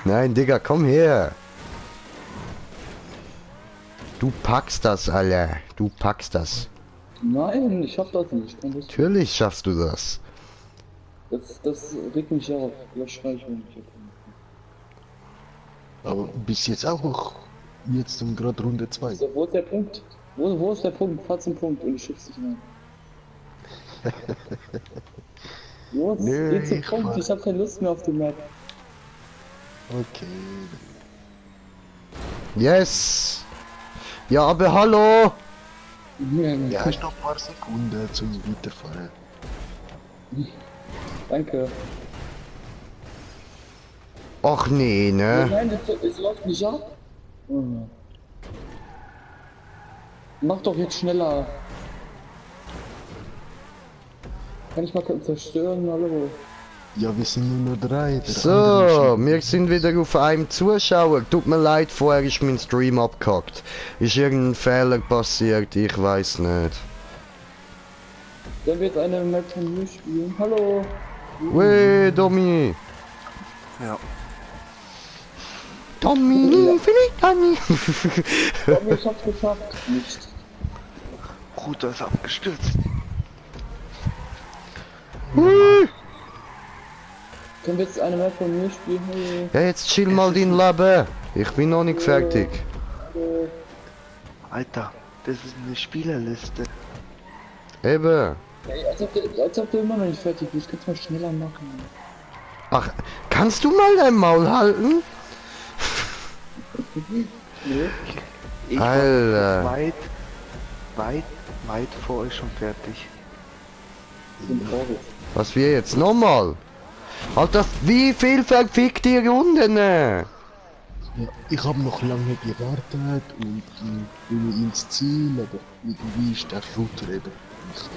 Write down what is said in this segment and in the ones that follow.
Nein, Digga, komm her. Du packst das, Alter. Du packst das. Nein, ich schaff das nicht. Natürlich schaffst du das. Das regt mich auf. Das schrei ich, wenn ich hier komme. Aber bis jetzt auch jetzt sind gerade Runde 2. So, wo ist der Punkt? Wo ist der Punkt? Fahr zum Punkt und ich schub's dich rein. Los, Nö, geh zum ich Punkt. fahr. Ich hab keine Lust mehr auf die Map. Okay. Yes. Ja, aber hallo. Ja, ist noch ein paar Sekunden zum Weiterfahren. Danke. Ach nee, ne? Nein, es läuft nicht ab. Oh. Mach doch jetzt schneller. Kann ich mal zerstören, hallo? Ja, wir sind nur noch 3. Der So, andere ist wir sind wieder auf einem Zuschauer. Tut mir leid, vorher ist mein Stream abgehackt. Ist irgendein Fehler passiert, ich weiß nicht. Sollen wir jetzt eine Map von mir spielen? Hallo? Weh, Domi. Ja. Domi, vielleicht Domi. Komm, ich hab's geschafft. Nicht. Router ist abgestürzt. Können wir jetzt eine Map von mir spielen? Hallo? Ja, jetzt chill mal dein Leben. Ich bin noch nicht fertig. Hallo? Alter, das ist eine Spielerliste. Eben. Hey, als ob du immer noch nicht fertig bist. Kannst du mal schneller machen. Ach, kannst du mal dein Maul halten? Nee? Ich Alter. war weit vor euch schon fertig. Ich bin traurig. Was wir jetzt nochmal? Alter, wie viel verfickt die Runden? Ja, ich habe noch lange gewartet und bin ins Ziel, aber irgendwie ist der Router eben nicht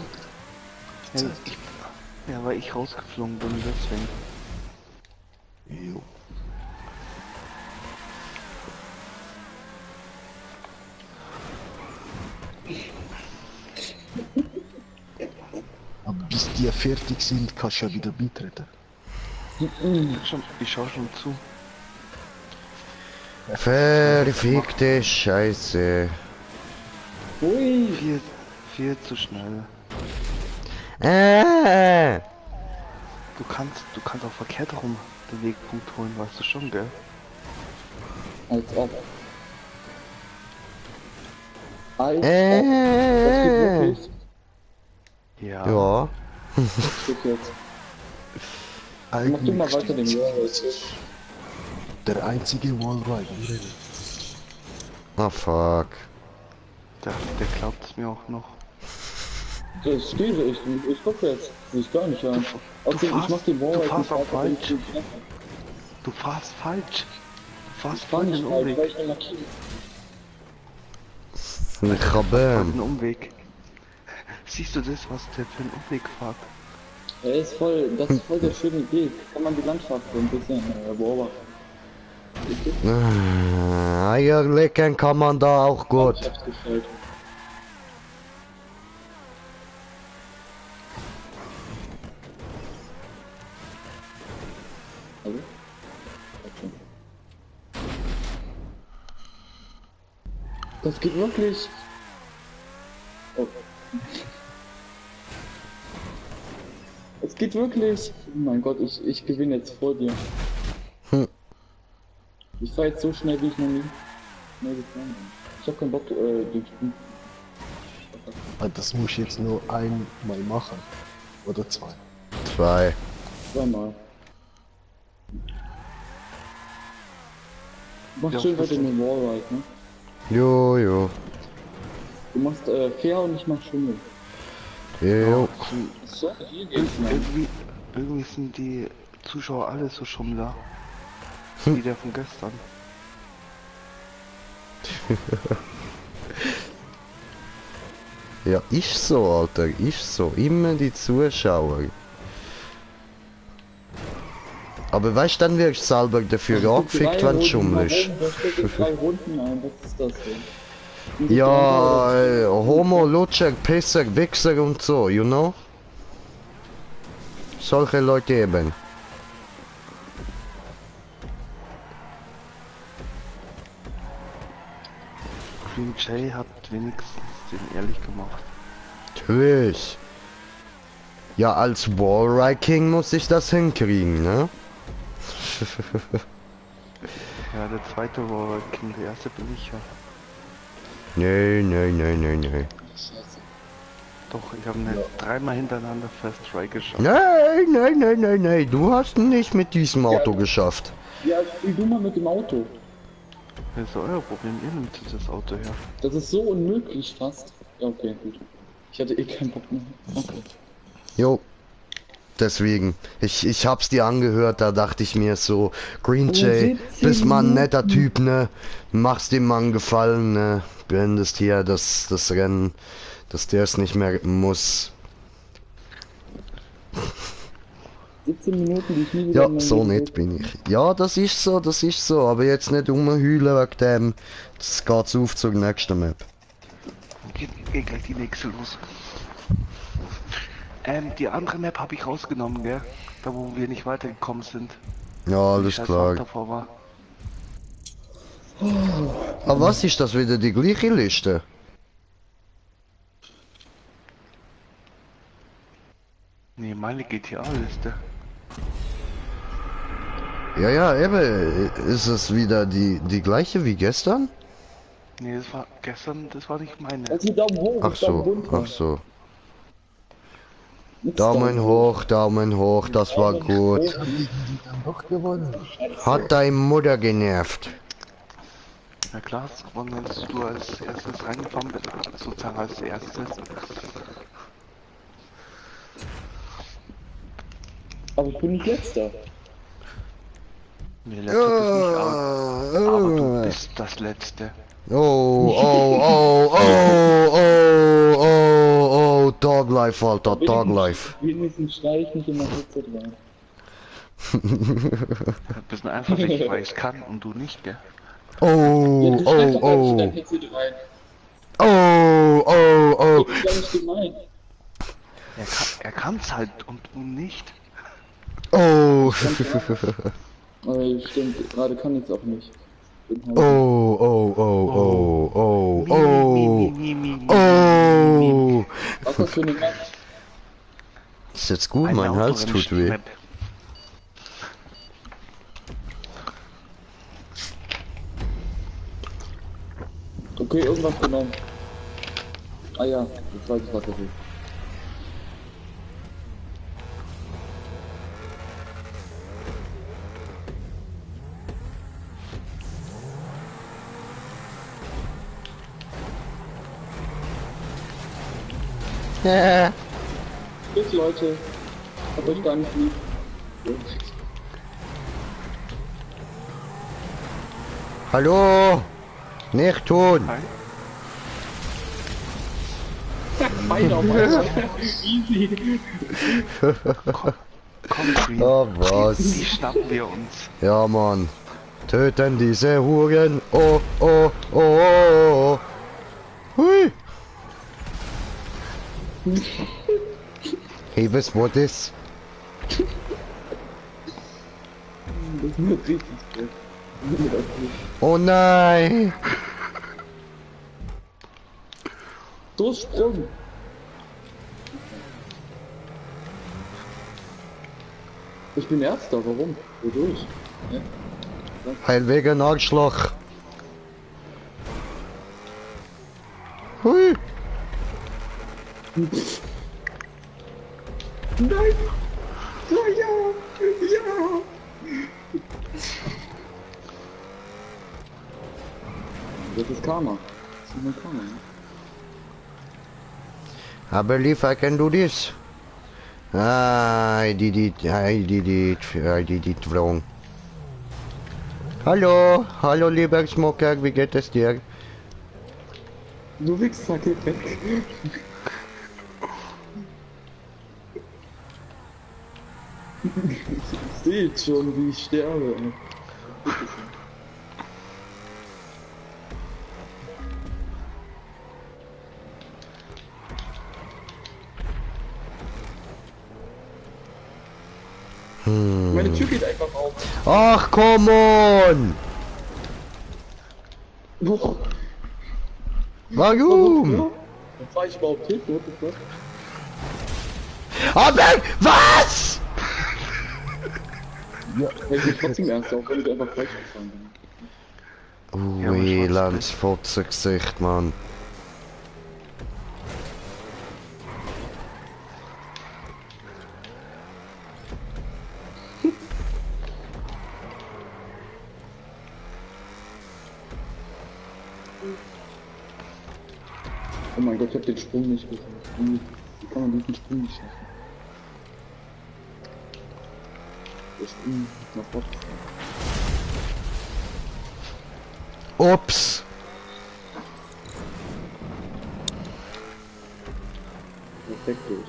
Ja, ja, weil ich rausgeflogen bin, deswegen. Jo. Aber bis die fertig sind, kannst du ja wieder beitreten. Ich schau schon zu. Verfickte Scheiße. Ui! Viel zu schnell. Du kannst auch verkehrt rum den Wegpunkt holen, weißt du schon, gell? Als ob. Als ob. Das geht wirklich. Ja. Ja. Das geht jetzt. Mach du Eigentlich mal weiter den stimmt's. Wall. Der einzige Wallride im Rennen. Ah, fuck. Der glaubt es mir auch noch. Das steht, ich gucke jetzt. Sehe ich gar nicht an. Außerdem, ich mach den Wall. Du fährst auch falsch. Du fährst falsch. Du fährst voll den Umweg. Weil ich eine markiere. Ich Voll habe. den Umweg. Siehst du das, was der für einen Umweg fährt? Das ist voll der schöne Weg. Kann man die Landschaft so ein bisschen beobachten. Eierlecken kann man da auch gut. Ich hab's gestellt. Also? Okay. Das geht wirklich. Oh. Es geht wirklich. Oh mein Gott, ich gewinne jetzt vor dir. Hm. Ich fahr jetzt so schnell, wie ich noch nie schnell gefahren bin. Ich hab keinen Bock, den Sprung. Ah, das muss ich jetzt nur einmal machen. Oder 2. 2. Zweimal. Mach Ja, schön was heute den Wallride, ne? Jo, jo. Du machst fair und ich mach Schimmel. Jo. So, hier geht's, Mann. Irgendwie sind die Zuschauer alle so Schummler. Wie der von gestern. Ja, ist so, Alter. Ist so. Immer die Zuschauer. Aber weißt du, dann wirst du selber dafür angefickt, wenn du schummelst. Da steht jetzt 3 Runden ein, was ist das denn? Ja, Homo, Lutscher, Pisser, Wichser und so, you know? Solche Leute eben. Green Jay hat wenigstens den ehrlich gemacht. Natürlich. Ja, als Wallride King muss ich das hinkriegen, ne? Ja, der zweite war King, der erste bin ich ja. Nee. Scheiße. Doch, ich habe ihn dreimal hintereinander First Try geschafft. Nee. Du hast ihn nicht mit diesem Auto geschafft. Ja, spiel du mal mit dem Auto. Das ist euer Problem, ihr nimmt das Auto her. Das ist so unmöglich fast. Ja, okay, gut. Ich hatte eh keinen Bock mehr. Okay. Jo. Deswegen. Ich hab's dir angehört, da dachte ich mir so, Green Jay, 17 bist mal ein Minuten. netter Typ, ne? Machst dem Mann Gefallen, ne? Beendest hier das Rennen, dass der es nicht mehr muss. 17 Minuten, die ich nie wieder Ja, in meinem so Leben nett bin ich. Ja, das ist so, aber jetzt nicht rumheulen wegen dem. Das geht's auf zur nächsten Map. Geht gleich die nächste los. Die andere Map habe ich rausgenommen, gell? Da wo wir nicht weitergekommen sind. Ja, Wo die alles scheiß klar. Wand davor war. Aber was ist das wieder die gleiche Liste? Nee, meine GTA-Liste. Ja, eben. Ist es wieder die gleiche wie gestern? Nee, das war gestern, das war nicht meine. Also Daumen hoch, Ach Daumen so, runter. ach so. Nix Daumen hoch, das war gut. Haben die dann doch gewonnen? Hat deine Mutter genervt. Ja klar, hast du gewonnen, wenn du als erstes reingefahren bist, sozusagen als erstes. Aber ich bin nicht letzter. Nee, letzter bist nicht, aber du bist das Letzte. Oh, Doglife, Alter, Doglife. Wenigstens schrei ich nicht in mein Headset rein. Du bist einfach nicht, weil ich kann und du nicht, gell? Ja, du schreibst doch gar nicht in dein Headset rein. Oh. Das ist gar nicht gemeint. Er kann's halt und du nicht. Oh. Stimmt, gerade kann ich es auch nicht. Bin halt Oh. Was ist das für eine Map? Ist jetzt gut, Eine mein Hals tut weh. Autorennen-Map. Okay, irgendwas genommen. Ah ja, jetzt weiß ich, was das ist. Bis Leute, hab euch gar nicht lieb. Hallo? Nicht tun. Hi. Weiter. Easy. Komm, Green. Oh, was? Die schnappen wir uns. Ja, Mann. Töten diese Huren. Oh. Hui. Hey, was war das? Das wird richtig gut. Oh nein. Durchsprung. Ich bin Erster, warum? Wodurch? Ja. Ein wegen Arschloch. Hui. Nein! Oh, ja! Das ist Karma. Das ist nur Karma. Ne? I believe I can do this. I did it wrong. Hallo lieber Smoker, wie geht es dir? Du Wichser, geht weg. Ich sehe jetzt schon, wie ich sterbe. Meine Tür geht einfach auf. Ach, come on! Boah. Warum? Dann fahr ich überhaupt hin, what the fuck? Aber was? Ja, weil ich trotzdem erst auch, wenn du einfach falsch gefahren bist. Ui, Landsfotzengesicht, Mann. Oh mein Gott, ich hab den Sprung nicht geschafft. Wie kann man diesen Sprung nicht schaffen? Der Sprung nach vorne. Ups. Perfekt durch.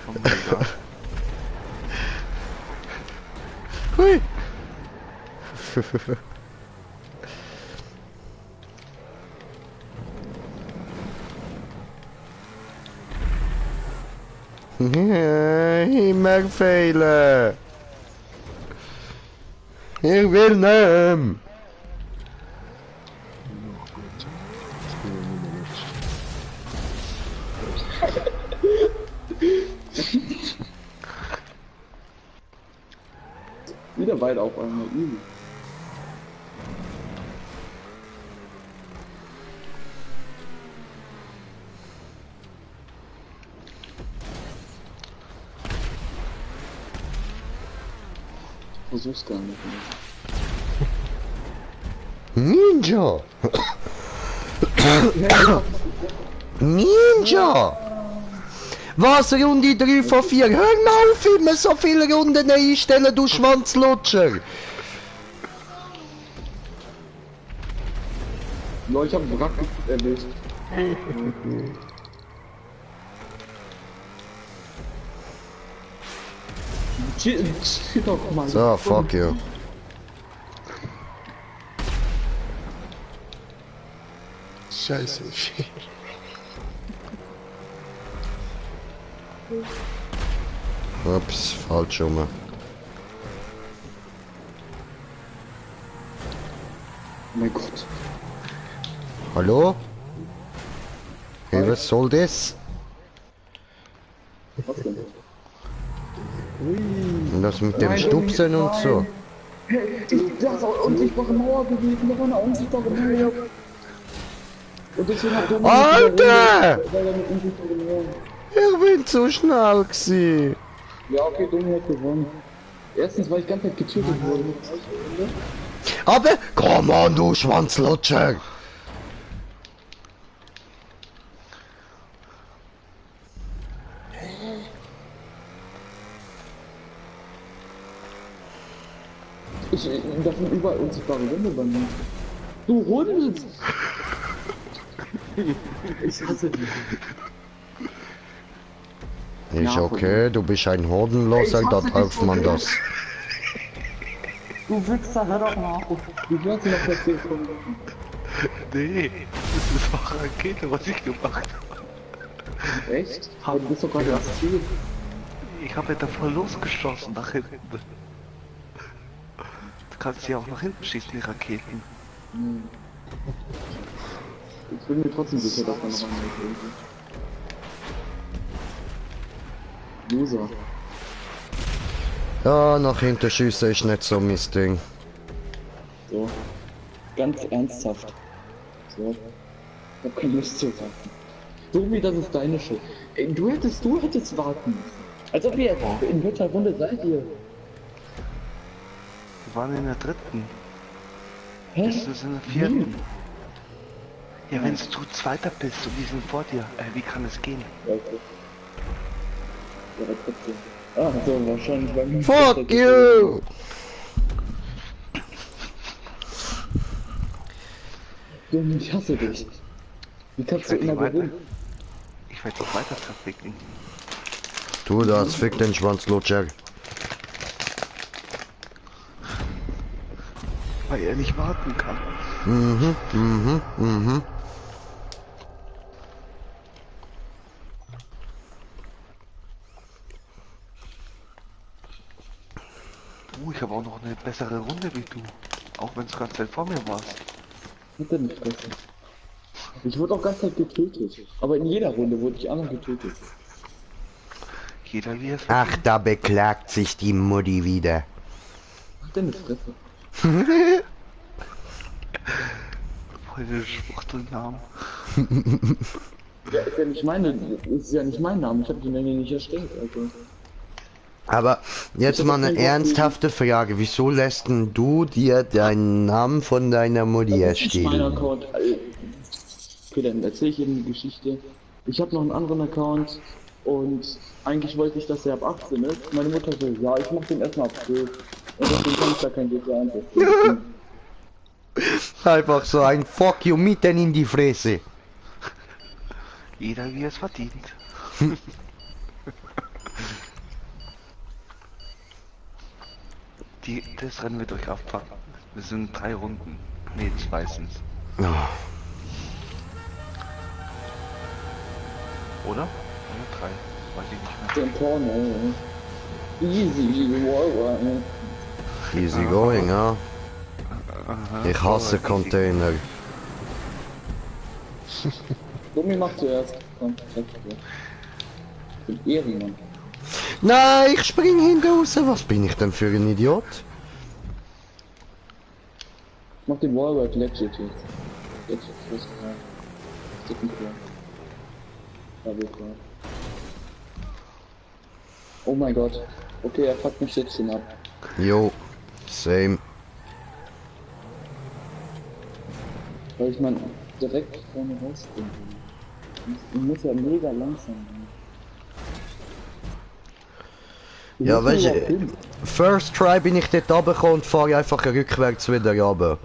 Oh mein Gott. Hui. Immer fehlen. Ich will nicht. Ach Gott. Ich bin ja nicht mehr Wieder weit auf einmal, easy. Ich versuch's gar nicht mehr. Ninja. Ninja. Was, Runde 3 von 4? Hör mal auf, immer so viele Runden einstellen, du Schwanzlutscher. No, ich hab einen Wrack erwischt. Chill doch mal. So, fuck you. Scheiße. Ups, falsch rum. Oh mein Gott. Hallo? Hey, was soll das? Was denn? Und das mit dem Nein, Stupsen und so. Das ist auch unsichtbare Mauer gewesen, da war eine unsichtbare Mauer. Und deswegen hat Dominik Alter! weil er eine unsichtbare Mauer. Ich bin zu schnell gewesen. Ja, okay, Dominik hat gewonnen. Erstens, weil ich ganz Zeit getötet wurde. Aber, komm on, du Schwanzlutscher! Das sind überall unsichtbare Wände bei mir. Du Hund! Ich hasse dich. Ist okay, du bist ein Hodenloser, da trifft man das. Du Wichser, hör doch mal auf. Du wirst noch erzählt von mir. Nee, das war Rakete, was ich gemacht habe. Echt? Aber du bist doch gerade das Ziel. Ich habe ja davor losgeschossen nach hinten. Du kannst ja auch nach hinten schießen, die Raketen. Ich bin mir trotzdem sicher, dass da noch einer ist. Loser. Ja, nach hinten schiessen ist nicht so mein Ding. So. Ganz ernsthaft. So. Ich hab keine Lust zu warten. So wie das ist deine Schuld. Ey, du hättest warten müssen. Als ob ihr in welcher Runde seid ihr? Wir waren in der dritten. Hä? Bist du in der vierten? Ja, wenn du Zweiter bist und die sind vor dir, wie kann es gehen? Ja, okay. Ja, trotzdem. Ah, so, wahrscheinlich bei mir. Fuck you! Junge, ich hasse dich. Wie kannst du Ich werd immer dich weiter- gewinnen? Ich werde dich weiter verficken. Du das, fick den Schwanzlutscher. weil er nicht warten kann. Mhm, mhm, mhm. Ich habe auch noch eine bessere Runde wie du. Auch wenn es ganz Zeit vor mir warst. Hat er nicht fressen. Ich wurde auch ganz Zeit getötet. Aber in jeder Runde wurde ich anderen getötet. Jeder wie es Ach, da beklagt sich die Mutti wieder. Hat er eine Fresse? voll der Schwuchtelnamen. Ja, ist ja nicht mein Name. Ich habe die Menge nicht erstellt, also. Aber jetzt mal eine ernsthafte Frage. Wieso lässt denn du dir deinen Namen von deiner Mutti Das ist nicht mein erstellen? Account. Okay, dann erzähle ich Ihnen die Geschichte. Ich habe noch einen anderen Account und eigentlich wollte ich, dass er ab 18 ist. Meine Mutter so, ja, ich mach den erstmal ab 12. Und deswegen kann ich da kein GTA einsetzen. Einfach so ein Fuck you mitten in die Fresse. Jeder wie es verdient. Das Rennen wird euch abpacken. Wir sind 3 Runden. Nee, 2 sind's. Oh. Oder? Oder 3? Weiß ich nicht mehr. Den Porno. Easy, wow. Easy going, ja. Aha, Ich hasse so, Container. Gummi macht zuerst. Komm, zeig dir. Ich bin Ehrenmann. Nein, ich spring hinten raus. Was bin ich denn für ein Idiot? Ich mach den Wallwork legit jetzt. Legit, los, ja. Second floor. Double floor. Oh mein Gott. Okay, er fuckt mich jetzt schon ab. Jo, same. Weil ich mein direkt vorne rausspringen. Ich muss ja mega langsam sein. Ja, weißt du, first try bin ich dort runtergekommen und fahre einfach rückwärts wieder runter.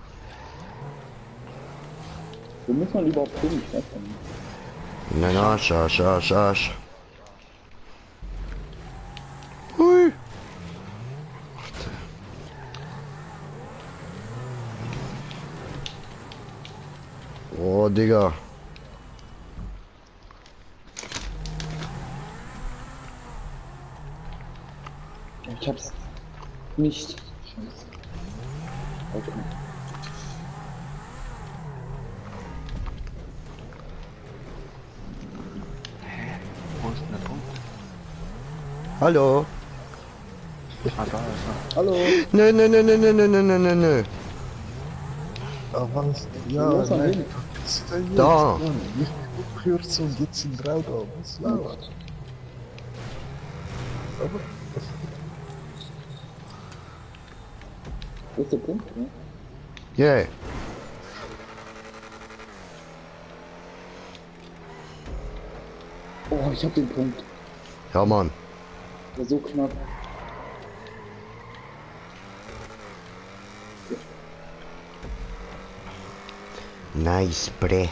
Wo muss man überhaupt hin? Ich weiß ja nicht. Nein, Arsch. Hui. Oh, Digga. Ich hab's nicht. Scheiße. Okay. Wo ist denn der Punkt? Hallo. Ah, da ist Hallo. Nö. Ah, was? Ja, Wo muss man nein. hin? Was ist denn jetzt? Da. Mann, ich bin abgekürzt und jetzt sind wir auch da. Was läuft? Aber, Wo ist der Punkt, ne? Yeah. Oh, ich hab den Punkt. Ja, Mann. War so knapp. Nice, bre.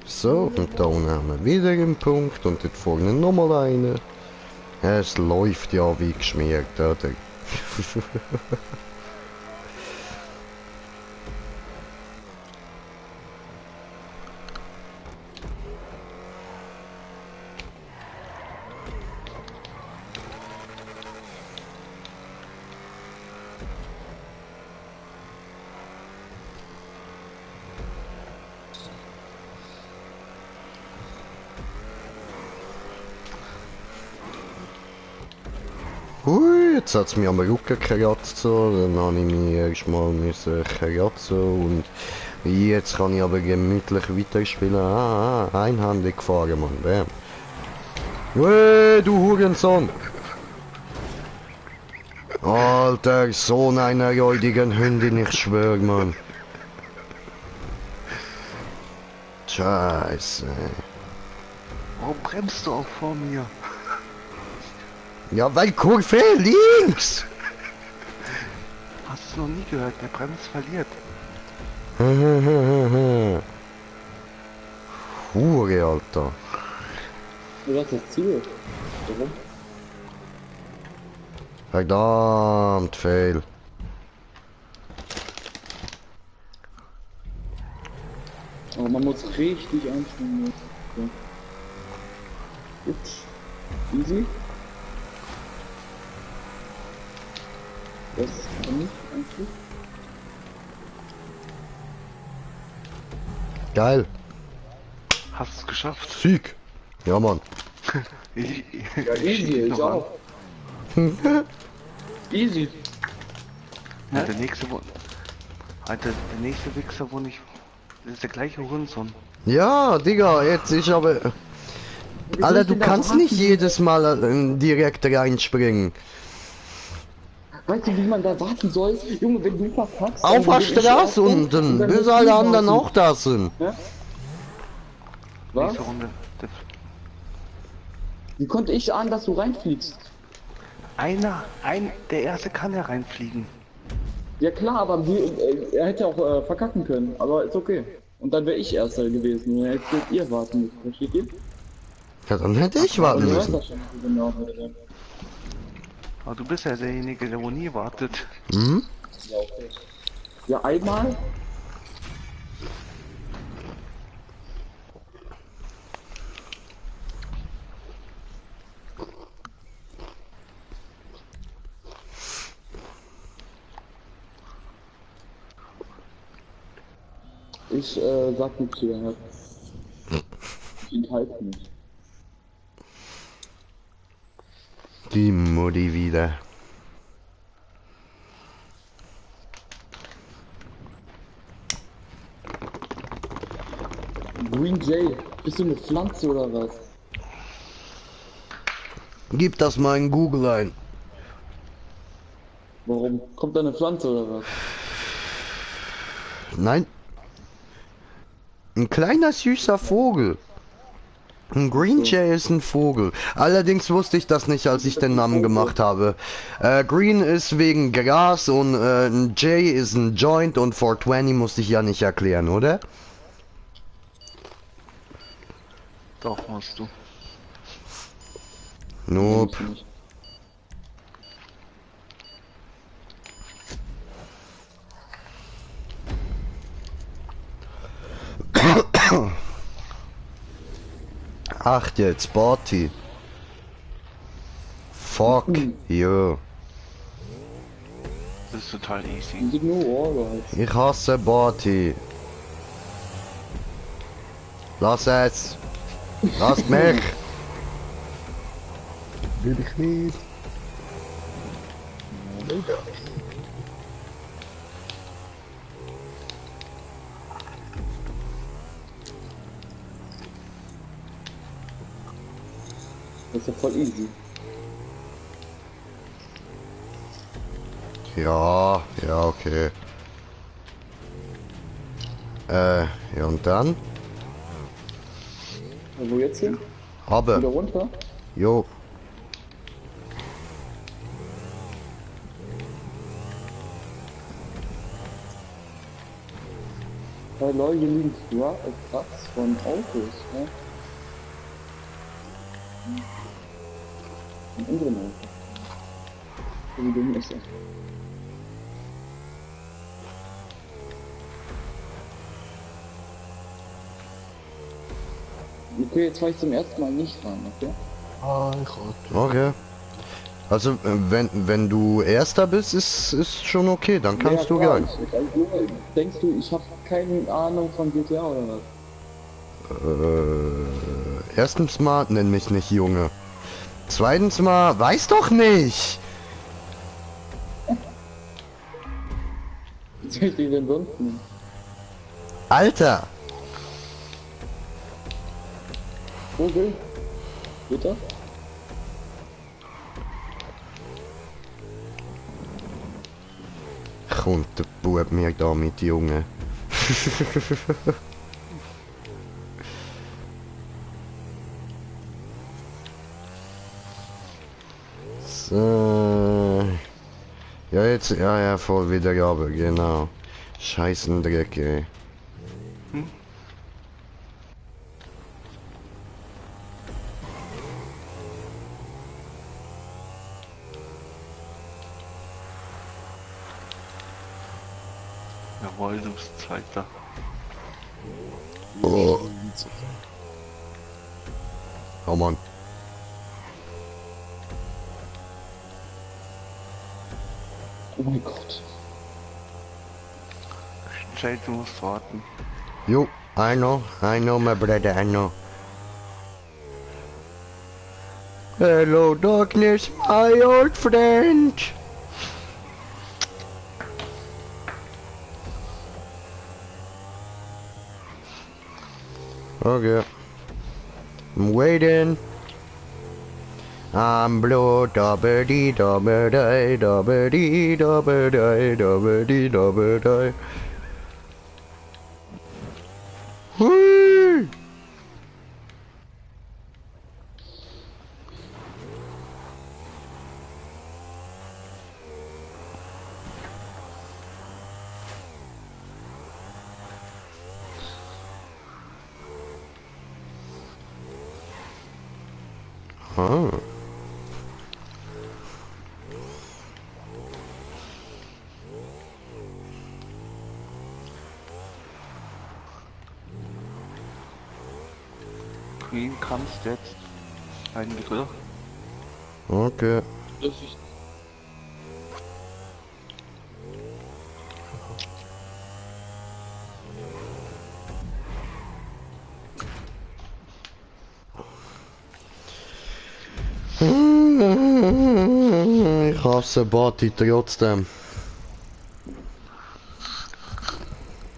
So, und da unten haben wir wieder einen Punkt und dort vorne nochmal einen. Es läuft ja wie geschmiert, oder? Hui, jetzt hat es mich am Rücken gekratzt, so. Dann habe ich mich erstmal kratzen und jetzt kann ich aber gemütlich weiterspielen. Einhändig gefahren, Mann. Bam. Hui, du Hurensohn! Alter, Sohn einer goldigen Hündin, ich schwör, Mann. Scheiße. Warum bremst du auch vor mir? Ja, weil Kurve links! Hast du noch nie gehört, wer bremst verliert. Hure, Alter. Du hast das Ziel. Warum? Verdammt, fail. Aber man muss richtig anstrengen. So. Ups. Easy. Das kann ich eigentlich. Geil. Hast du es geschafft? Sieg. Ja, Mann. Ich, Ja, easy, ich noch an. auch. Easy. Ja, der nächste, Alter, der nächste Wichser, wo nicht, das ist der gleiche Hurensohn. Ja, Digga, jetzt ich aber... Wie soll Alter, ich du denn da kannst warten? nicht jedes Mal direkt reinspringen. Weißt du, wie man da warten soll? Junge, wenn du verkackst, Auf der bin ich Straße Erster unten, dann bis musst alle du anderen warten. auch da sind. Ja? Was? Nächste Runde. Wie konnte ich ahnen, dass du reinfliegst? Der erste kann ja reinfliegen. Ja klar, aber er hätte auch verkacken können, aber ist okay. Und dann wäre ich Erster gewesen und dann hättet ihr warten müssen, versteht ihr? Ja, dann hätte ich Aber warten du weißt müssen. das schon genau. Aber du bist ja derjenige, der wo nie wartet. Hm? Ja, okay. Ja, einmal. Ich sag nichts zu der. Ich enthalte mich. Die Mutti wieder. Green Jay, bist du eine Pflanze oder was? Gib das mal in Google ein. Warum? Kommt da eine Pflanze oder was? Nein. Ein kleiner süßer Vogel. Ein Green Jay ist ein Vogel. Allerdings wusste ich das nicht, als ich den Namen gemacht habe. Green ist wegen Gras und ein Jay ist ein Joint und 420 musste ich ja nicht erklären, oder? Doch, musst du. Nope. Nicht. Ach jetzt, Barty. Fuck you. Das ist total easy. Die sind nur Ohrgeist. Ich hasse Barty. Lass es. Lass mich. Will ich nicht. Das ist ja voll easy. Ja, ja, okay. Ja und dann? Ja, wo jetzt hin? Wieder Aber, runter? jo. Bei Leute liegen Trucks von Autos, ne? Von unseren Autos. Wie dumm ist das? Okay, jetzt war ich zum ersten Mal nicht ran, okay? Ah, ich hatte. Okay. Also, wenn du Erster bist, ist schon okay, dann kannst du klar, gehen. Denkst du, ich habe keine Ahnung von GTA oder was? Erstens mal, nenn mich nicht Junge. Zweitens mal, weiß doch nicht. Was soll ich dir denn sonst nehmen? Alter. Vogel? Bitte? Kommt der Bub mir da mit Junge. So. Ja, jetzt, ja, voll wieder runter, genau. Scheißen Dreck, ey. Jawohl, du bist Zweiter. Oh. Oh Mann. Oh mein Gott. Jay, du musst warten. Jo, I know my brother, I know. Hello darkness, my old friend. Okay. I'm waiting. I'm blue, dabba dee dabba die, dabba dee dabba die, dabba dee dabba die. Hui! Ah. Queen kannst jetzt. Eigentlich, oder? Okay. Das ist Ich hasse Barty trotzdem.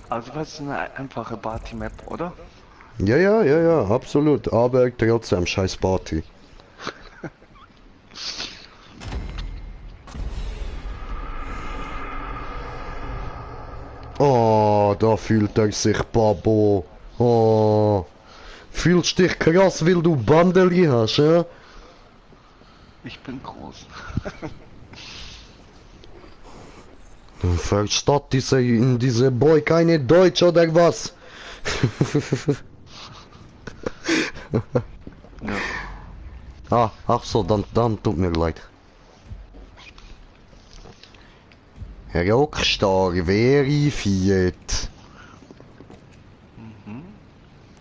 Also das ist eine einfache Party-Map, oder? Ja, absolut. Aber trotzdem scheiß Barty. Oh, da fühlt er sich Babo. Oh. Fühlst dich krass, weil du Bandeli hast, ja? Ich bin groß. Versteht diese Boy keine Deutsch oder was? Ja. Ach so, dann tut mir leid. Rockstar verifiziert.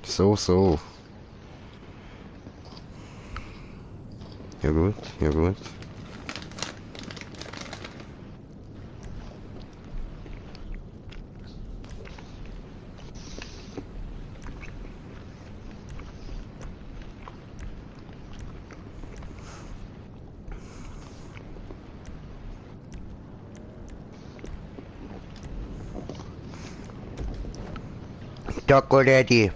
So. Ja gut. Chocolate.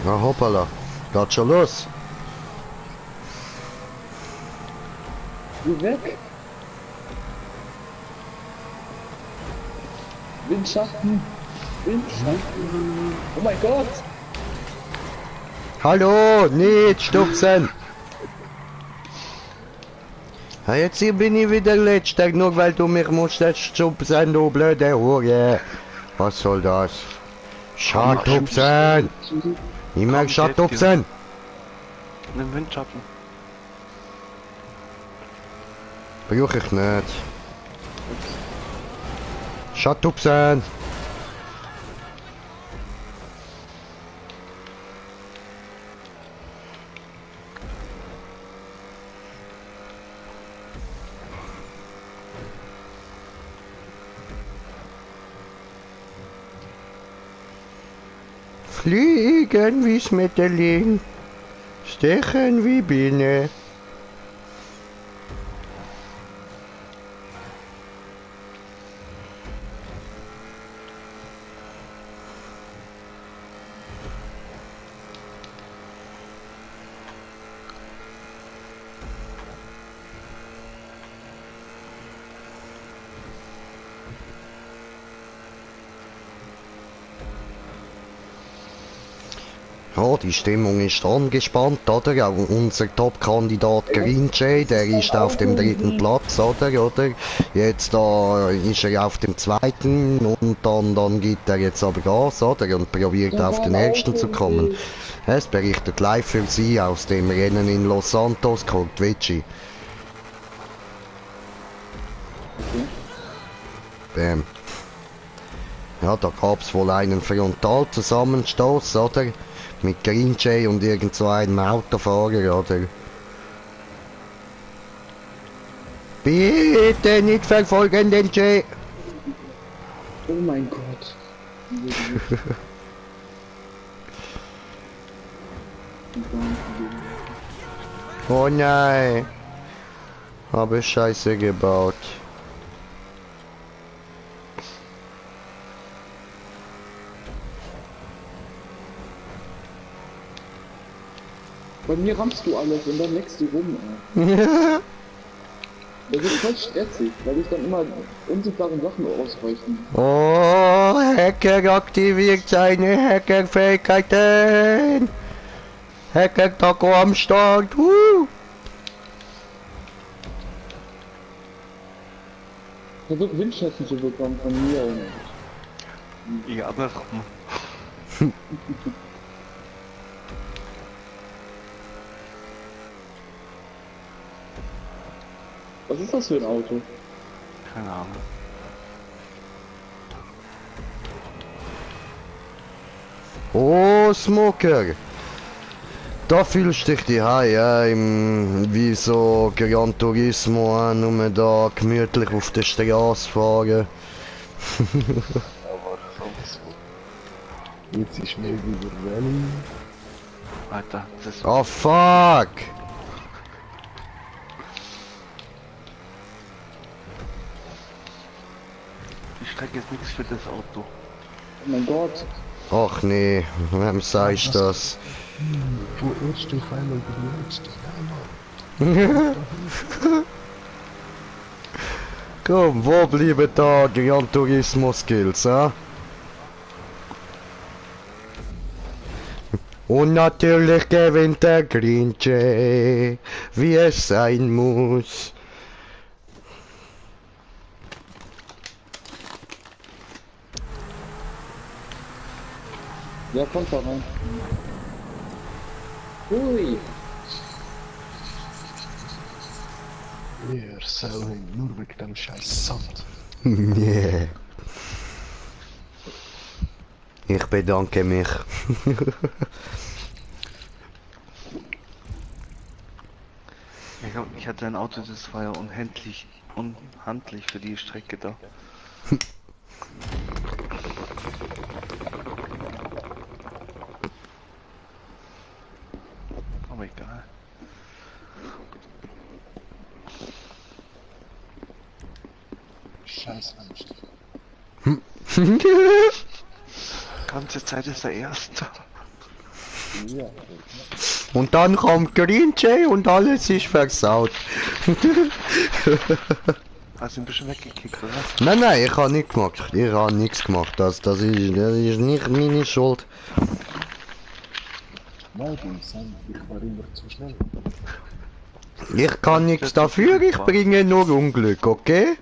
Na hoppala, geht schon los. Geh weg! Windschatten! Windschatten! Oh mein Gott! Hallo, nicht stupsen! Ja, jetzt hier bin ich wieder letzter, nur weil du mich musstest stupsen, du blöde Hure. Was soll das? Schatupsen! Ich mag Schatupsen! Nimm Windschatten. Brauch ich nicht. Schatupsen! Fliegen wie Schmetterling, stechen wie Biene. Ja, die Stimmung ist angespannt, oder? Auch unser Top-Kandidat Green Jay, der ist auf dem dritten Platz, oder? Jetzt da ist er auf dem zweiten und dann gibt er jetzt aber Gas, oder? Und probiert Da auf war den ein nächsten Auto zu im kommen. Weg. Es berichtet live für Sie aus dem Rennen in Los Santos, Colt Vici. Okay. Bam. Ja, da gab's wohl einen Frontalzusammenstoß, oder? Mit Green Jay und irgend so einem Autofahrer, oder? Bitte nicht verfolgen den Jay! Oh mein Gott. Oh nein! Habe Scheiße gebaut. Bei mir rammst du alles und dann leckst du rum, ey. Das ist voll stressig, weil ich dann immer unsichtbare Sachen ausweichen. Oh, Hacker aktiviert seine Hackerfähigkeiten! Hacker-Taco am Start! Versuch Windschatten zu bekommen von mir und Ja, andersrum. was ist das für ein Auto? Keine Ahnung. Oh, Smoker! Da fühlst du dich daheim, ja, wie so Gran Turismo, nur da gemütlich auf der Straße fahren. Aber sonst wo. Jetzt ist schnell über Rallye. Alter, das ist... Oh, fuck! Die Strecke ist nichts für das Auto. Oh mein Gott. Ach nee, wem sagst du das? Vorerst auf einmal über die letzte. Ja, Mann. Komm, wo bleiben da Gran Turismo Skills, hä? Und natürlich gewinnt der Green Jay, wie es sein muss. Ja, kommt da rein. Hui. Wir sollen nur wegen dem scheiß Sand. Yeah. Ich bedanke mich. Ich hatte ein Auto, das war ja unhandlich für die Strecke da. Aber egal. Scheiß Angst. Ganze Zeit ist der Erste. Ja. Und dann kommt Green Jay und alles ist versaut. Hast du ein bisschen weggekickt, oder? Nein, ich habe nichts gemacht. Ich habe nichts gemacht. Das ist nicht meine Schuld. Nein, beim Sand, ich war immer zu schnell. Ich kann nichts dafür, ich bringe nur Unglück, okay?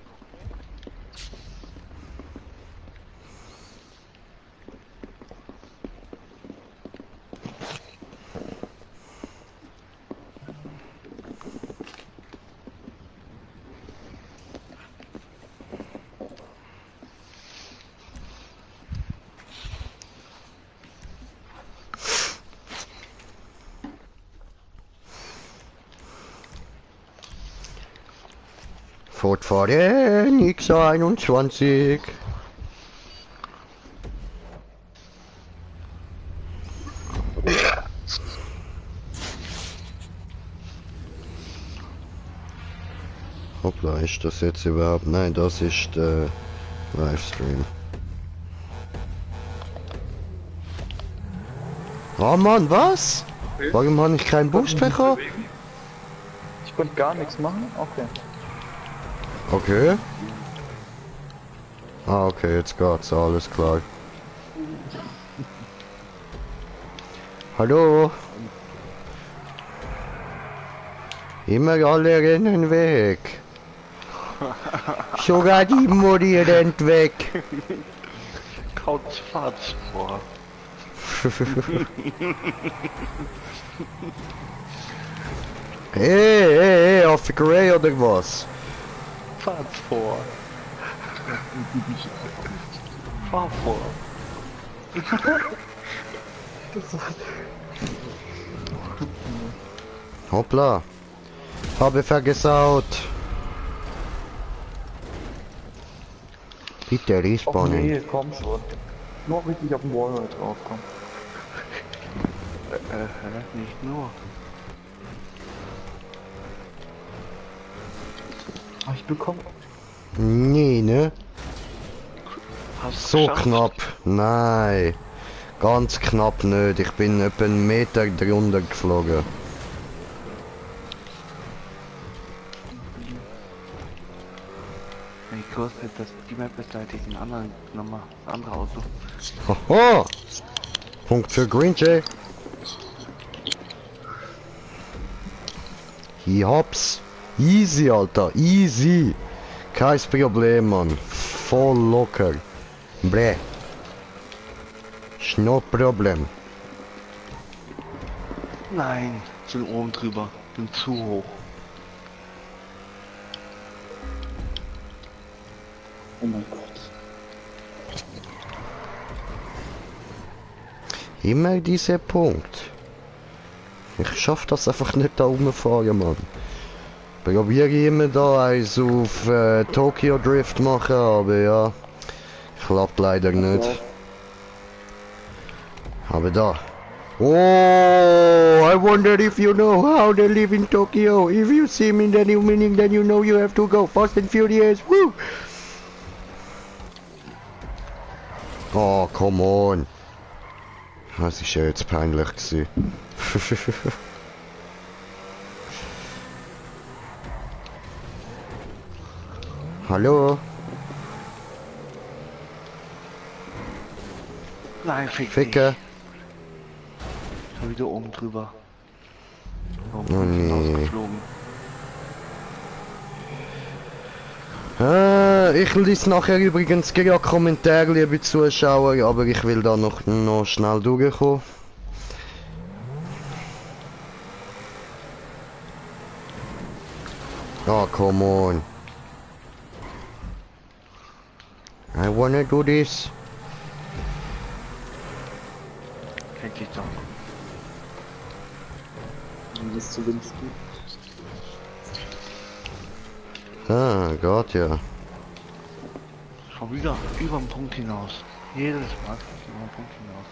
Fortfahren X21. Hoppla, ist das jetzt überhaupt? Nein, das ist der Livestream. Oh Mann, was? Warum habe ich keinen Boost bekommen? Ich konnte gar nichts machen? Okay. Okay. Ah, okay, jetzt geht's, alles klar. Hallo? Immer alle rennen weg. Sogar die Mutti rennt weg. Couchfahrtspor. Hey, auf die Grey oder was? Fahrt's vor. Fahr vor. Hoppla. Habe vergesaut. Bitte Och respawnen. nee, komm schon. Nur richtig auf den Wallride drauf, komm. Nicht nur. Ach, ich bekomme... Nee, ne? Hast So geschafft. knapp. Nein. Ganz knapp nicht. Ich bin etwa einen Meter drunter geflogen. Wie kostet das? Die Map ist seit ich ein andere Auto. Haha! Punkt für Green Jay. Ich hab's. Easy, Alter. Easy. Kein Problem, Mann. Voll locker. Bläh. Ist no Problem. Nein, sind oben drüber. Bin zu hoch. Oh mein Gott. Immer dieser Punkt. Ich schaff das einfach nicht da rumfahren, Mann. Probiere immer da eins auf Tokyo Drift machen, aber ja, klappt leider nicht. Aber da. Oh, I wonder if you know how they live in Tokyo. If you see me in the new meaning, then you know you have to go fast and furious. Woo! Oh, come on. Das ist ja jetzt peinlich gewesen. Hallo? Nein, fick Ficke. dich. Schon wieder oben drüber. Oben Oh nee. rausgeflogen. Ich lese nachher übrigens gerne Kommentare, liebe Zuschauer, aber ich will da noch schnell durchkommen. Oh, come on. I wanna do this. Kennt dich doch. Das ist zumindest gut. Ah, Gott, ja. Schon wieder über den Punkt hinaus. Jedes Mal über den Punkt hinaus.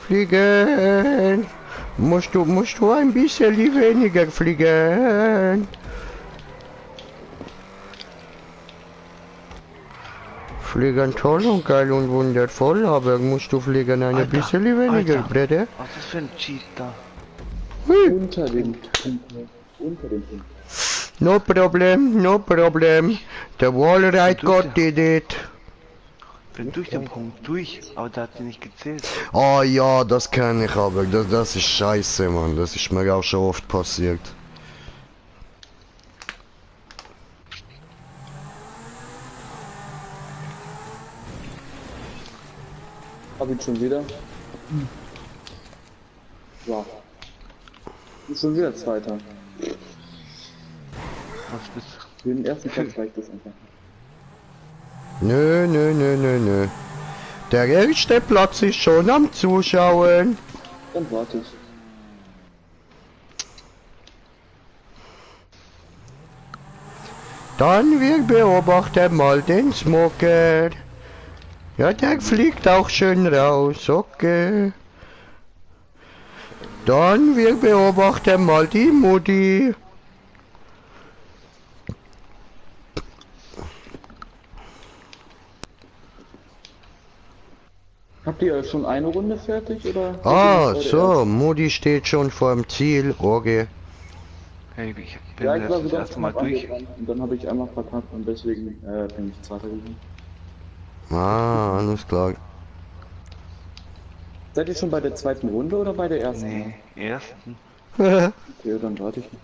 Fliegen! Musst du ein bisschen weniger fliegen? Fliegen toll und geil und wundervoll, aber musst du fliegen ein Alter, bisschen weniger, Alter. Bruder? Was ist das für ein Cheat da? Unter dem Punkt. Unter dem Punkt. No problem, no problem. The Wallride God did it. Bin durch den Punkt durch, aber da hat sie nicht gezählt. Oh ja, das kann ich aber. Das ist scheiße, Mann. Das ist mir auch schon oft passiert. Hab ihn schon wieder. Ja. Ist schon wieder Zweiter. Was bist Für den ersten Platz reicht das einfach. Nö. Der erste Platz ist schon am Zuschauen. Dann warte ich. Dann wir beobachten mal den Smoker. Ja, der fliegt auch schön raus, okay. Dann wir beobachten mal die Mutti. Habt ihr schon eine Runde fertig oder? Ah, Oder so, Mutti steht schon vor dem Ziel, okay. Hey, ich bin Ja, ich war das sogar erste Mal knapp durch. angefangen und dann habe ich einmal verkackt und deswegen bin ich Zweiter gewesen. Ah, alles klar. Seid ihr schon bei der zweiten Runde oder bei der ersten? Nee, ersten. Okay, dann warte ich noch.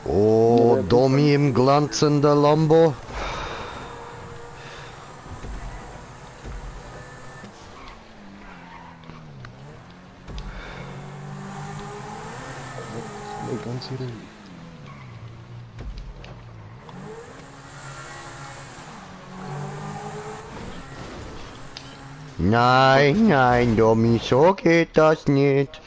Oh, Domi im glanzenden Lambo. Eine ganze Reihe. Nein, nein, Domi, so geht das nicht.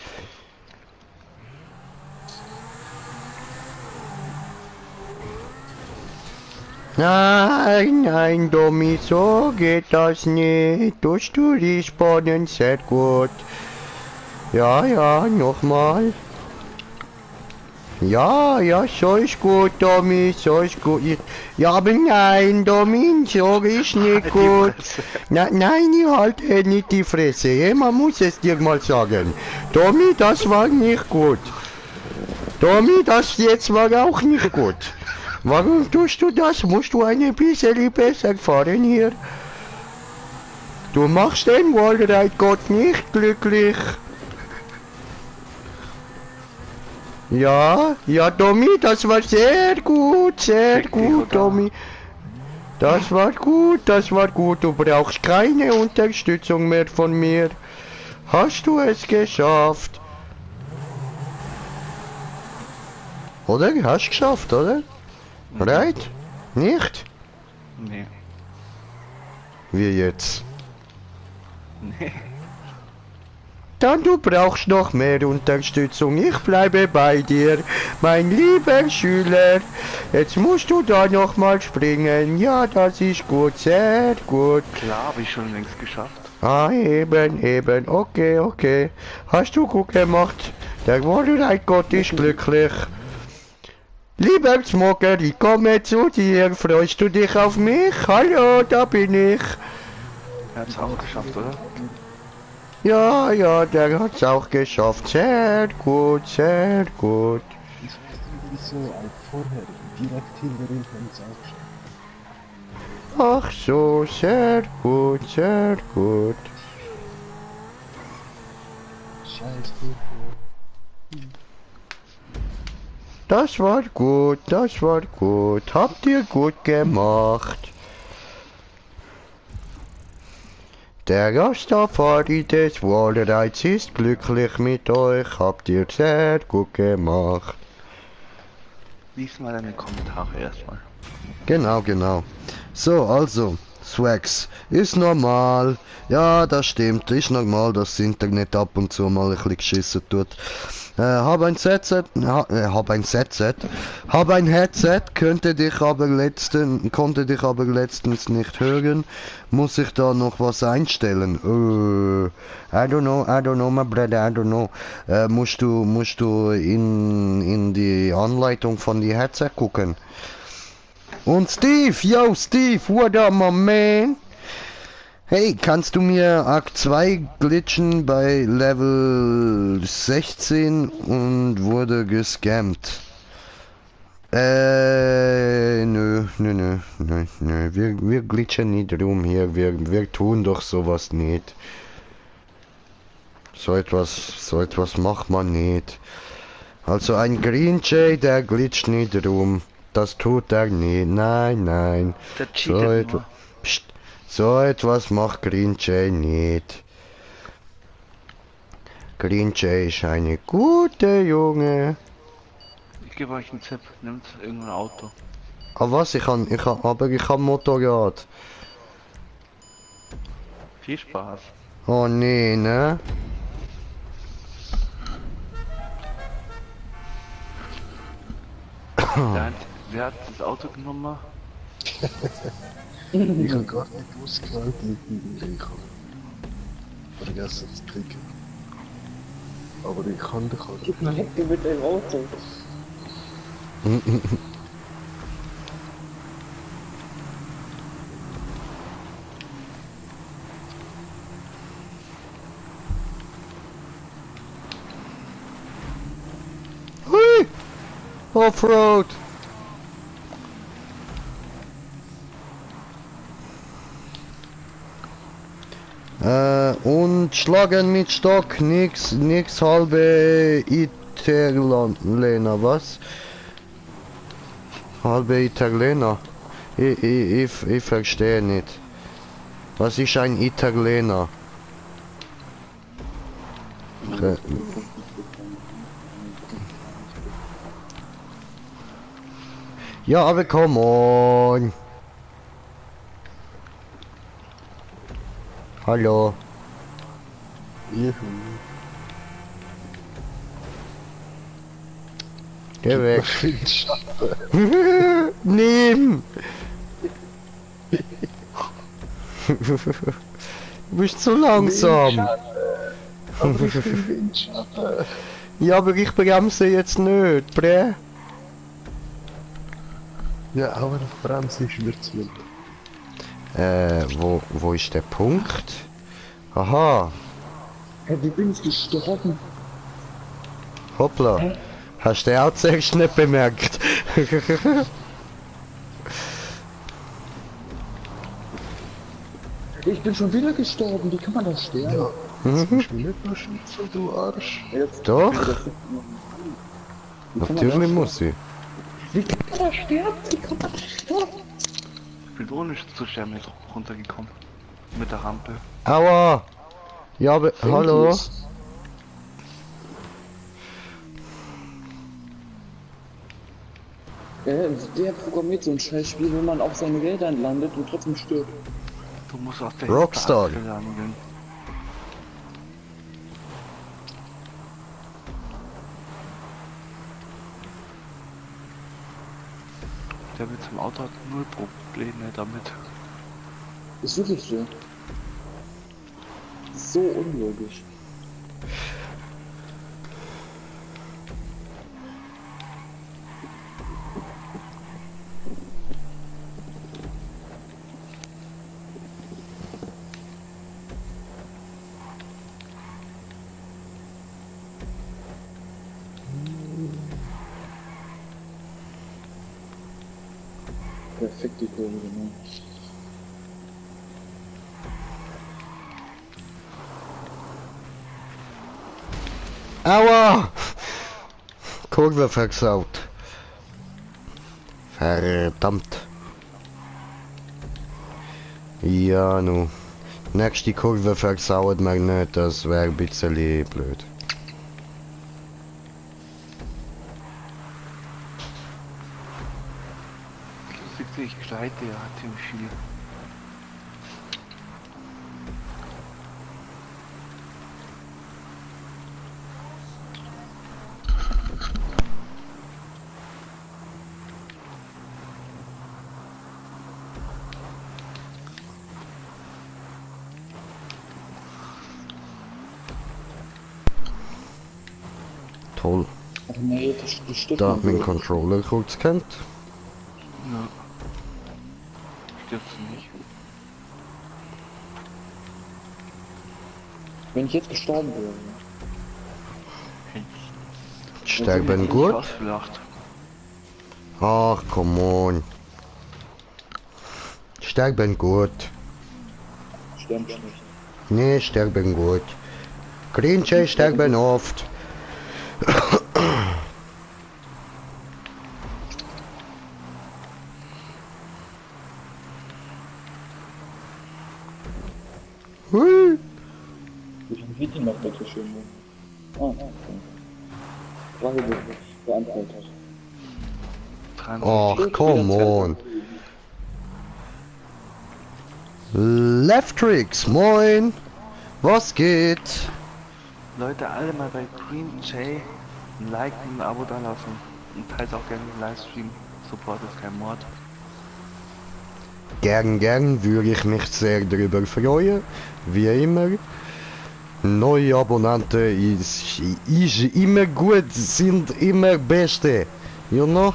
Nein, nein, Domi, so geht das nicht. Tust du respawnen, sehr gut. Ja, ja, nochmal. Ja, ja, so ist gut, Domi, so ist gut. Ja, aber nein, Domi, so ist nicht gut. Nein, ich halte nicht die Fresse. Man muss es dir mal sagen. Domi, das war nicht gut. Domi, das jetzt war auch nicht gut. Warum tust du das? Musst du ein bisschen besser fahren hier? Du machst den Wallride-Gott nicht glücklich. Ja, ja, Domi, das war sehr gut, Domi. Das war gut, das war gut. Du brauchst keine Unterstützung mehr von mir. Hast du es geschafft? Oder? Hast geschafft, oder? Right? Nicht? Nee. Wie jetzt? Nee. Dann du brauchst noch mehr Unterstützung. Ich bleibe bei dir, mein lieber Schüler. Jetzt musst du da noch mal springen. Ja, das ist gut, sehr gut. Klar, habe ich schon längst geschafft. Ah, eben. Okay, okay. Hast du gut gemacht. Der Wallride-Gott ist glücklich. Lieber Smoker, ich komme zu dir. Freust du dich auf mich? Hallo, da bin ich. Er hat es auch geschafft, oder? Ja, ja, der hat's auch geschafft. Sehr gut, sehr gut. Ich weiß nicht, wieso auch vorher direkt hinter ihm haben sie auch geschafft. Ach so, sehr gut, sehr gut. Scheiße. Das war gut, das war gut. Habt ihr gut gemacht. Der Rastafari des Wallrides ist glücklich mit euch. Habt ihr sehr gut gemacht. Lies mal deine Kommentare erstmal. Genau. So, also, Swags, ist normal. Ja, das stimmt, ist normal, dass das Internet ab und zu mal ein bisschen geschissen tut. Hab ein Headset, konnte dich aber letztens nicht hören. Muss ich da noch was einstellen? I don't know, my brother, I don't know. Musst du in die Anleitung von die Headset gucken. Und Steve, what up, my man? Hey, kannst du mir Akt 2 glitschen bei Level 16 und wurde gescammt? Nö. Wir glitschen nicht rum hier. Wir tun doch sowas nicht. So etwas macht man nicht. Also ein Green Jay, der glitscht nicht rum. Das tut er nicht. Nein. Der So cheatet etwas. nur. Psst. So etwas macht Green Jay nicht. Green Jay ist eine gute Junge. Ich gebe euch einen Tipp. Nimmt irgendein Auto. Aber was? Ich hab Motorrad. Viel Spaß. Oh nee, ne? Wer hat das Auto genommen? Ich habe gar nicht ausgewählt mit dem Rico. Vergessen zu klicken. Aber ich kann dich halt. Gib mal Hecke mit dem Auto. Offroad! Und schlagen mit Stock, nix halbe Italiener, was? Halbe Italiener? Ich verstehe nicht. Was ist ein Italiener? Ja, aber come on. Hallo. Juhu. Geh weg. Windschatten. Nimm! Du bist zu langsam. Aber ich bin Windschatten. Ja, aber ich bremse jetzt nicht, Bre. Ja, aber auf Bremse ist mir zu wild. Wo ist der Punkt? Aha, Hä, wie bin ich gestorben? hoppla. Hast du auch zuerst nicht bemerkt? Ich bin schon wieder gestorben, wie kann man das sterben? Ja, jetzt musst du mich nicht noch schützen, du Arsch. Jetzt, Doch, wie kann man natürlich das muss ich. Wie kann man da sterben? Wie kann man sterben? Ich bin ohne zu sterben jetzt runtergekommen. Mit der Rampe. Aua! Ja, aber, hallo? Der programmiert so ein Scheißspiel, wo man auf seinen Rädern landet und trotzdem stirbt. Du musst auf der Rockstar. Hinterachse landen. Der mit dem Auto hat null Probleme damit. Ist wirklich so. So unlogisch. Perfekt die Kurve, genau. Aua! Kurve versaut. Verdammt. Ja, nu. Nächste Kurve versaut mir nicht, das wäre ein bisschen blöd. Ich gleite ja ziemlich viel. Toll. Ach nee, das stimmt. Da hat mein Controller kurz kennt. Ja. Stirbst du nicht? Wenn ich jetzt gestorben wäre. Sterben Nicht gut? ausgelacht. Ach, come on. Sterben gut. Sterben schlecht. Nee, sterben gut. Grinche sterben oft. Hui. Wie viel geht die noch bitte schön? Ah, okay. Frage beantwortet. Ach, come on. Left Tricks, moin. Was geht? Leute, alle mal bei Green Jay ein Like und ein Abo da lassen. Und teilt auch gerne den Livestream. Support ist kein Mord. Gern würde ich mich sehr darüber freuen. Wie immer. Neue Abonnenten ist immer gut, sind immer beste. You know?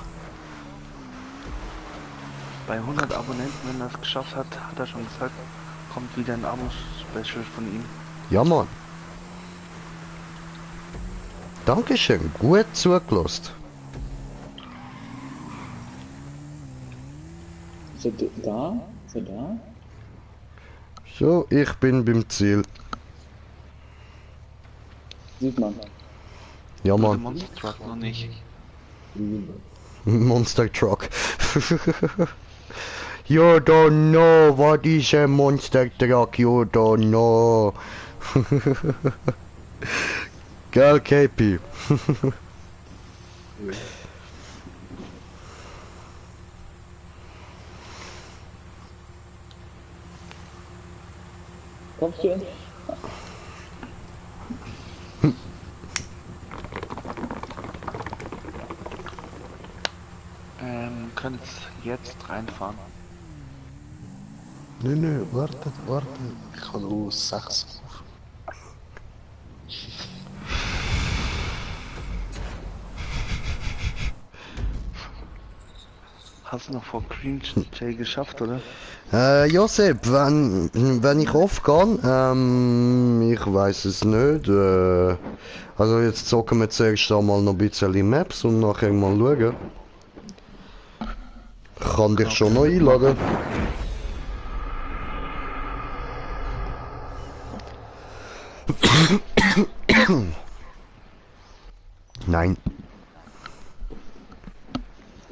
Bei 100 Abonnenten, wenn er es geschafft hat, hat er schon gesagt, kommt wieder ein Abo-Special von ihm. Ja, Mann. Dankeschön, gut zugelassen. da? Ist er da? So, ich bin beim Ziel. Sieht man. Ja, Nur der Mann. Monster Truck noch nicht. Monster Truck. You don't know what is a monster truck, you don't know. Gell, KP? Kommst du hin? Könnt jetzt reinfahren. Nö, wartet. Ich kann nur 6 auf. Hast du noch vor Green Jay geschafft, oder? Josep, wenn ich aufgehe, ich weiß es nicht. Also jetzt zocken wir zuerst einmal noch ein bisschen Maps und nachher mal schauen. Kann dich schon noch einladen. Nein.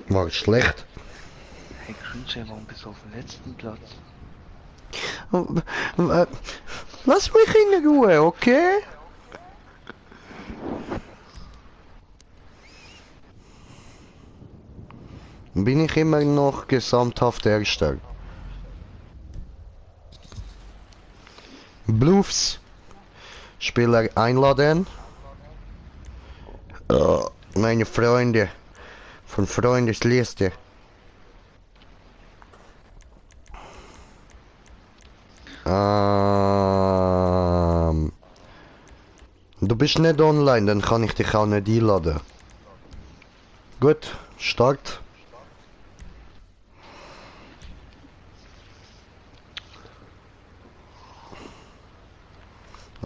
War schlecht. Hey Green Jay, warum bist du auf dem letzten Platz? Lass mich in Ruhe, okay? Bin ich immer noch gesamthaft Erster. Bluffs. Spieler einladen. Meine Freunde. Von Freundesliste. Du bist nicht online, dann kann ich dich auch nicht einladen. Gut, Start.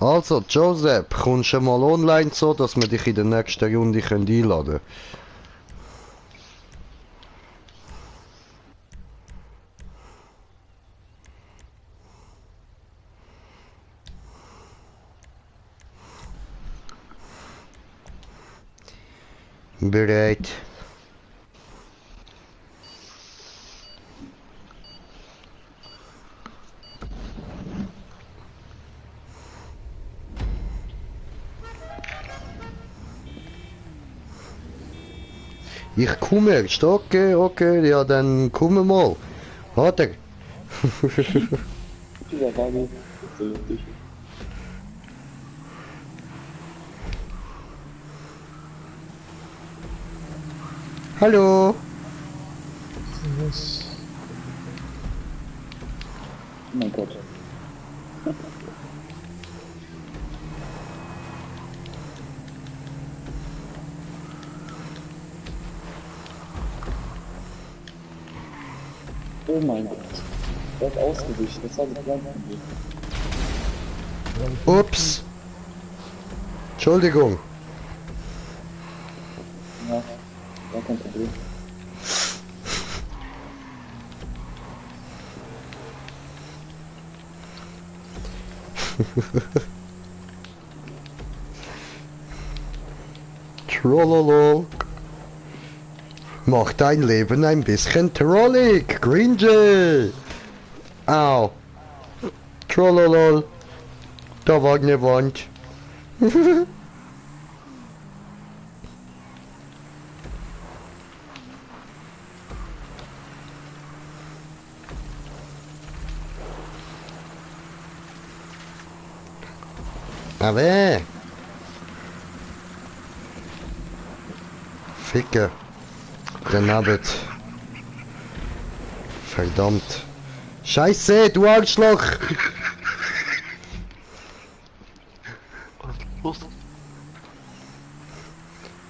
Also, Joseph, kommst du mal online so, dass wir dich in der nächsten Runde einladen können? Bereit. Ich komme erst, okay, ja dann komm mal. Warte. Dieser Wagen ist so lustig. Hallo. Oh mein Gott. Oh mein Gott. Er hat ausgewichen, das war die Plan von mir. Ups. Entschuldigung. Ja, gar kein Problem. Trollolol. Mach dein Leben ein bisschen trollig, Gringy. Au. Trollolol. Da war eine Wand. Aber. Ficke. Den Abend. Verdammt. Scheiße, du Arschloch! Was ist los?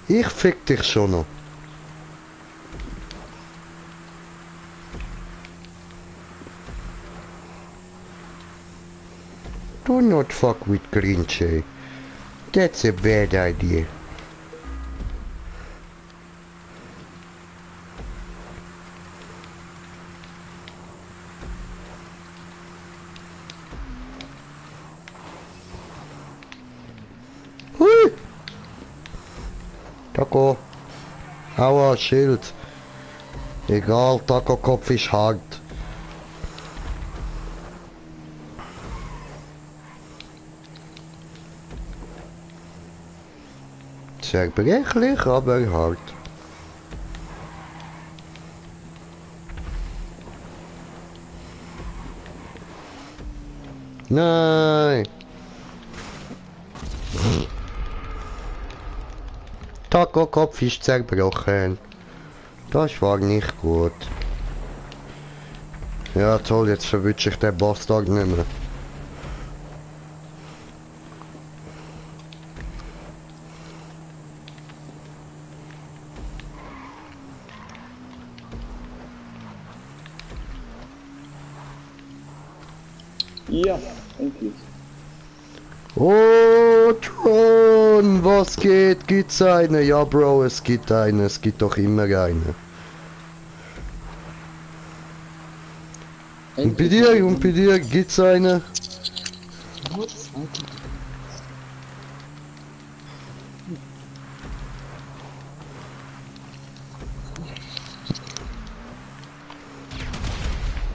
Ich fick dich schon noch. Do not fuck with Grinchy. That's a bad idea. Taco. Aua, Schild. Egal, Taco-Kopf ist hart. Zerbrechlich, aber hart. Nein! Taco-Kopf ist zerbrochen. Das war nicht gut. Ja toll, jetzt verwünsche ich den Bastard nicht mehr. Ja, endlich. Oh, Tron, was geht? Gibt's eine? Ja, Bro, es gibt eine. Es gibt doch immer eine. Und bei dir, gibt's eine?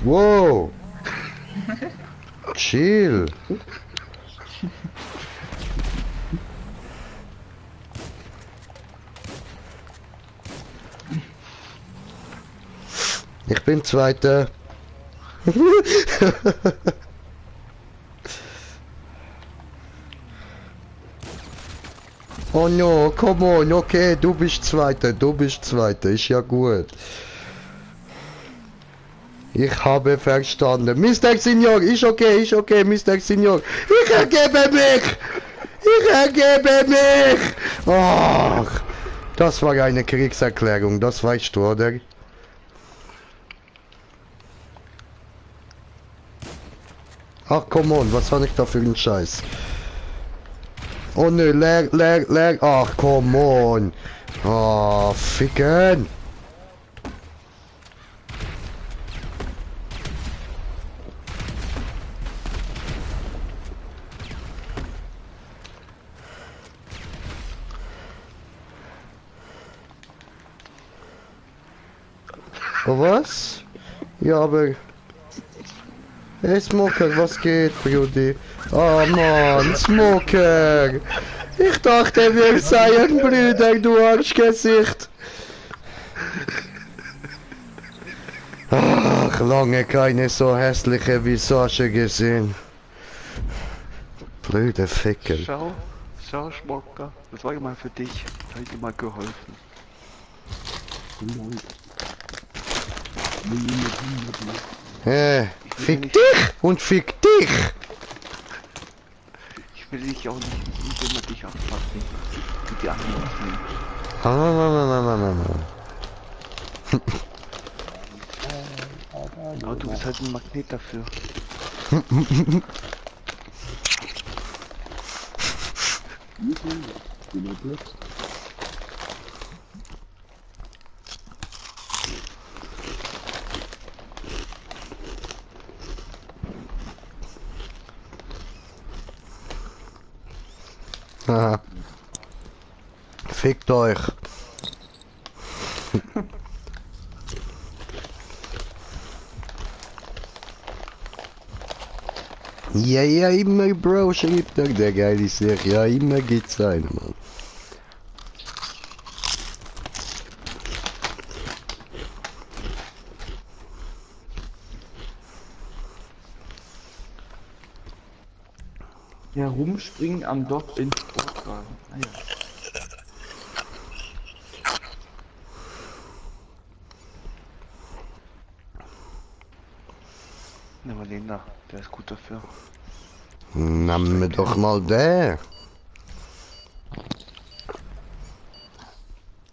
Wow. Chill. Ich bin Zweiter. Oh no, come on, okay, du bist Zweiter, ist ja gut. Ich habe verstanden. Mr. Senior, ist okay, Mr. Senior. Ich ergebe mich! Ach, das war eine Kriegserklärung, das weißt du, oder? Ach, come on, was habe ich da für einen Scheiß? Oh ne, leer, ach, come on. Oh, ficken. Oh, was? Ja, aber... Hey Smoker, was geht, Brudi? Oh Mann, Smoker! Ich dachte, wir seien Brüder, du Arschgesicht! Ach, lange keine so hässliche Visage gesehen. Blöde Ficker. Schau, Schmocker, das war immer für dich. Das hat dir mal geholfen. Fick dich und fick dich! Ich will dich auch nicht immer dich abfassen. Und die anderen nehmen. Aber du bist halt ein Magnet dafür. Aha. Fickt euch. Ja, immer, Bro, schreibt doch der geile Sicht. Ja, immer gibt's einen, Mann. Herumspringen am Dock in Sportwagen. Ah, ja. Nimm mal den da, der ist gut dafür. Nimm mir doch mal der.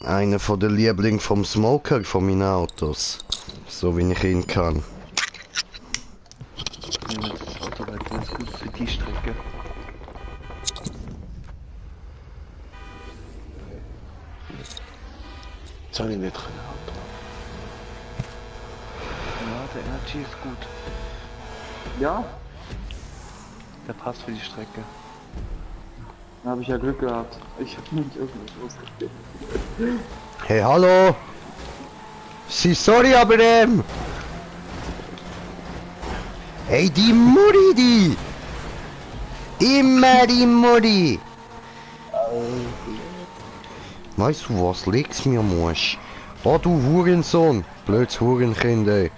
Einer von den Lieblingen vom Smoker von meinen Autos. So wie ich ihn kann. Nimm jetzt das Auto, weil der ist gut für die Strecke. Jetzt habe ich nicht kein Auto. Ja, der Energy ist gut. Ja? Der passt für die Strecke. Da habe ich ja Glück gehabt. Ich habe nämlich irgendwas losgespielt. Hey, hallo! Sie, sorry, aber hey, die Mutti, die! Immer die Mutti! Weißt du was, leg's mir, Mosch. Oh, du Hurensohn! Blöds Hurenkind, ey.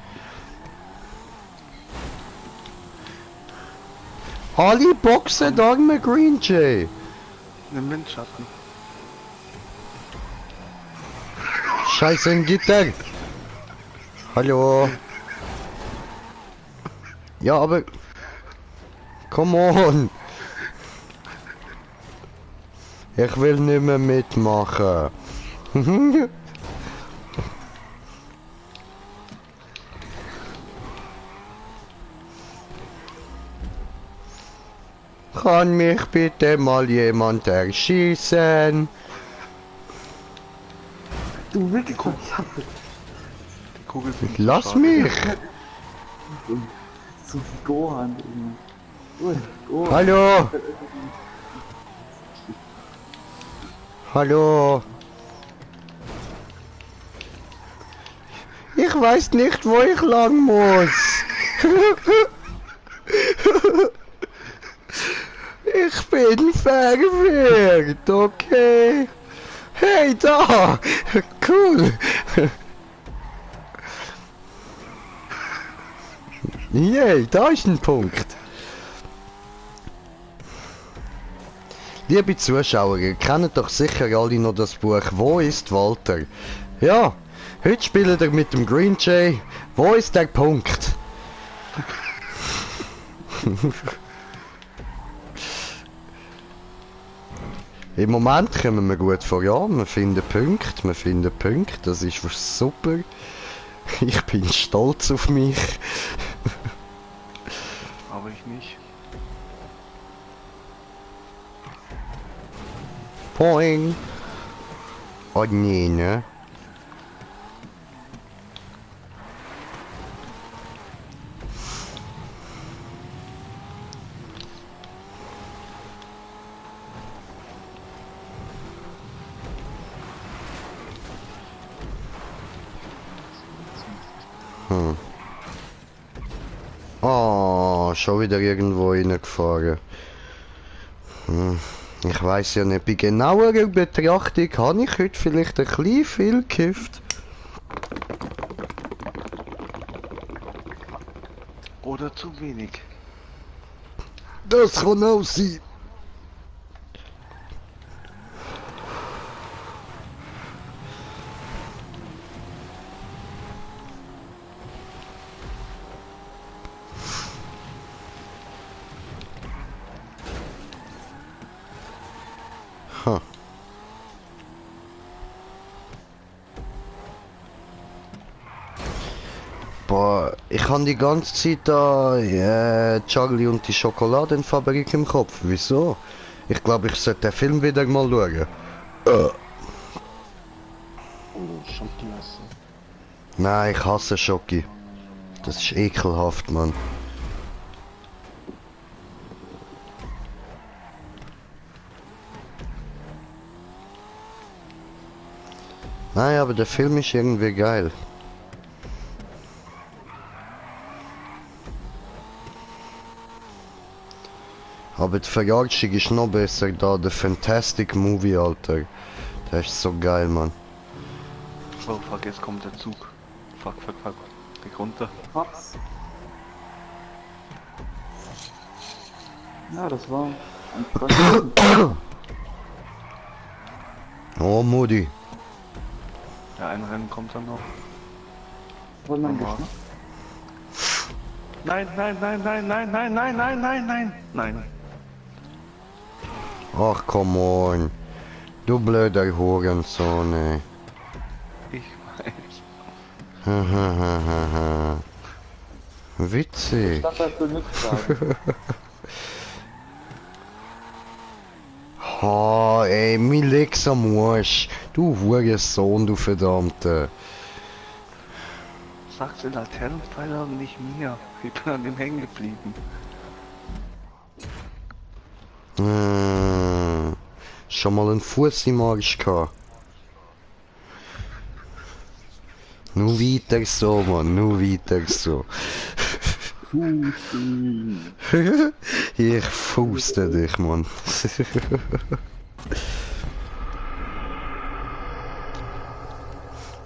Alle Boxen arme Green Jay! Nimm Windschatten. Scheiße, ein Gitter! Hallo! Ja, aber... Come on! Ich will nicht mehr mitmachen. Kann mich bitte mal jemand erschießen? Du Wichser, ich hasse Die Kugel sind zu Lass schade. mich! so Gohan. Ui, Gohan. Hallo! Hallo! Ich weiß nicht, wo ich lang muss. Ich bin verwirrt, okay? Hey, da! Cool! Yay, da ist ein Punkt. Liebe Zuschauer, ihr kennt doch sicher alle noch das Buch Wo ist Walter? Ja, heute spielt er mit dem Green Jay. Wo ist der Punkt? Im Moment kommen wir gut voran, wir finden Punkte, das ist super. Ich bin stolz auf mich. Aber ich nicht. Poing! Oh nee, ne? Oh, schon wieder irgendwo reingefahren. Ich weiß ja nicht, bei genauerer Betrachtung habe ich heute vielleicht ein bisschen viel gekifft. Oder zu wenig. Das kann auch sein. Ha. Boah, ich habe die ganze Zeit da Charlie und die Schokoladenfabrik im Kopf. Wieso? Ich glaube, ich sollte den Film wieder mal schauen. Oh, Schokolade. Nein, ich hasse Schoki. Das ist ekelhaft, Mann. Nein, aber der Film ist irgendwie geil. Aber die Verarschung ist noch besser da, der Fantastic Movie, Alter. Der ist so geil, Mann. Oh fuck, jetzt kommt der Zug. Fuck. Weg runter. Hab's. Ja, das war ein Freund. Oh, Mutti. Ja, ein Rennen kommt dann noch. Wollen wir einen Nochmal. Geschmack? Nein. Ach, come on. Du blöder Hurensohn, ey. Ich weiß. Hahaha. Ich Witzig. dachte, dass du nichts sagen. Ha, ey, mi leg's am Arsch. Du Hurensohn, du Verdammte. Sag's den Laternenpfeiler und nicht mir. Ich bin an dem hängen geblieben. Schon mal einen Fuß im Arsch gehabt. Nur weiter so, Mann, nur weiter so. Ich fußte dich, Mann.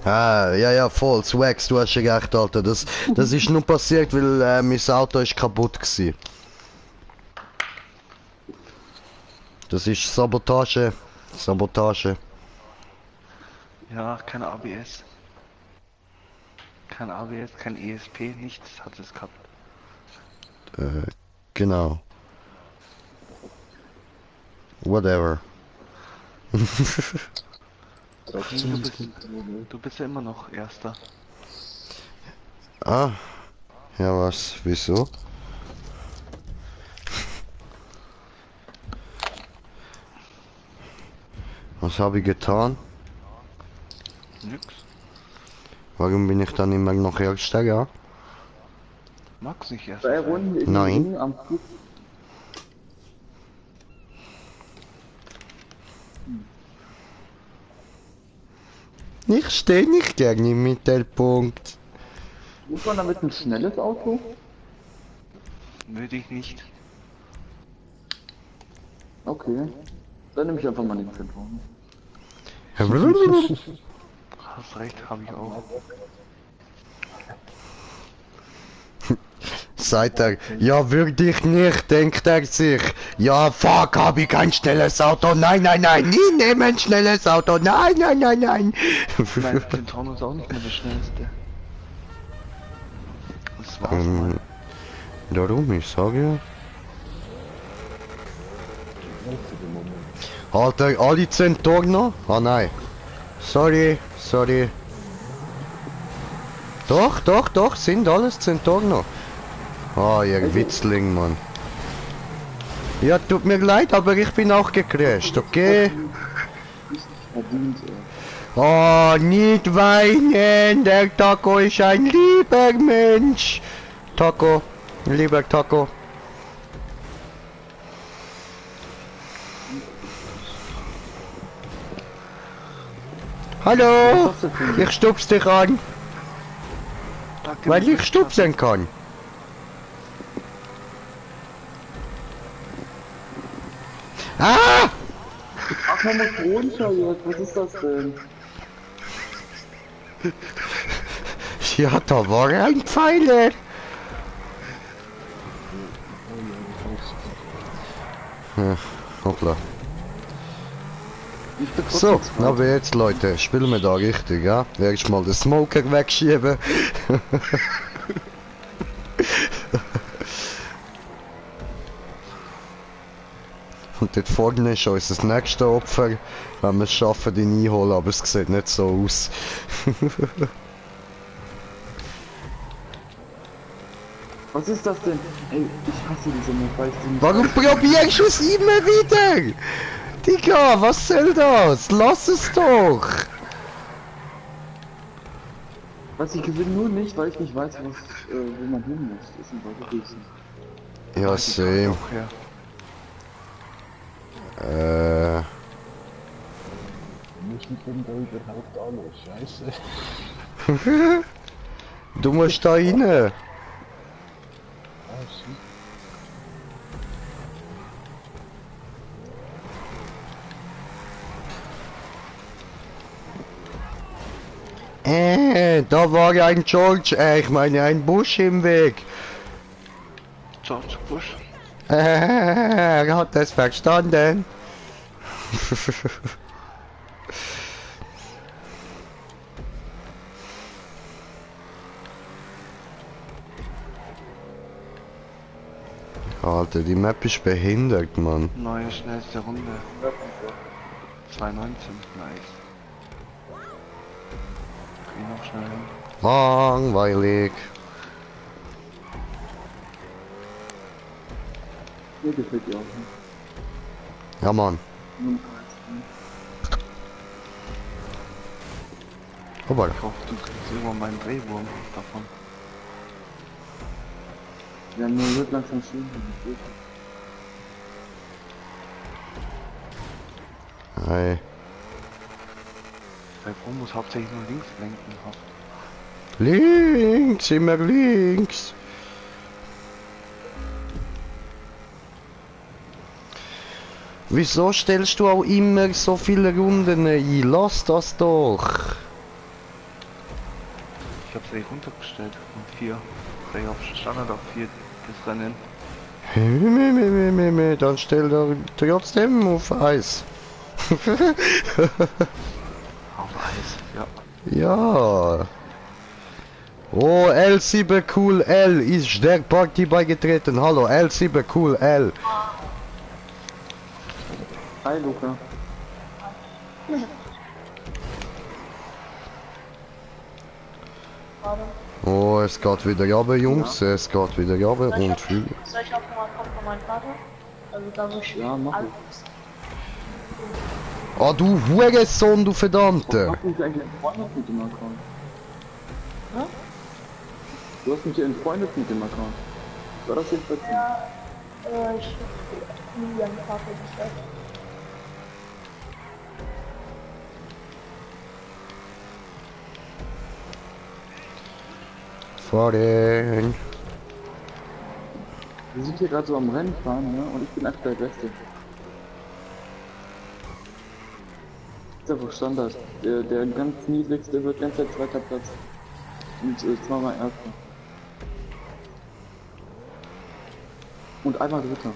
Ah, ja, voll, Swax, du hast ja recht, Alter. Das ist nur passiert, weil mein Auto ist kaputt gsi. Das ist Sabotage. Sabotage. Ja, kein ABS. Kein ABS, kein ESP, nichts hat es gehabt. Genau. Whatever. Du bist ja immer noch Erster. Ah. Ja, was? Wieso? Was habe ich getan? Nix. Warum bin ich dann immer noch Erster, ja? Mag's nicht erst. 2 Runden in Nein. den Ring am Flug. Ich stehe nicht gerne im Mittelpunkt. Muss man damit ein schnelles Auto? Nötig nicht. Okay. Dann nehme ich einfach mal den Fünfer. Hast recht, habe ich auch. Sagt er, ja wirklich nicht, denkt er sich. Ja fuck, hab ich kein schnelles Auto. Nein, nie nehmen ein schnelles Auto. Nein. Nein, den Traum ist auch nicht mehr der schnellste. Das war's mal. Darum, ich sage ja. Alter, alle Zentorno? Ah nein. Sorry. Doch, sind alles Zentorno. Ah, ihr Witzling, Mann. Ja, tut mir leid, aber ich bin auch gecrasht, okay? Verdient, Oh, nicht weinen, der Taco ist ein lieber Mensch. Taco, lieber Taco. Hallo, ich stups dich an, Danke, weil ich stupsen kann. Ah! Ach, man muss runter jetzt. Was ist das denn? Ja, da war ein Pfeiler. Ja, hoppla. Ich bin So, trotzdem zweit. aber jetzt Leute, spielen wir da richtig, ja? Erstmal den Smoker wegschieben. Und dort vorne ist unser nächstes Opfer, wenn wir es schaffen, ihn einholen, aber es sieht nicht so aus. Was ist das denn? Ey, ich hasse diese Map, weil ich die nicht... Warum probierst du es immer wieder? Digga, was soll das? Lass es doch! Was, ich gewinne nur nicht, weil ich nicht weiß, was, wo man hin muss. Das ist ein Waldriesen. Ja, same. Auch her. Muss mit dem da überhaupt alles? Scheiße. Du musst da rein. Ah, Da war ein George, ich meine ein Busch im Weg. George Bush. Er hat es verstanden. Alter, die Map ist behindert, Mann. Neue schnellste Runde. 2:19, nice. Geh noch schnell hin. Langweilig. Mir gefällt die auch nicht. Ja, Mann. Nur Aber Ich hoffe, du kriegst irgendwann meinen Drehwurm davon. wir haben nur wird langsam schön. Hey. Bei Pro muss hauptsächlich nur links lenken. Links, immer links. Wieso stellst du auch immer so viele Runden ein? Lass das doch. Ich habe sie runtergestellt von 4. Sei auf Standard auf 4 das Rennen. Dann stell doch trotzdem auf Eis. Auf Eis, ja. Ja. Oh, L7 Cool L ist der Party beigetreten. Hallo, L7 Cool L. Hi Luca. Oh, es geht wieder runter, Jungs. Es geht wieder runter und viel. Soll ich auch mal kommen von meinem Vater? Also da wo ich Ja, mach alles. Ah, du Hurensohn, du Verdammte. Hast du mich eigentlich entfreundet mit dem Account? Hä? Du hast mich entfreundet mit dem Account. War das jetzt letztens? Ja, ich nie an Vater gesagt. Fahren. Wir sind hier gerade so am Rennen fahren, ne? Und ich bin einfach der Beste. Das ist einfach Standard. Der ganz niedrigste wird ganz Zeit zweiter Platz. Und zweimal erster. Und einmal dritter.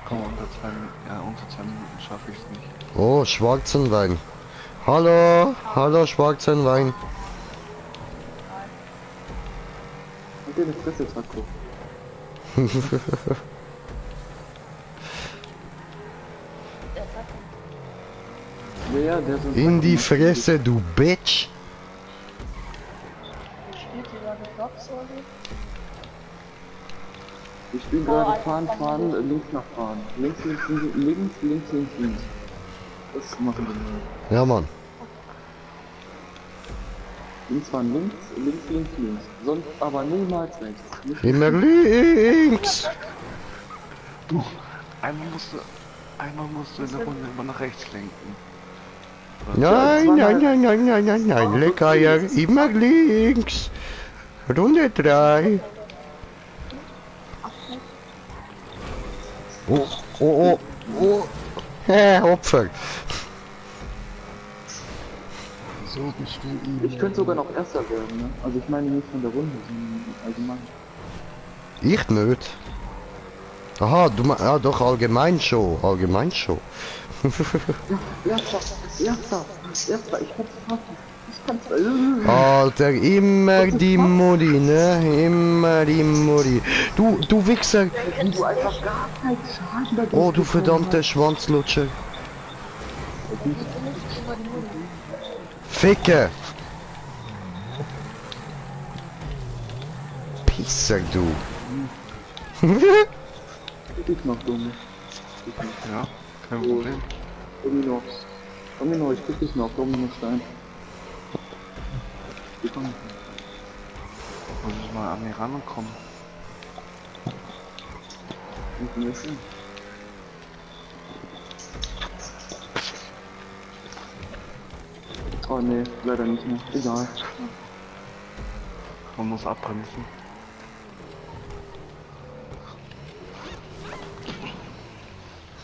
Komm, unter 2 Minuten schaffe ich es nicht. Oh, schwarzen Wein. Hallo, hallo, schwarzen Wein. Und den Fresse, Taco. Ja, der ist uns In die Fresse, du Bitch. Ich spiele gerade Box oder so. Ich spiele gerade fahren, links nach fahren. Links, links. Das machen wir nur. Ja, Mann. Links fahren links. Sonst aber niemals rechts. Nicht Immer links. Einmal musst du in der Runde immer nach rechts lenken. Nein, Leckeier, immer links. Runde 3. Oh. Opfer. So bist du Ich könnte sogar noch erster werden, ne? Also ich meine nicht von der Runde, sondern allgemein. Ich nicht. Aha, du meinst, ja doch, allgemein schon. Erster, ich kann's fassen. Alter, immer die Mutti, ne? Immer die Mutti. Du Wichser. Du einfach gar keinen Schaden dagegen. Oh, du verdammter Schwanzlutscher. Ficke. Pisser, du. Ich noch dumm. Ja, kein Problem. Domino, ich krieg dich noch, Dominostein. Muss ich mal an mir rankommen. Oh ne, leider nicht mehr. Egal. Man muss abbremsen.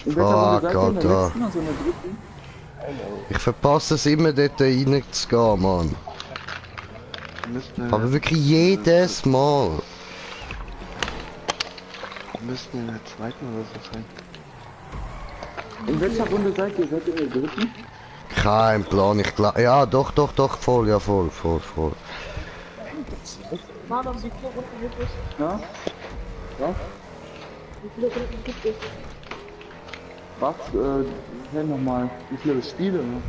In welcher Runde Fuck, seid ihr? In der Alter. letzten, also in der dritten? Ich verpasse es immer dort reinzugehen, Mann. Wir müssten, Aber wirklich jedes Mal. müssten in der zweiten oder so sein. In welcher Runde seid ihr? Seid ihr in der dritten? Kein Plan, ich glaube. Ja, doch, voll, ja, voll. Mann, wie viele Runden gibt es? Ja? Was? Wie viele Runden gibt es? Was? Hey nochmal. Wie viele Spiele? Ne?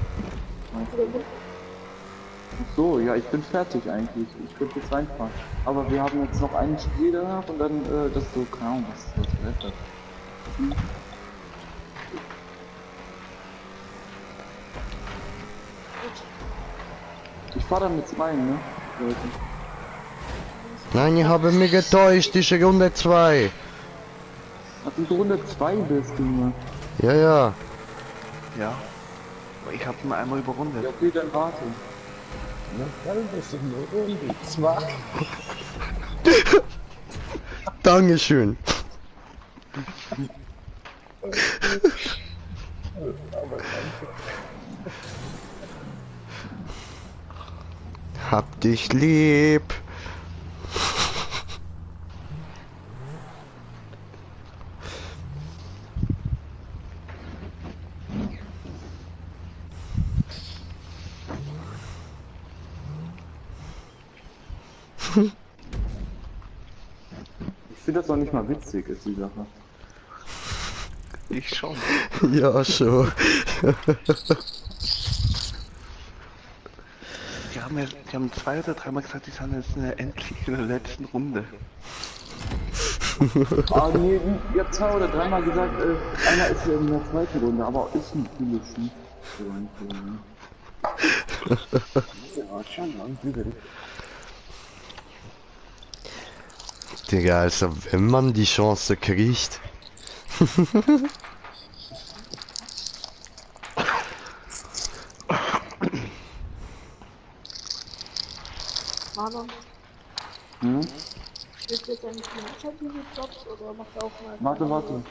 Ach so, ja, ich bin fertig eigentlich. Ich könnte jetzt reinfahren. Aber wir haben jetzt noch ein Spiel danach und dann, das ist so, keine Ahnung, was wird das? Ich fahr dann mit 2, ne? Leute. Nein, ich habe mich getäuscht, ist Runde 2. Dass du Runde 2 bist, Junge. Ja, ja. Ja. Aber ich habe ihn einmal überrundet. Ja, okay, dann warte. Na, dann bist du nur Runde 2. Dankeschön. Hab dich lieb. Ich finde das noch nicht mal witzig, ist die Sache. Ich schon. Ja, schon. Die haben 2 oder 3 Mal gesagt, die sind jetzt endlich in der letzten Runde. Ah, nee, ihr habt 2 oder 3 Mal gesagt, einer ist ja in der zweiten Runde, aber ist natürlich nicht so einfach, ne? Ja, schon lang wieder. Digga, also wenn man die Chance kriegt. Marlon, Hm? spielst du jetzt eigentlich die ganze Zeit diese Jobs oder macht er auch mal... Warte.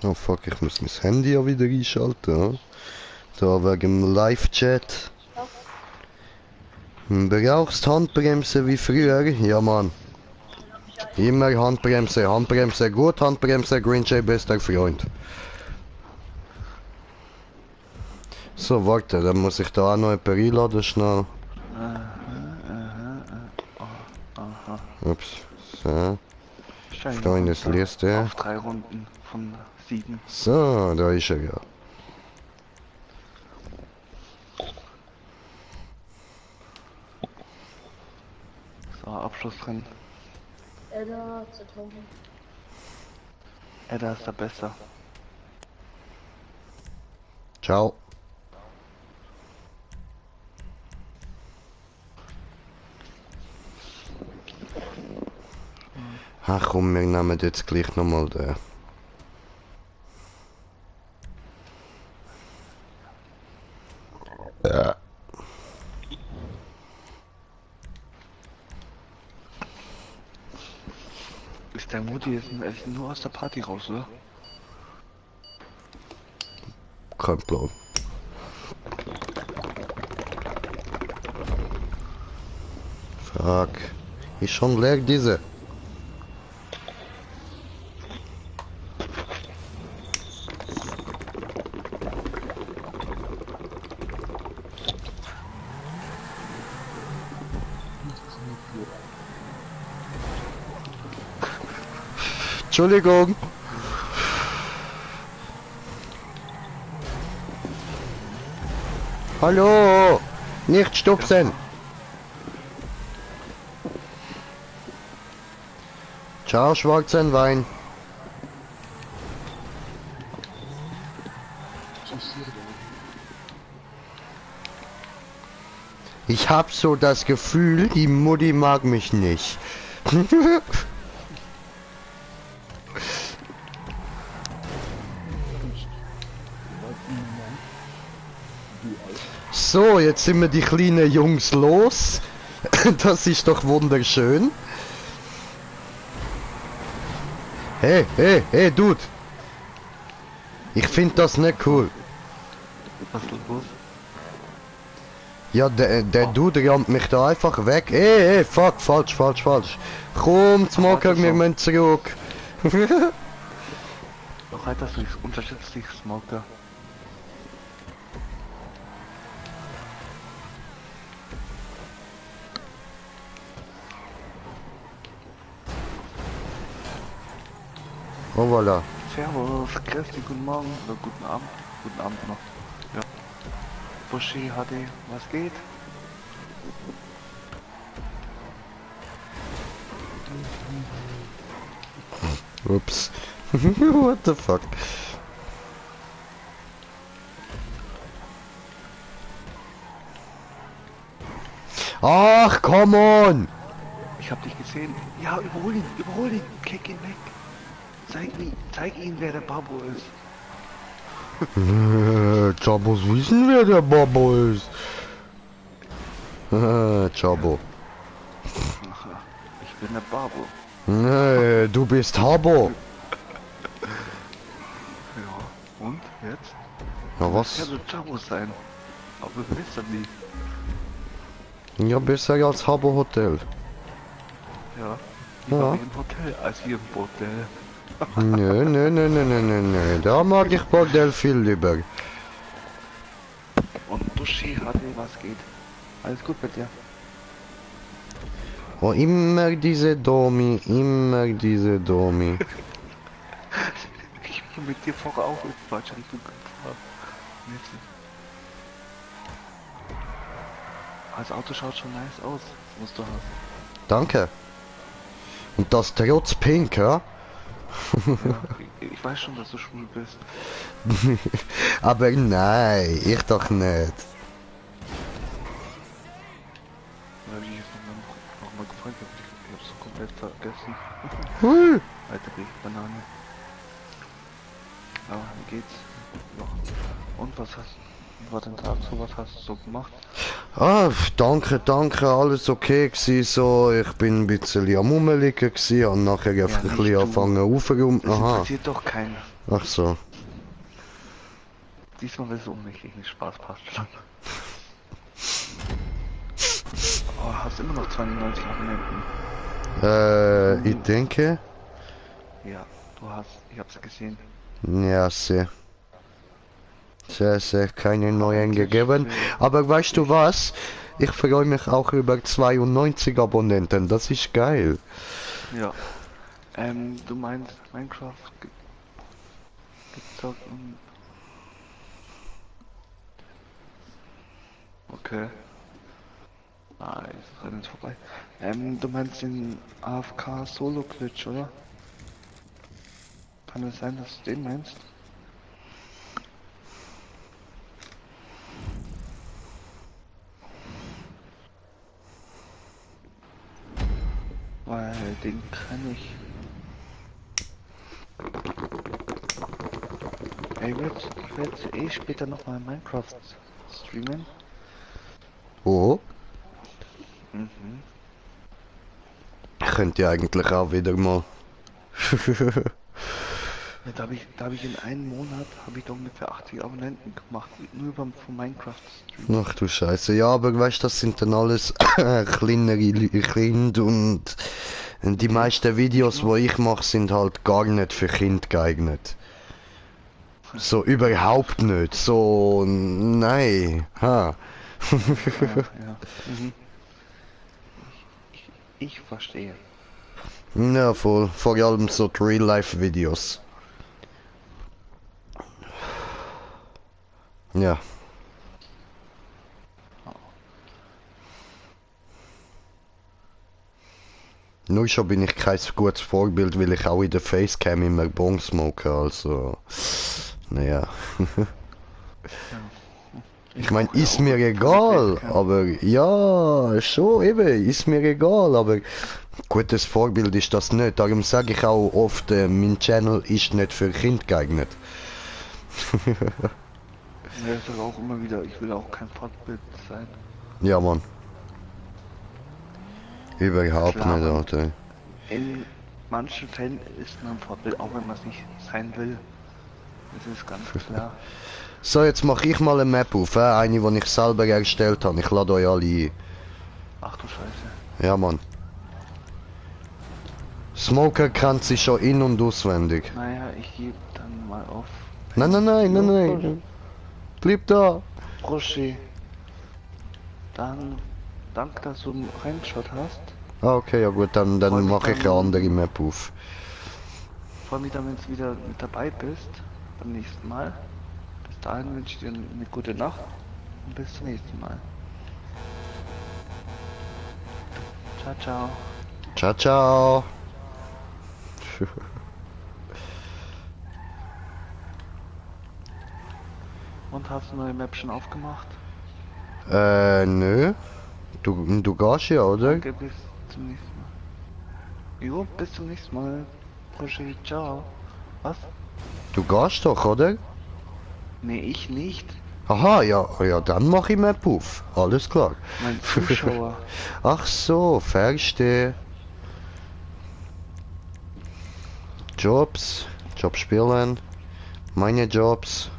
Oh fuck, ich muss mein Handy ja wieder einschalten. Da wegen dem Live-Chat. Brauchst Handbremse wie früher? Ja, Mann. Immer Handbremse, Handbremse, gut Handbremse, Green Jay bester Freund. So, warte, dann muss ich da auch noch jemanden einladen, schnell. Ups, so. Freundesliste. Auf 3 Runden von 7. So, da ist er ja. So, Abschluss drin. Edda, 2000. Edda ist der Beste. Ciao. Ach komm, wir nehmen jetzt gleich nochmal den. Ja. Ist der Mutti jetzt nur aus der Party raus, oder? Kein Plan. Fuck. Ist schon leer diese. Entschuldigung. Hallo. Nicht stupsen. Ciao, schwarzen Wein. Ich hab so das Gefühl, die Mutti mag mich nicht. So, jetzt sind wir die kleinen Jungs los. Das ist doch wunderschön. Hey, Dude. Ich finde das nicht cool. Was ist los? Ja, der Dude rammt mich da einfach weg. Hey, fuck, falsch. Komm, Smoker, wir müssen zurück. Doch halt das nicht, unterschätzt dich, Smoker. Oh, voilà. Servus, grüß dich, guten Morgen oder guten Abend noch. Ja. Buschi, HD, was geht? Ups. What the fuck? Ach, come on! Ich hab dich gesehen. Ja, überhol ihn, kick ihn weg. Zeig ihm, wer der Babo ist. Chabos wissen, wer der Babo ist. Chabo. Ich bin der Babo. Nee, du bist Habo. Ja, und jetzt? Ja, Kann was? so Chabo sein. Aber du willst das nie. Ja, besser als Habo Hotel. Ja. Ja. Lieber wie im Hotel als hier im Bordell. Nö. Da mag ich Bordell viel lieber. Und Duschi, HD, was geht? Alles gut mit dir? Oh, immer diese Domi. Ich bin mit dir vorher auch in Deutschland gefahren. Das Auto schaut schon nice aus. Das musst du haben. Danke. Und das trotz Pink, ja? Ja, ich weiß schon, dass du schwul bist. Aber nein, ich doch nicht. Da hab ich jetzt noch mal gefragt, ich hab's komplett vergessen. Hui. Alter, bin ich Banane. Aber wie geht's? Ja. Und was war dein Tag so? Was hast du so gemacht? Ah, danke, alles okay gsi so. Ich bin ein bisschen am Rumliegen gsi und nachher einfach ein nicht bisschen du. anfangen aufzuräumen. Das Aha, interessiert doch keinen. ach so. Diesmal ist es unwichtig, nicht Spaß passt schon. Oh, hast immer noch 92 Abonnenten. Ich denke, Ja, du hast, ich hab's gesehen. ja, sehr, keine neuen gegeben. Aber weißt du was? Ich freue mich auch über 92 Abonnenten, das ist geil. Ja. Du meinst Minecraft gezockt und... Okay. Ah, jetzt ist Rennen vorbei. Du meinst den AFK Solo Glitch, oder? Kann es sein, dass du den meinst? Weil den kann ich. Ey, ich werd eh später nochmal Minecraft streamen. Oh, Mhm. könnt ihr eigentlich auch wieder mal. Ja, da hab ich in einem Monat habe ich doch ungefähr 80 Abonnenten gemacht, nur von Minecraft Stream. Ach du Scheiße, ja, aber weißt du, das sind dann alles kleinere Kinder und die meisten Videos, wo ich mache, sind halt gar nicht für Kinder geeignet. So überhaupt nicht. So, nein. Ha. Ja. Mhm. Ich verstehe. Ja, voll. Vor allem so Real-Life-Videos. Ja. Nur schon bin ich kein gutes Vorbild, weil ich auch in der Facecam immer Bon smoke, also... Naja. Ich meine, ist mir egal, aber ja, schon eben, ist mir egal, aber gutes Vorbild ist das nicht. Darum sage ich auch oft, mein Channel ist nicht für Kinder geeignet. Ja, ich sage auch immer wieder, ich will auch kein Vorbild sein. Ja, Mann. Überhaupt Klar, nicht, Mann. Alter. In manchen Fällen ist man ein Vorbild, auch wenn man es nicht sein will. Das ist ganz klar. So, jetzt mache ich mal eine Map auf, eine, die ich selber erstellt habe. Ich lade euch alle ein. Ach du Scheiße. Ja, Mann. Smoker kennt sie schon in- und auswendig. Naja, ich gebe dann mal auf. Nein. Bleib da. Broschi. Dann, danke, dass du reingeschaut hast. Ah, okay, ja gut, dann Freut mich mache ich eine dann- andere Map auf. Freue mich dann, wenn du wieder mit dabei bist. Beim nächsten Mal. Bis dahin wünsche ich dir eine gute Nacht. Und bis zum nächsten Mal. Ciao, ciao. Ciao, ciao. Und hast du neue Map schon aufgemacht? Nö. Du gehst ja, oder? Danke, bis zum nächsten Mal. Jo, bis zum nächsten Mal. Roger, ciao. Was? Du gehst doch, oder? Nee, ich nicht. Aha, ja, ja, dann mach ich mir Puff. Alles klar. Mein Zuschauer. Ach so, verstehe. Jobs, Job spielen, meine Jobs,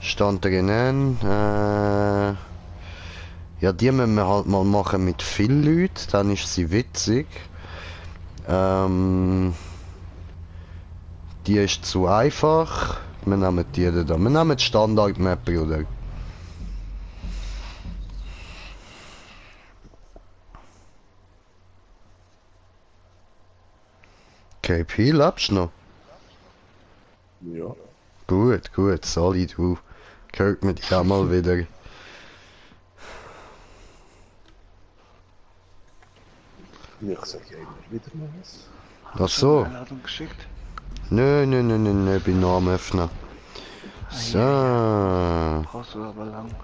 stand drinnen, ja, die müssen wir halt mal machen mit vielen Leuten, dann ist sie witzig. Die ist zu einfach, wir nehmen die da, wir nehmen die Standard-Map, oder? KP, lebst du noch? Ja. Gut, gut, Sali, du. Hört mir dich auch mal wieder. Ich sage immer wieder mal was. Ach so. Einladung geschickt. Nö, nö, nö, nö, nö, bin noch am Öffnen. So. Brauchst du aber lang.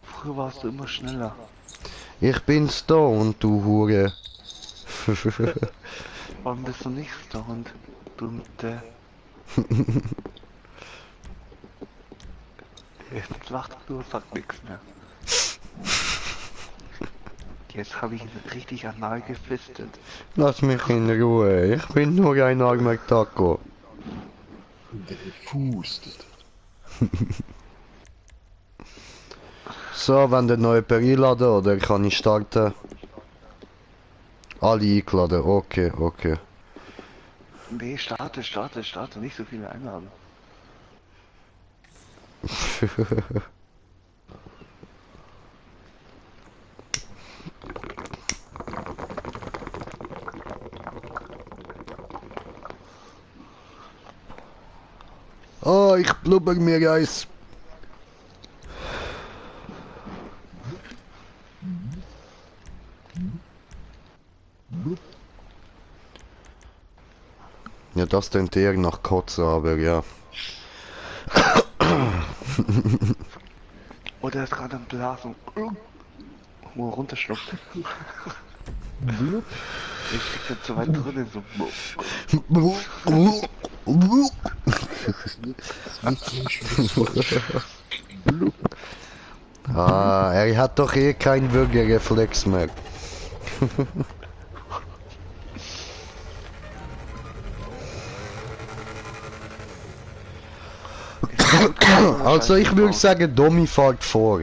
Früher warst du immer schneller. Ich bin's da und du Hure. Warum bist du nicht dauernd? Du mit der... Jetzt lacht du, sagt nichts mehr. Jetzt habe ich ihn richtig anal gefistet. Lass mich in Ruhe, ich bin nur ein armer Taco. Der gefustet. So, wenn der neue einladen oder kann ich starten? Alle eingeladen, okay, okay. Nee, starte, nicht so viele einladen. Oh, ich blubber mir Eis. Ja, das klingt eher nach Kotze, aber ja. Oder ist gerade am Blasen. Wo er runterschluckt. Ich steck da zu weit drin, so. Ah, er hat doch eh keinen Würgereflex mehr. Also ich würde sagen, Domi fährt vor.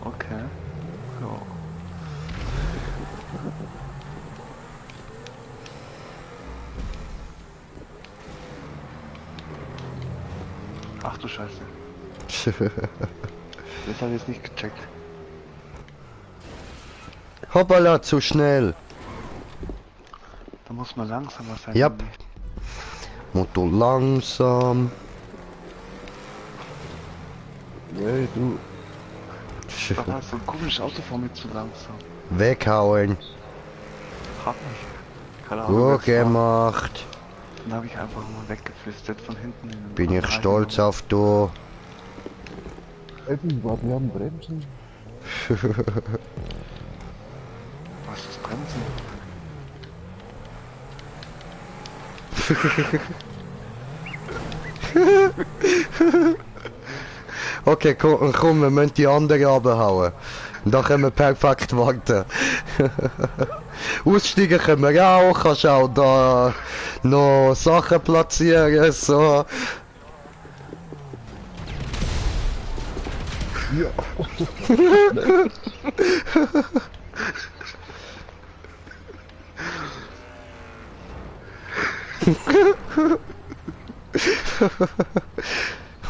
Okay. Ja. Ach du Scheiße. Das habe ich jetzt nicht gecheckt. Hoppala, zu schnell. Da muss man langsamer sein. Ja. finde ich. Motor langsam. Nee, du. Aber so ein komisches Auto vor mir zu langsam. Weghauen. Hab nicht. Keine Ahnung. Gut wer es war. gemacht. Dann habe ich einfach mal weggeflüstert von hinten. in den Bin ich Reinigung. stolz auf du. Eben, warte, wir haben Bremsen. Was ist Bremsen? Okay, komm, wir müssen die anderen abhauen. Und dann können wir perfekt warten. Aussteigen können wir auch, kannst auch da noch Sachen platzieren, so.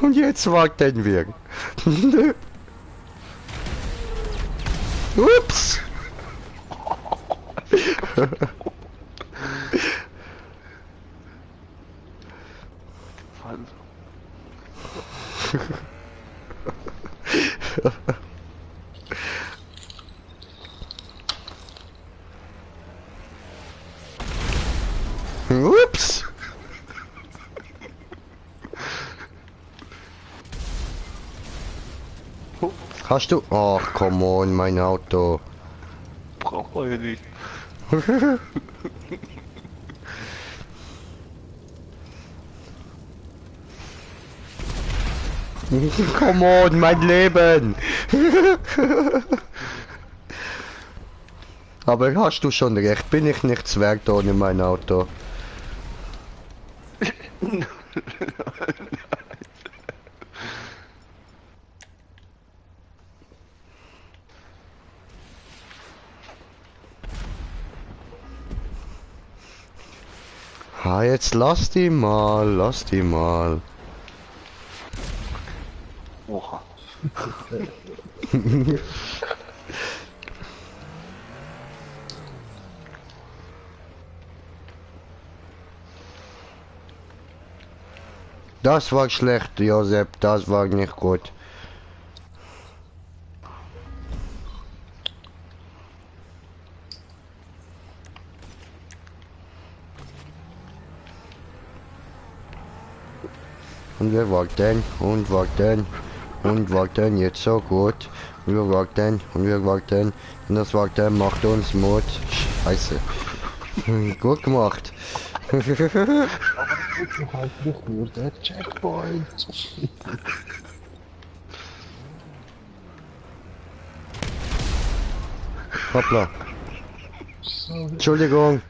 Und jetzt warten wir. Ups! Fahren Ups! Hast du? Ach, come on, mein Auto. Braucht man ja nicht. Come on, mein Leben. Aber hast du schon recht, bin ich nichts wert ohne mein Auto. Jetzt lass die mal, lass die mal. Oha. Das war schlecht, Josep, das war nicht gut. Und wir warten, und warten, und warten, jetzt so gut. Und wir warten, und wir warten. Und das Warten macht uns Mut. Scheiße. Gut gemacht. Aber das ist halt nicht nur der Checkpoint. Hoppla. Sorry. Entschuldigung,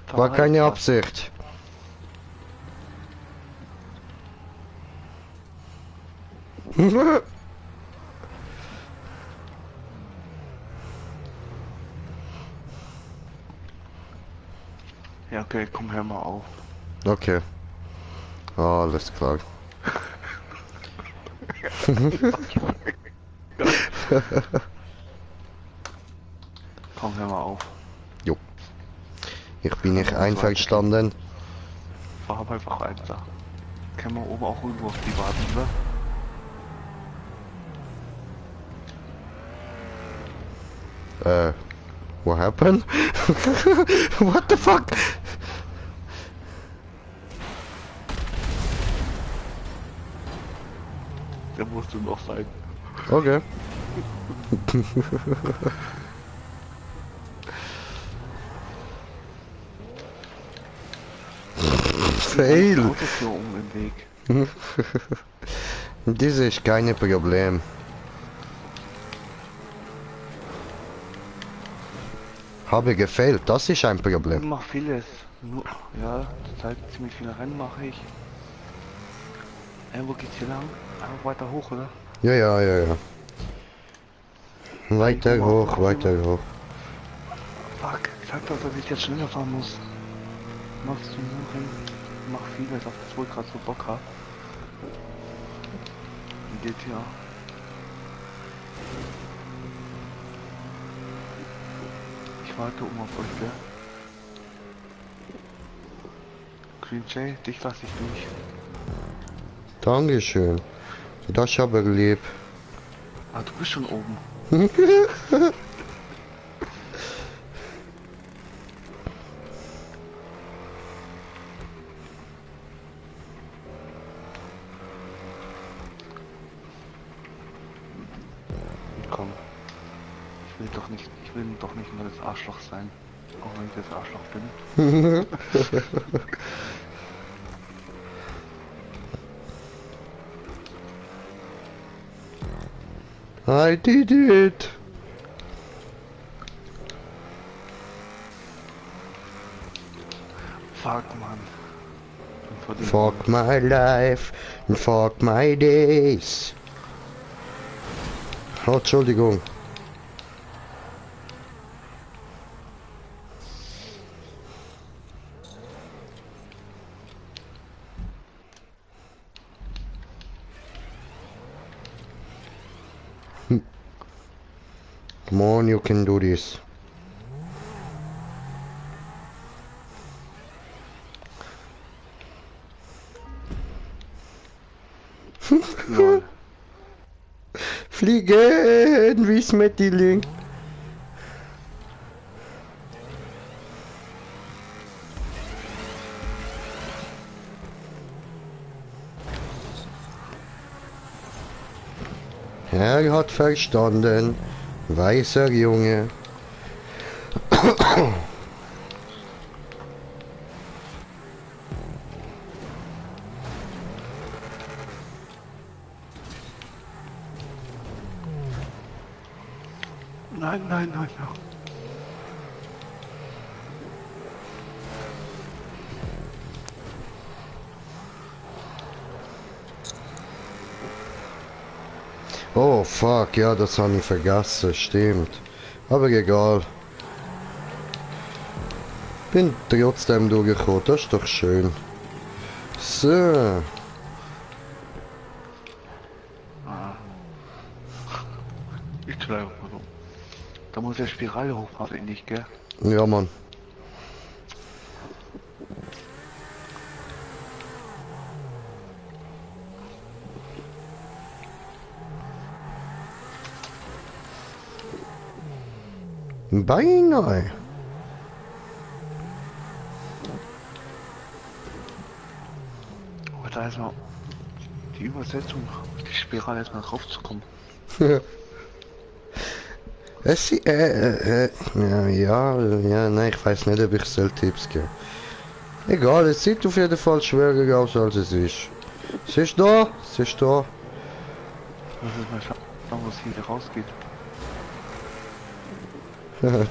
Da war keine etwas. Absicht. Ja, okay, komm, hör mal auf. Okay. Alles klar. Komm, hör mal auf. Ich bin nicht einverstanden. Fahr einfach weiter. Können wir oben auch irgendwo auf die warten, oder? What happened? What the fuck? Der musste noch sein. Okay. Fail. Autos hier oben im Weg. Das ist kein Problem. Habe gefailt, das ist ein Ich Problem. mach vieles. Nur, ja, zurzeit ziemlich viele Rennen mache ich. Wo geht's hier lang? Einfach weiter hoch, oder? Ja, ja, ja, ja. Weiter hoch, weiter hoch. Fuck, ich sag doch, dass ich jetzt schneller fahren muss. Machst du nur Rennen? Mach vieles, auf das wo ich gerade so Bock hab. Geht ja. Ich warte um auf euch, gell? Green Jay, dich lass ich durch. Dankeschön. Das ist aber lieb. Ah, du bist schon oben. Komm. Ich will doch nicht nur das Arschloch sein. Auch wenn ich das Arschloch bin. I did it. Fuck, Mann. Und vor dem Fuck my life and fuck my days. Oh, Entschuldigung. Come on, you can do this. Lol. Fliegen, wie Smettiling. Er hat verstanden. Weißer Junge. Nein, nein, nein, nein. Oh fuck, ja, das habe ich vergessen, stimmt. Aber egal. Bin trotzdem durchgekommen, das ist doch schön. So. Ich chill einfach mal so. Da muss der Spirale hochfahren, ähnlich, gell? Ja, Mann. Beinahe. Aber da ist mal die Übersetzung, die Spirale erstmal raufzukommen. Ja, nein, ich weiß nicht, ob ich soll Tipps geben. Egal, es sieht auf jeden Fall schwerer aus, als es ist. Es ist da, es ist da. Lass uns mal schauen, wo es hier rausgeht.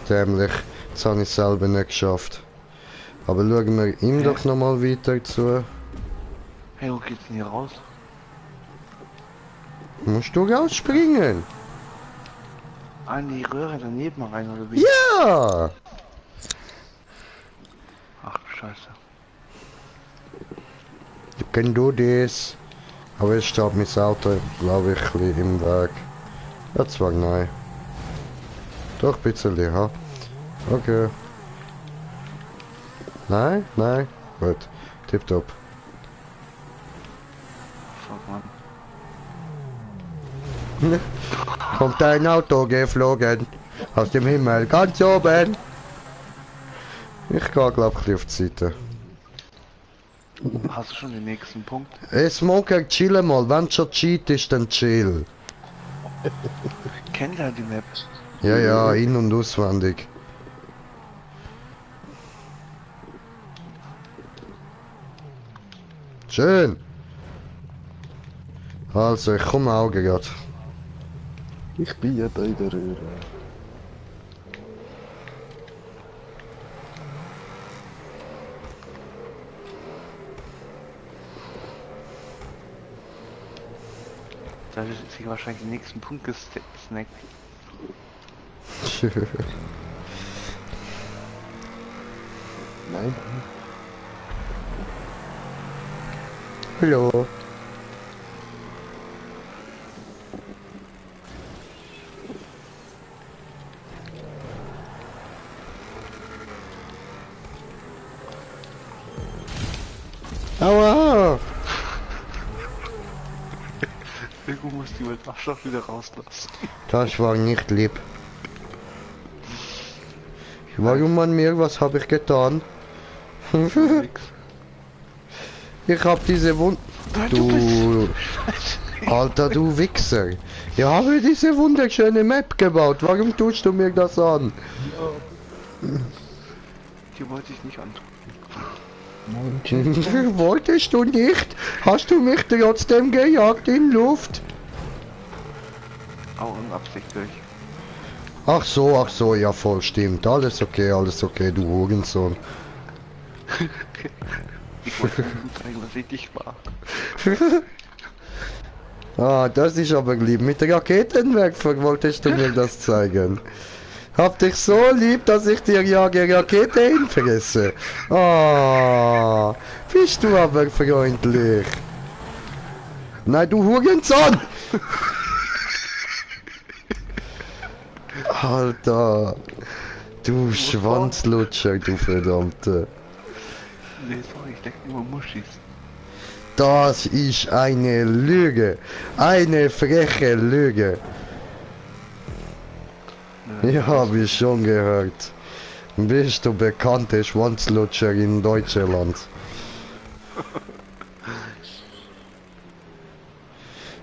Dämlich, jetzt habe ich es selber nicht geschafft. Aber schauen wir ihm doch nochmal weiter zu. Hey, wo geht's denn hier raus? Musst du rausspringen? Ah, in die Röhre daneben rein, oder wie? Ja! Ach, scheiße. Ich kann du das. Aber jetzt steht mein Auto, glaube ich, ein bisschen im Weg. Ja, zwar nein. Doch, ein bisschen, ja. Okay. Nein, nein. Gut. Tipptopp. Fuck, Mann. Kommt ein Auto geflogen. Aus dem Himmel, ganz oben. Ich gehe, glaube ich, auf die Seite. Hast du schon den nächsten Punkt? Smoker, chill mal. Wenn schon cheat ist, dann chill. Kennt er die Map? Ja, ja, in- und auswendig. Schön. Also, ich komme auch gerade. Ich bin ja da in der Röhre. Da wird sich wahrscheinlich den nächsten Punkt gesnackt. Nein, Hallo. Aua! Irgendwo muss die mit Arschloch wieder rauslassen. Das war nicht lieb. Warum an mir? Was habe ich getan? Nix. Ich habe diese Du... Alter, du Wichser. Ich habe diese wunderschöne Map gebaut. Warum tust du mir das an? Die wollte ich nicht antun. Wolltest du nicht? Hast du mich trotzdem gejagt in Luft? Auch unabsichtlich. Ach so, ja voll, stimmt. Alles okay, du Hurensohn. Ich wollte nur zeigen, was ich nicht war. Ah, das ist aber lieb. Mit der Raketenwerfer wolltest du mir das zeigen. Hab dich so lieb, dass ich dir ja die Rakete hinfresse. Ah, bist du aber freundlich. Nein, du Hurensohn! Alter, du Schwanzlutscher, du Verdammte. Nee, sorry, ich denke immer Muschis. Das ist eine Lüge. Eine freche Lüge. Ja, hab ich schon gehört. Bist du bekannte Schwanzlutscher in Deutschland?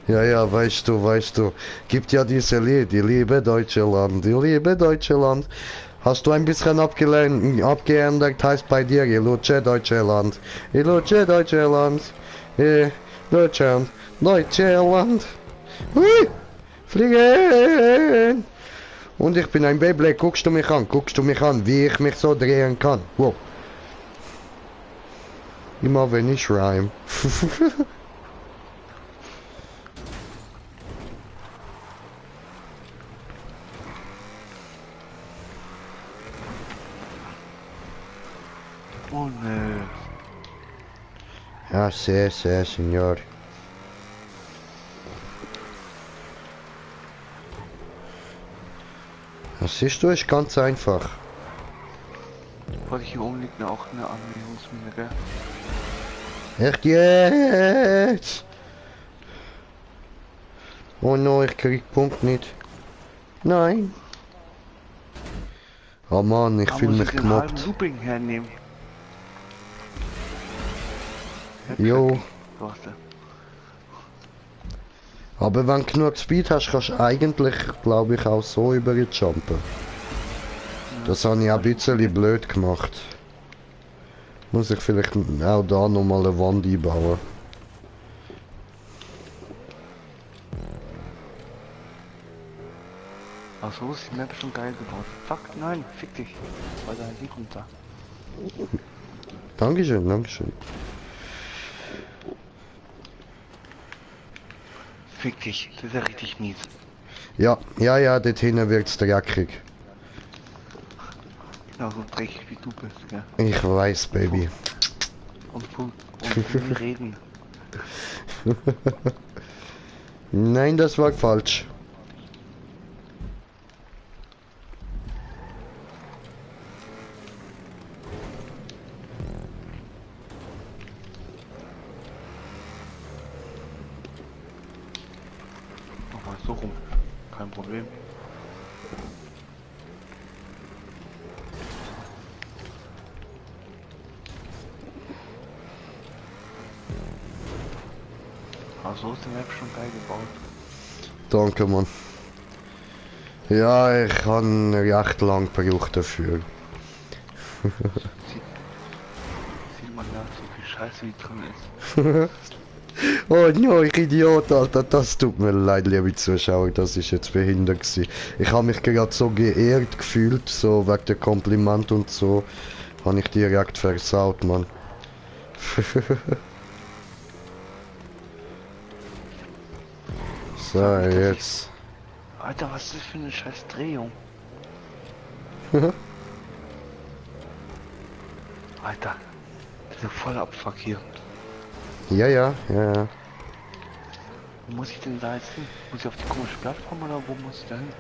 Ja, ja, weißt du. Gibt ja diese Lied, ich liebe Deutschland, ich liebe Deutschland. Hast du ein bisschen abgeändert, heißt bei dir, ich lutsche Deutschland. Ich lutsche Deutschland. Deutschland, Deutschland. Hui, fliegen. Und ich bin ein Beyblade, guckst du mich an, wie ich mich so drehen kann. Wow. Immer wenn ich rhyme. Oh nö. Ja, sehr, Senor. Das siehst du, ist ganz einfach. Warte, hier oben liegt auch eine Annäherungsmine, gell? Echt jetzt? Oh no, ich krieg Punkt nicht. Nein. Oh Mann, ich Da fühle muss mich ich den halben gemobbt. Looping hernehmen. Jo. Du hast ja. Aber wenn du genug Speed hast, kannst du eigentlich, glaube ich, auch so über die jumpen. Das habe ich auch ein bisschen blöd gemacht. Muss ich vielleicht auch da nochmal eine Wand einbauen. Ach so, ist die Map schon geil gebaut. Fuck, nein, fick dich. Weil da liegt runter. Dankeschön, Dankeschön. Fick dich, das ist ja richtig mies. Ja, ja, dort hinten wird's dreckig. Genauso dreckig wie du bist, gell? Ich weiß, Baby. Und viel reden. Nein, das war falsch. Mach mal so rum. Kein Problem. Aber so ist die Map schon geil gebaut. Danke, Mann. Ja, ich habe recht lang gebraucht dafür. Sieht man da so viel Scheiße wie drin ist. Oh no, ich Idiot, Alter, das tut mir leid, liebe Zuschauer, das ist jetzt behindert gewesen. Ich habe mich gerade so geehrt gefühlt, so wegen der Kompliment und so, habe ich direkt versaut, Mann. So, jetzt. Alter, was ist das für eine scheiß Drehung? Alter, das ist ja voll Abfuck hier. Ja, ja. Wo muss ich denn da jetzt hin? Muss ich auf die komische Plattform oder wo muss ich da hin?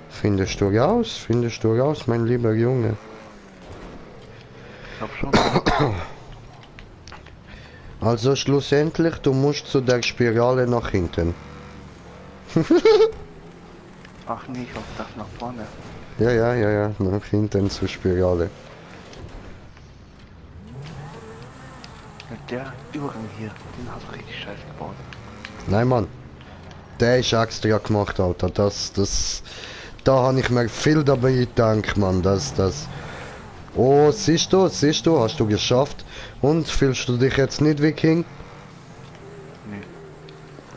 Findest du raus, mein lieber Junge. Ich glaub schon. Also schlussendlich, du musst zu der Spirale nach hinten. Ach nee, ich hoffe, das nach vorne. Ja, nach hinten zur Spirale. Ja, der Übergang hier, den hast du richtig scheiße gebaut. Nein, Mann. Der ist extra gemacht, Alter. Da habe ich mir viel dabei gedacht, Mann. Oh, siehst du, hast du geschafft. Und fühlst du dich jetzt nicht wie King? Nee.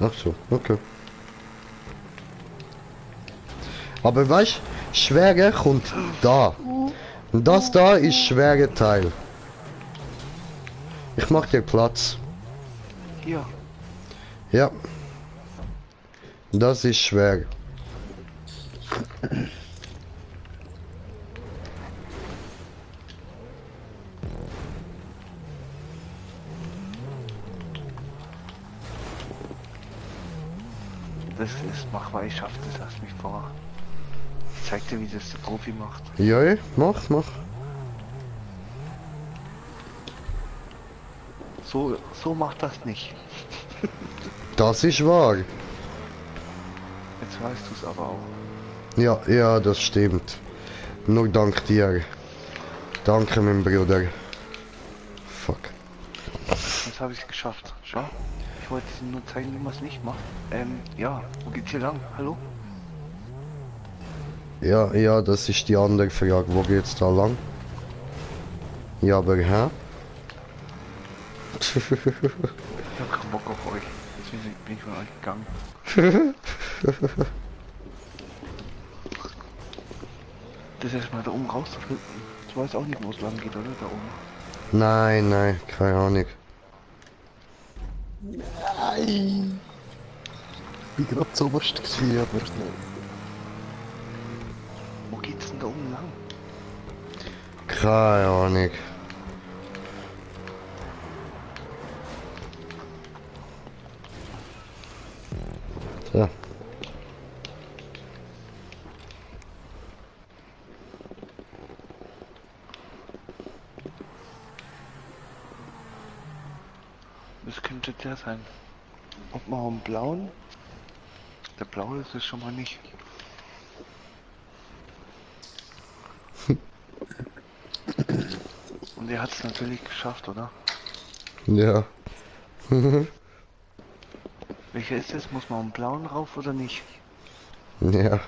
Ach so, okay. Aber weißt, schwerer kommt da. Das da ist schwere Teil. Ich mach dir Platz. Hier. Ja. Das ist schwer. Das ist machbar, ich schaff das, lass mich vor. Ich zeig dir, wie das der Profi macht. Ja, mach. So macht das nicht. Das ist wahr. Jetzt weißt du es aber auch. Ja, das stimmt. Nur dank dir. Danke, mein Bruder. Fuck. Jetzt habe ich es geschafft. Schau. Ich Ich wollte Ihnen nur zeigen, wie man es nicht macht. Ja, wo geht's hier lang? Hallo? Ja, ja, das ist die andere Frage. Wo geht's da lang? Ja, aber hä? Ich hab keinen Bock auf euch. Deswegen bin ich von euch gegangen. Das erstmal da oben rauszufinden. Ich weiß auch nicht, wo es lang geht, oder? Da oben. Nein, nein, keine Ahnung. Nein! Ich bin gerade zuoberst gewesen, aber nein. Wo geht's denn da oben lang? Keine Ahnung. So. Das könnte der sein. Ob man einen blauen? Der blaue ist es schon mal nicht. Und er hat es natürlich geschafft, oder? Ja. Welcher ist es? Muss man einen blauen rauf oder nicht? Ja.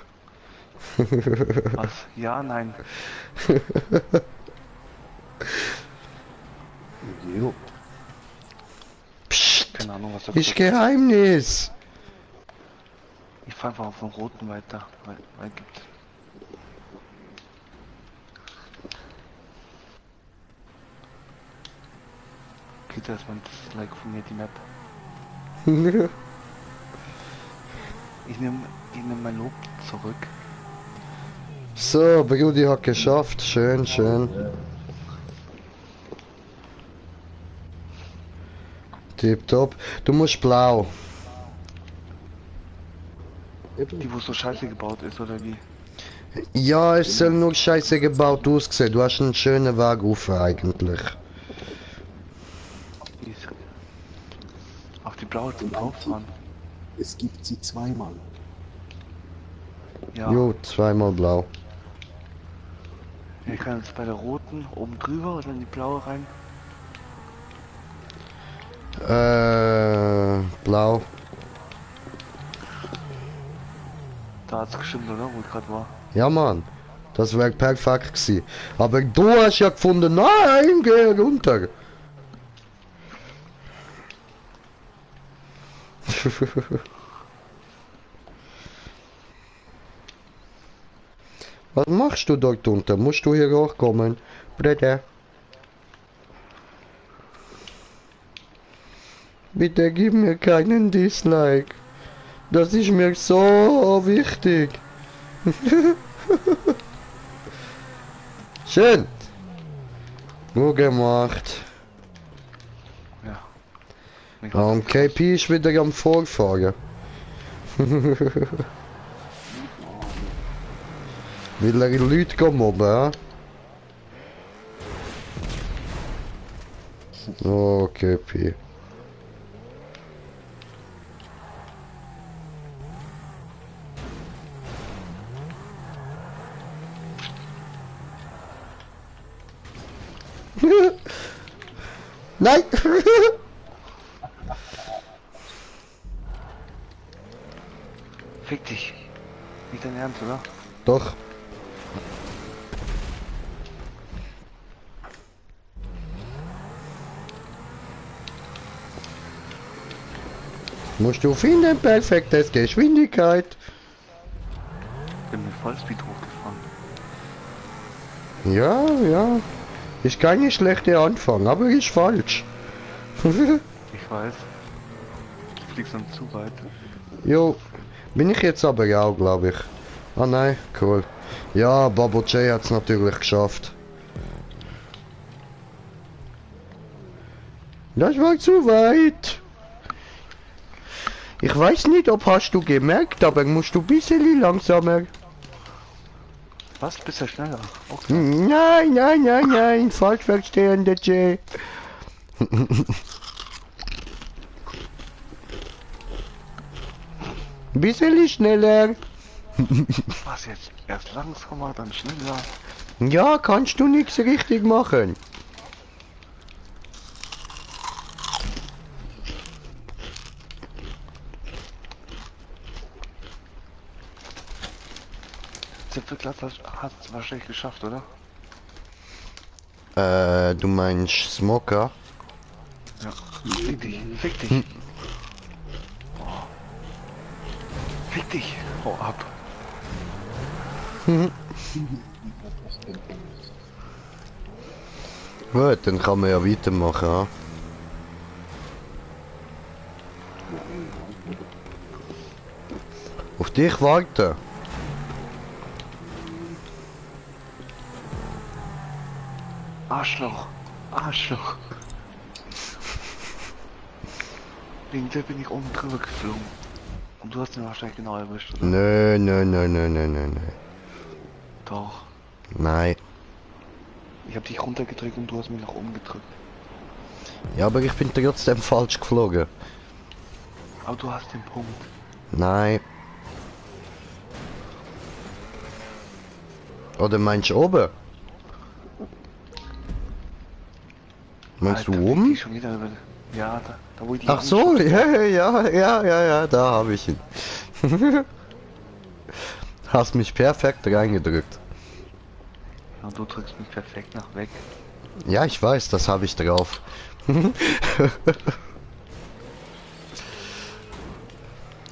Was? Ja, nein. Jo. Psst, Keine Ahnung, was da ist Geheimnis. Ich fahr einfach auf den roten weiter, weil gibt. Geht erstmal das Like von mir die Map. Ich nehm mein Lob zurück. So, Brudi hat geschafft. Schön, schön. Tipptopp. Du musst blau. Die wo so scheiße gebaut ist, oder wie? Ja, es soll nur scheiße gebaut aussehen. Du hast einen schönen Weg auf eigentlich. Die ist auf die blaue zum Drauffahren. Es gibt sie zweimal. Ja. Jo, zweimal blau. Ich kann jetzt bei der roten oben drüber oder in die blaue rein. Blau. Da hat's gestimmt, oder? Wo ich gerade war. Ja, Mann. Das wäre perfekt gewesen. Aber du hast ja gefunden, nein, geh runter. Was machst du dort unten? Musst du hier hochkommen? Bitte. Bitte gib mir keinen Dislike. Das ist mir so wichtig. Schön. Gut gemacht. Ja. Und KP ist wieder am Vorfahren. Will er die Leute kommen, ja? Oh, KP. Nein! Fick dich. Nicht dein Ernst, oder? Doch. Musst du finden, perfektes Geschwindigkeit. Bin mit Vollspeed hochgefahren. Ja, ja. Ist keine schlechte Anfang, aber ist falsch. Ich weiß. Du fliegst dann zu weit. Jo, bin ich jetzt aber auch, glaube ich. Ah nein, cool. Ja, Babo J hat es natürlich geschafft. Das war zu weit. Ich weiß nicht, ob hast du gemerkt, aber musst du ein bisschen langsamer. Was? Bist du schneller? Okay. Nein, nein, nein, nein, falsch verstehen, der J. Bisschen schneller. Was jetzt? Erst langsamer, dann schneller. Ja, kannst du nichts richtig machen. Platz hast du wahrscheinlich geschafft, oder? Du meinst Smoker? Ja. Fick dich, fick dich. Boah. Fick dich. Hau ab. Gut, dann kann man ja weitermachen. Ja? Auf dich warten. Arschloch. Arschloch. Wegen der bin ich oben drüber geflogen. Und du hast ihn wahrscheinlich genau erwischt, oder? Nö, nö, nö, nö, nö, nö, nö. Doch. Nein. Ich habe dich runtergedrückt und du hast mich nach oben gedrückt. Ja, aber ich bin trotzdem falsch geflogen. Aber du hast den Punkt. Nein. Oder meinst du oben? Meinst du Alter, fick oben? dich schon wieder über... Ja, da wo ich dich Ach so, anschubse. ja, da habe ich ihn. Hast mich perfekt reingedrückt. Ja, und du drückst mich perfekt nach weg. Ja, ich weiß, das habe ich drauf.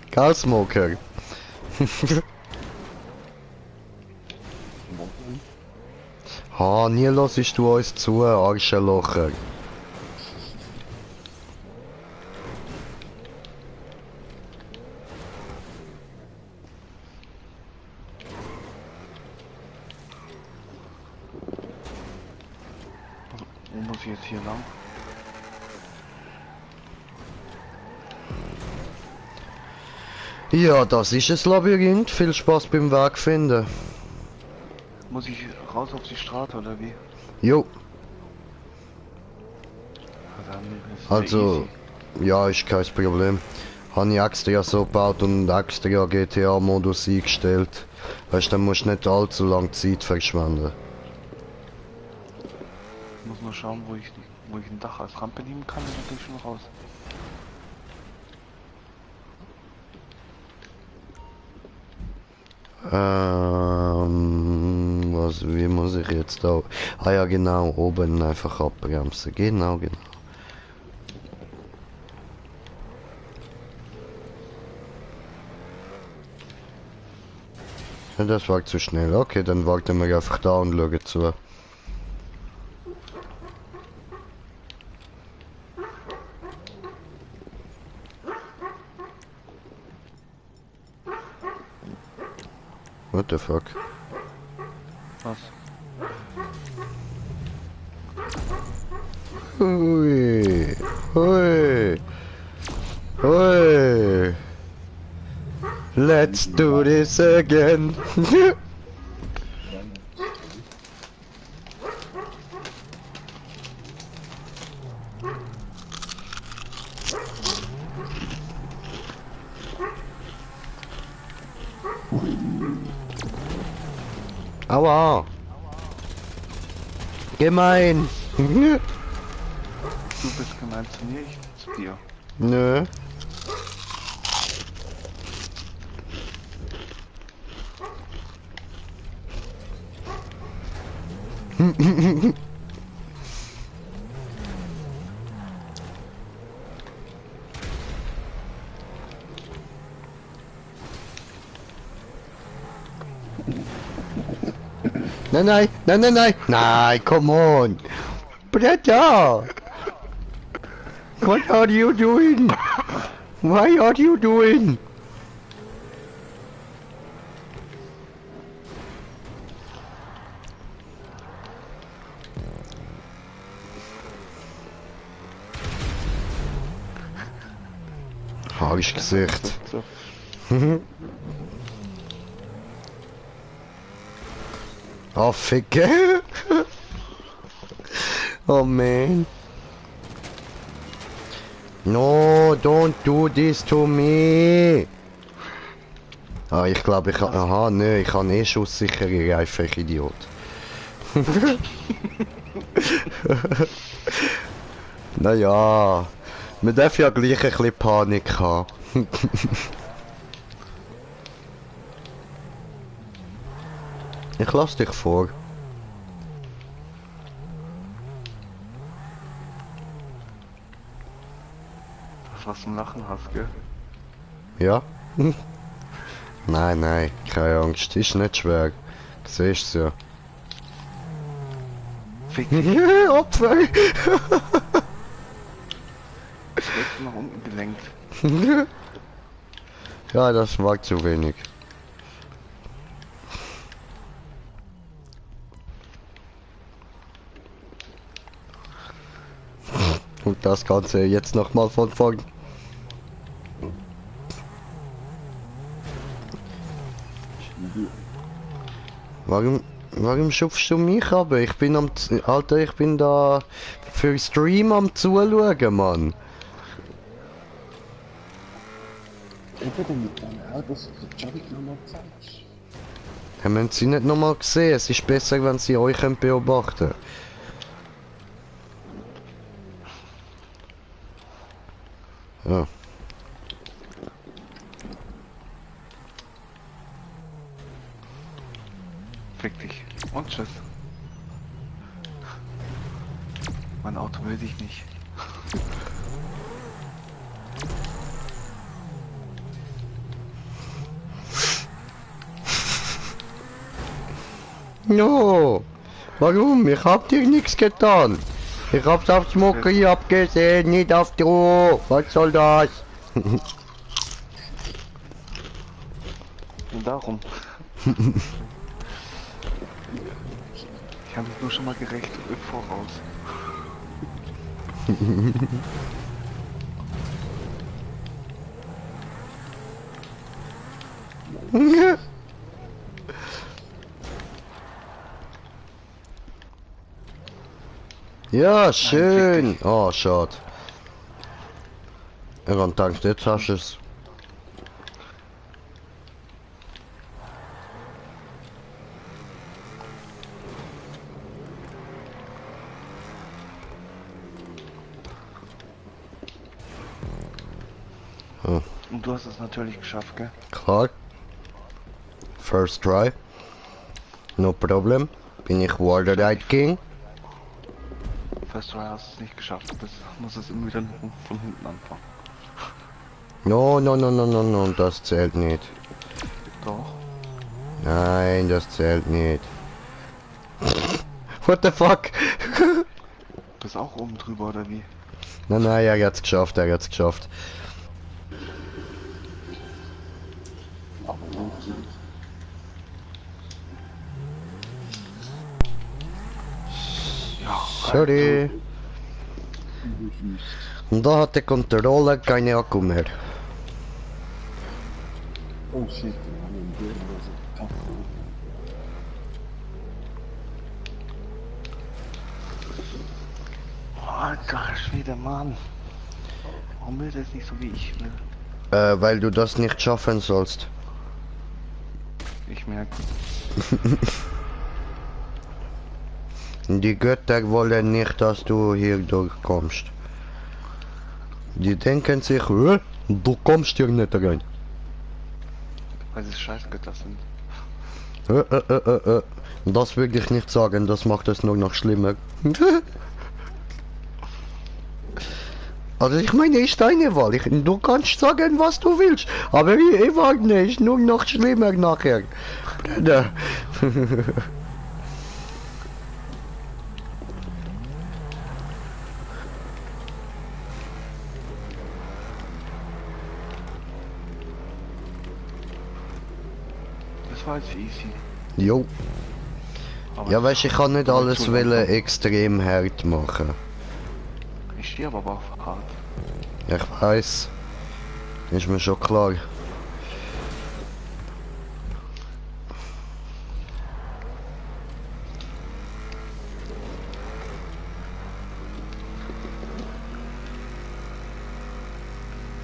Karl Smoker. Ha, nie hörst du uns zu, Arschlocher. Wo muss ich jetzt hier lang? Ja, das ist es Labyrinth. Viel Spaß beim Weg finden. Muss ich raus auf die Straße oder wie? Jo, Dann ist also, ja, ist kein Problem. Habe ich extra so gebaut und extra GTA-Modus eingestellt. Weißt, dann musst du nicht allzu lange Zeit verschwenden. Ich muss nur schauen, wo ich ein Dach als Rampe nehmen kann, und dann bin ich schon raus. Wie muss ich jetzt da? Ah ja, genau, oben einfach abbremsen. Genau, genau. Ja, das war zu schnell. Okay, dann warten wir einfach da und schauen zu. What the fuck? Was? Hui, hui, hui. Let's do this again. Aua. Gemein. Du bist gemeint zu mir, ich zu dir. Nö. Nein, nein, nein, nein, nein. Nein, come on. Brother. What are you doing? Why are you doing? Arschgesicht. So. Oh, ficke. Oh, man. No, don't do this to me. Ah, ich glaube, ich habe... Aha, ne, ich habe eh schusssichere Reifen, ich Idiot. Naja, man darf ja gleich ein bisschen Panik haben. Ich lass dich vor. Das was zum Lachen hast, gell? Ja? Nein, nein, keine Angst, ist nicht schwer. Du siehst ja. Fick dich, Opfer! jetzt nach unten gelenkt. Ja, das war zu wenig. Und das Ganze jetzt nochmal von vorn. Warum schupfst du mich ab? Ich bin Alter, ich bin da für Stream am Zuschauen, Mann. Eben mit deinem Auto, dass du den Jobbik nochmal zeigst. Haben wir sie nicht nochmal gesehen? Es ist besser, wenn sie euch beobachten. Ja. Fick dich. Und tschüss. Mein Auto will dich nicht. No! Warum? Ich hab dir nichts getan. Ich hab's auf Schmucki abgesehen, nicht auf du. Was soll das? Und darum. Ich habe mich nur schon mal gerecht im Voraus. Ja, schön. Oh, schade. Ja, und dank jetzt hast du es. Und du hast es natürlich geschafft, gell? Klar. First try. No problem. Bin ich Warderite King? First Try hast es nicht geschafft. Du musst es immer wieder von hinten anfangen. No, no, no, no, no, no, das zählt nicht. Doch. Nein, das zählt nicht. What the fuck? Bist auch oben drüber oder wie? Nein, nein, er hat's geschafft, er hat's geschafft. Aber wirklich. Sorry. Und da hat die Controller keine Akku mehr. Oh shit, wir haben einen Bier, also Kaffee. Alter Schwede, Mann. Warum will das nicht so wie ich will? Weil du das nicht schaffen sollst. Ich merke. Die Götter wollen nicht, dass du hier durchkommst. Die denken sich, du kommst hier nicht rein. Weil sie Scheißgötter sind. Das will ich nicht sagen, das macht es nur noch schlimmer. Also ich meine, ist deine Wahl. Du kannst sagen, was du willst. Aber ich wage nicht, nur noch schlimmer nachher. Bruder. Das war jetzt easy. Jo. Aber Ja, weißt, ich kann nicht alles zu wollen langsam. extrem hart machen. Ich stehe aber auf hart. Ich weiß. Ist mir schon klar.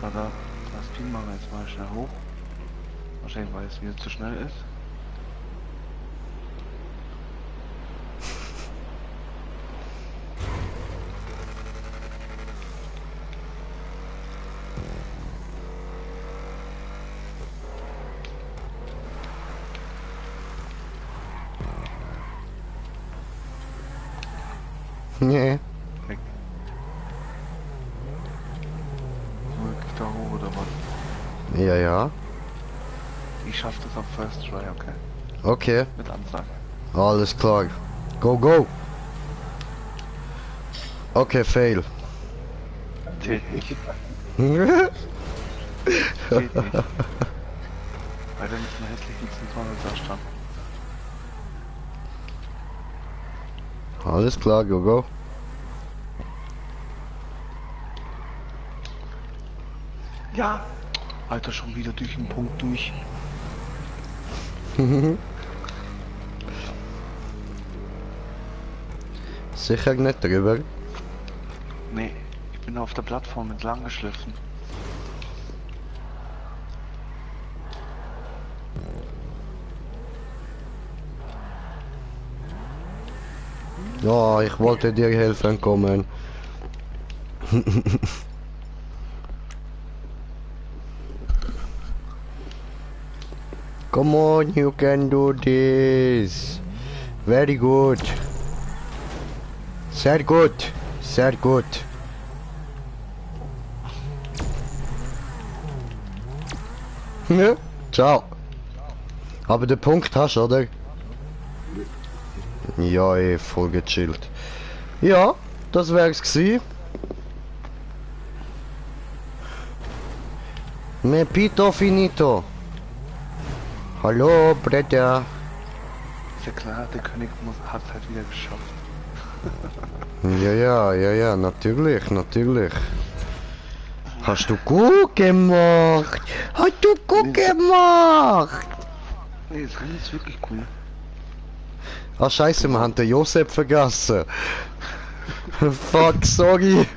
So, das Team machen wir jetzt mal schnell hoch. Wahrscheinlich, weil es wieder zu schnell ist. Nee. Wirklich da hoch oder was? Ja, ja. Ich schaff das auf First Try, okay? Okay. Mit Ansage. Alles klar. Go, go. Okay, fail. Zählt nicht. Zählt nicht. Weil dann ist ein hässlichen Zentrale da stand. Alles klar, go, go. Ja! Alter, schon wieder durch den Punkt durch. Sicher nicht drüber. Nee, ich bin auf der Plattform entlang geschliffen. Ja, ich wollte dir helfen kommen. Come on, you can do this. Very good. Sehr gut. Sehr gut. Ja, ciao. Aber den Punkt hast du, oder? Ja, voll gechillt. Ja, das wär's gsi. Me pito finito. Hallo, Bretter. Ist ja klar, der König hat halt wieder geschafft. Ja, natürlich, natürlich. Hast du gut gemacht? Hast du gut gemacht? Nee, das Rennen ist wirklich cool. Ah, scheiße, wir haben den Josep vergessen. Fuck, sorry.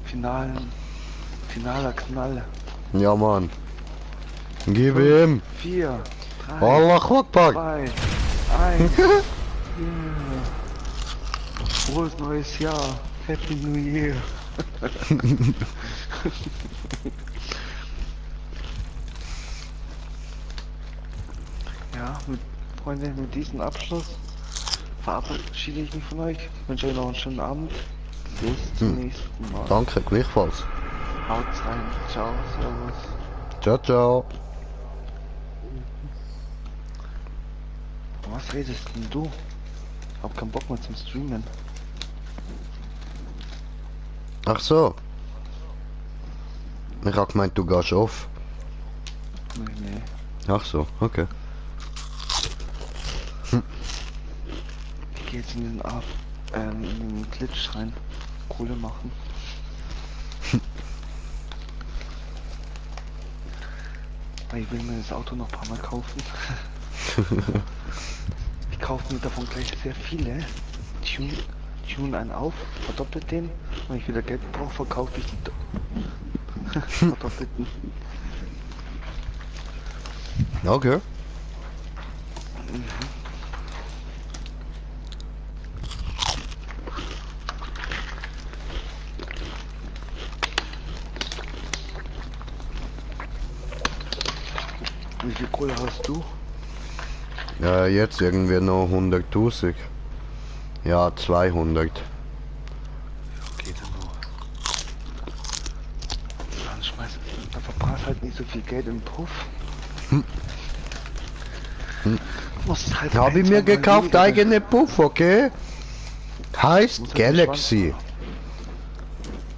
Finaler Knall. Ja, Mann. Gib ihm. 4, 3, Allah Akbar. 2, 1. Yeah. Frohes neues Jahr. Happy New Year. Ja, Freunde, mit diesem Abschluss verabschiede ich mich von euch. Ich wünsche euch noch einen schönen Abend. Bis zum nächsten Mal. Danke, gleichfalls. Haut rein. Ciao, servus. Ciao, ciao. Was redest denn du? Ich hab keinen Bock mehr zum Streamen. Ach so. Ich hab gemeint, du gehst auf. Nee. Ach so, okay. Ich geh jetzt in den Glitch rein. Kohle machen. Weil ich will mir das Auto noch ein paar Mal kaufen. Ich kaufe mir davon gleich sehr viele. Tune einen auf, verdoppelt den. Wenn ich wieder Geld brauche, verkaufe ich die verdoppelten. Okay. Wie viel Kohle hast du? Ja, jetzt irgendwie noch 100.000. Ja, 200. Geht dann noch. Dann verbrauchst halt nicht so viel Geld im Puff. Musst halt Habe ich mir gekauft, eigene Puff, okay? Heißt Galaxy.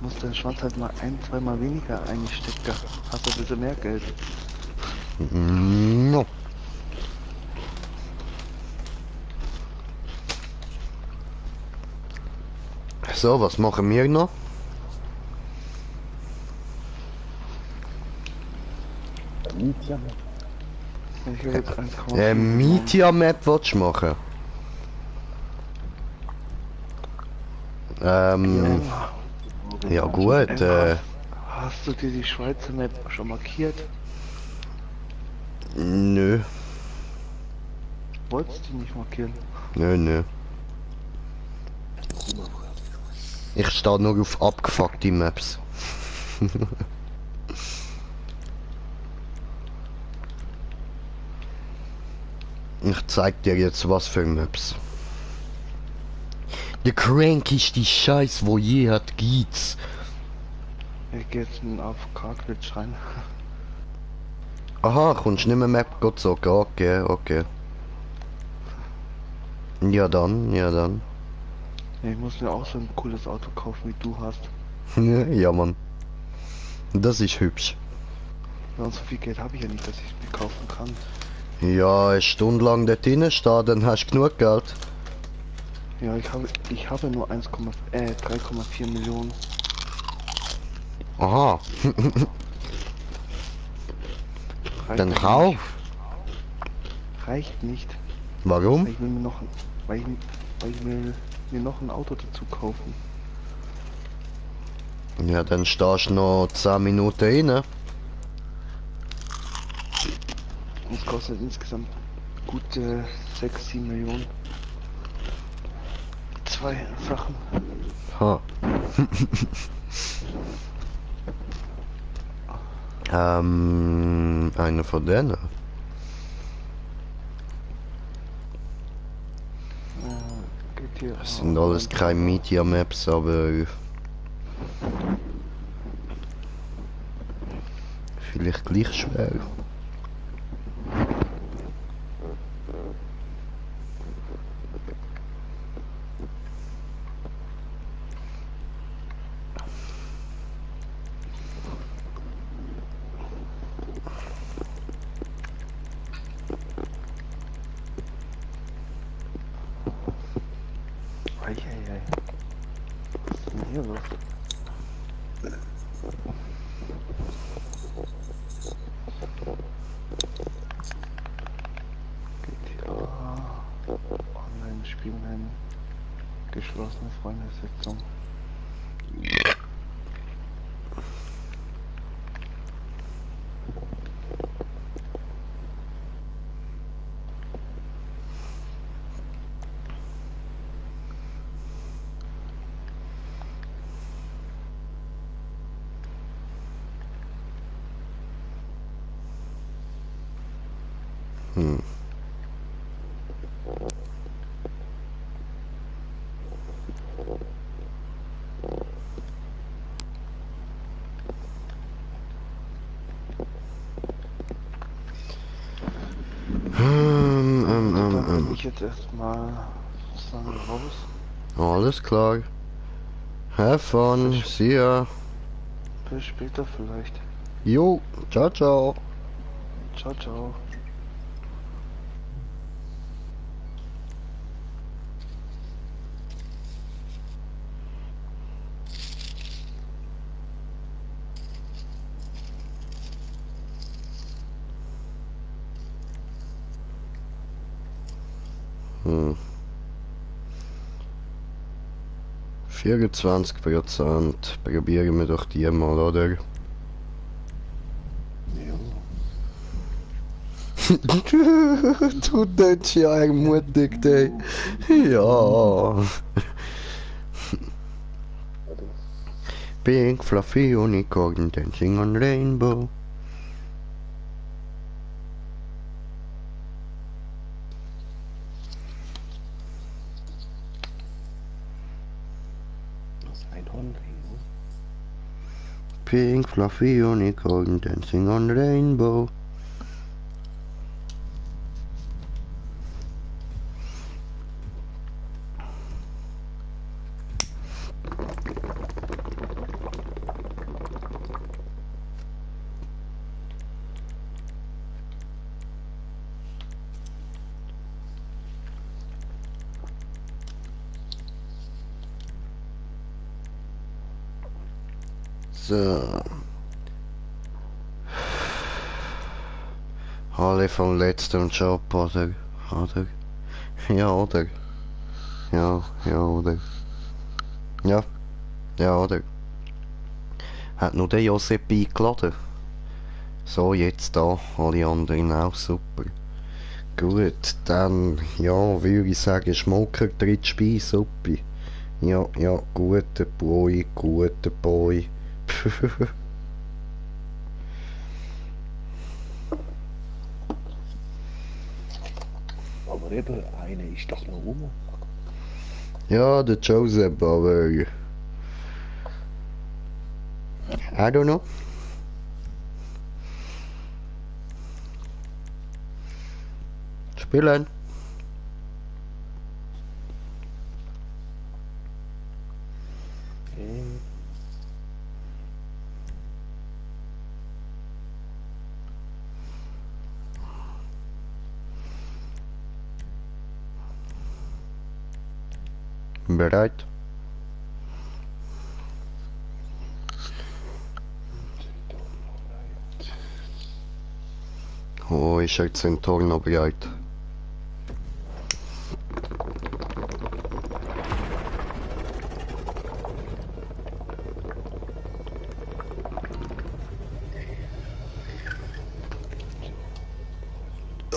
Musst deinen Schwanz halt mal zweimal weniger einstecken. Hast du ein bisschen mehr Geld. No. So, was machen wir noch? Ich will jetzt 1,5 Meteor Map willst du machen? Ja gut, Hast du dir die Schweizer Map schon markiert? nö, Wolltest du die nicht markieren? nö. Ich stehe nur auf abgefuckte Maps. Ich zeig dir jetzt was für Maps. Der crankigste Scheiß, wo je hat, gibt's. Ich geh jetzt auf Cartridge rein. Aha, kommst nicht mehr Map gezogen. Okay, okay. Ja dann, ja dann. Ich muss mir auch so ein cooles Auto kaufen, wie du hast. Ja, Mann. Das ist hübsch. Ja, so viel Geld habe ich ja nicht, dass ich es mir kaufen kann. Ja, eine Stunde lang dort drinnen stehen, dann hast du genug Geld. Ja, ich habe nur 3,4 Millionen. Aha. Reicht Dann aber kauf. nicht. Reicht nicht. Warum? Weil ich will mir noch, weil ich will mir noch ein Auto dazu kaufen. Ja, dann stehst du noch 10 Minuten rein. Es kostet insgesamt gute 6, 7 Millionen. Zwei Sachen. Ha. Eine von denen. GTA. Das sind alles keine Media Maps, aber vielleicht gleich schwer. Eieiei. Was ist denn hier los? GTA. Online spielen. Geschlossene Freundesitzung. Hm. Dann bin ich jetzt erstmal sagen raus. Alles klar. Have fun. See ya. Bis später vielleicht. Jo. Ciao, ciao. Ciao, ciao. Hm. 24%. Probieren wir doch die mal, oder? Ja. Du tust ja ermutigt, ey. Ja. Pink fluffy unicorn dancing on rainbow. Das Einhorn. Pink fluffy unicorn dancing on rainbow. So. Alle vom letzten Job, oder? Oder? Ja, oder? Ja, ja, oder? Ja, ja, oder? Hat nur der Josep eingeladen. So, jetzt da, alle anderen auch super. Gut, dann, ja, würde ich sagen, Schmucker, Drittspeisesuppe. Ja, ja, guter Boy, guter Boy. Aber eben, einer ist doch noch rum. Ja, der Joseph, aber... I don't know. Spielen. Bereit? Oh, ich jetzt den Tor noch bereit.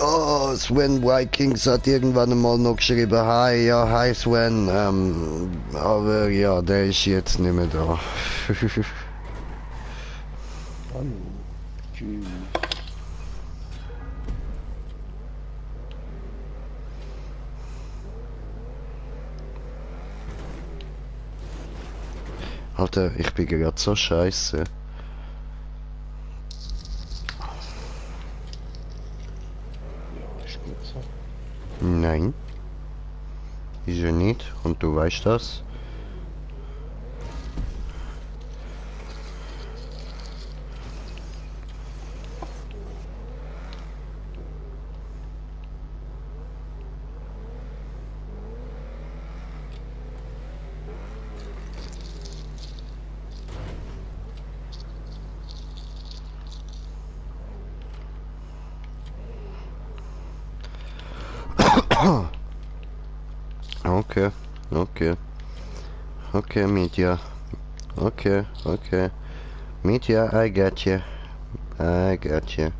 Oh, Sven Vikings hat irgendwann einmal noch geschrieben, hi, ja, hi Sven, aber ja, der ist jetzt nicht mehr da. Hallo. Tschüss. Alter, ich bin gerade so scheiße. Ja, ist gut so. Nein. Ist er nicht, und du weißt das. Okay, okay. Okay, Media. Okay, okay. Media, I got you. I got you.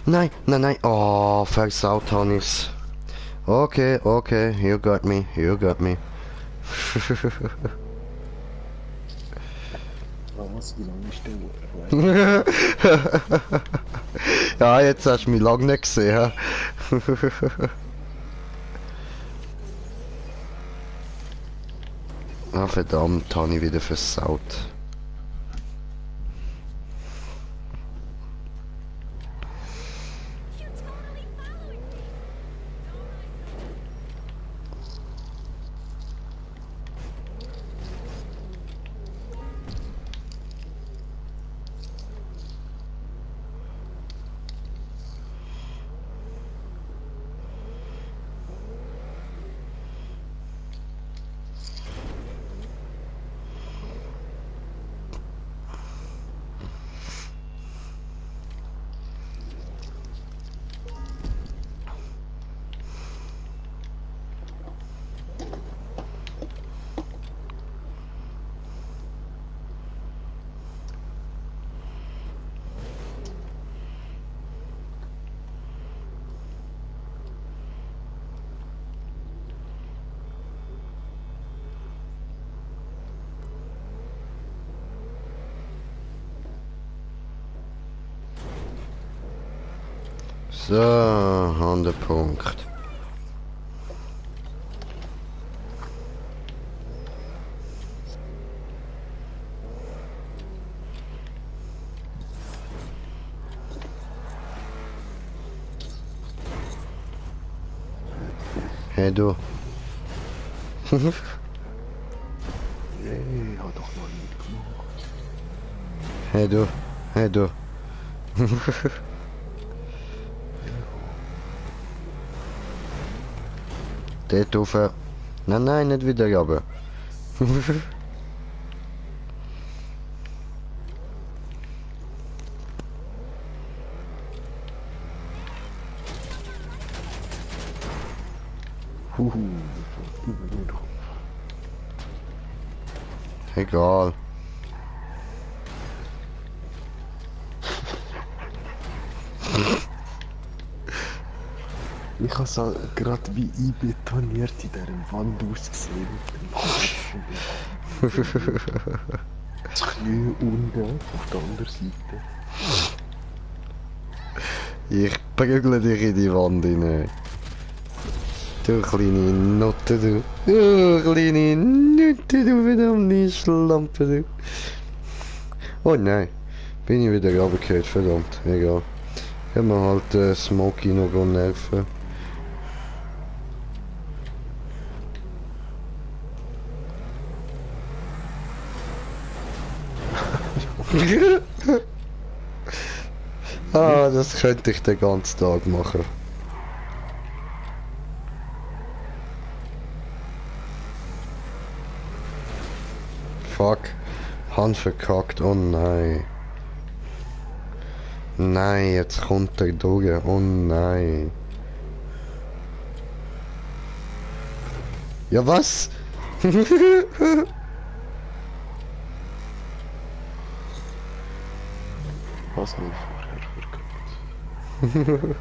Nein, nein, nein. Oh, versaut Hannes. Okay, okay, you got me, you got me. Was? Wie lange ist der? Ja, jetzt hast du mich lange nicht gesehen. Ah, verdammt, habe ich wieder versaut. So, an der Punkt. Hey du. Hey, hat doch noch nicht gemacht. Hey du. Hey du. Dort rauf. Nein, nein, nicht wieder runter. Über den Kopf. Egal. Ich habe es gerade wie einbetoniert in dieser Wand ausgesehen. Das Knie unten auf der anderen Seite. Ich prügle dich in die Wand hinein. Du kleine Nutte, du. Du kleine Nutte, du verdammte Schlampe, du. Oh nein. Bin ich wieder runtergefallen, verdammt. Egal. Können wir halt Smokey noch nerven. Ah, das könnte ich den ganzen Tag machen. Fuck. Hand verkackt, oh nein. Nein, jetzt kommt der durch, oh nein. Ja, was? Was nicht vorher verkackt.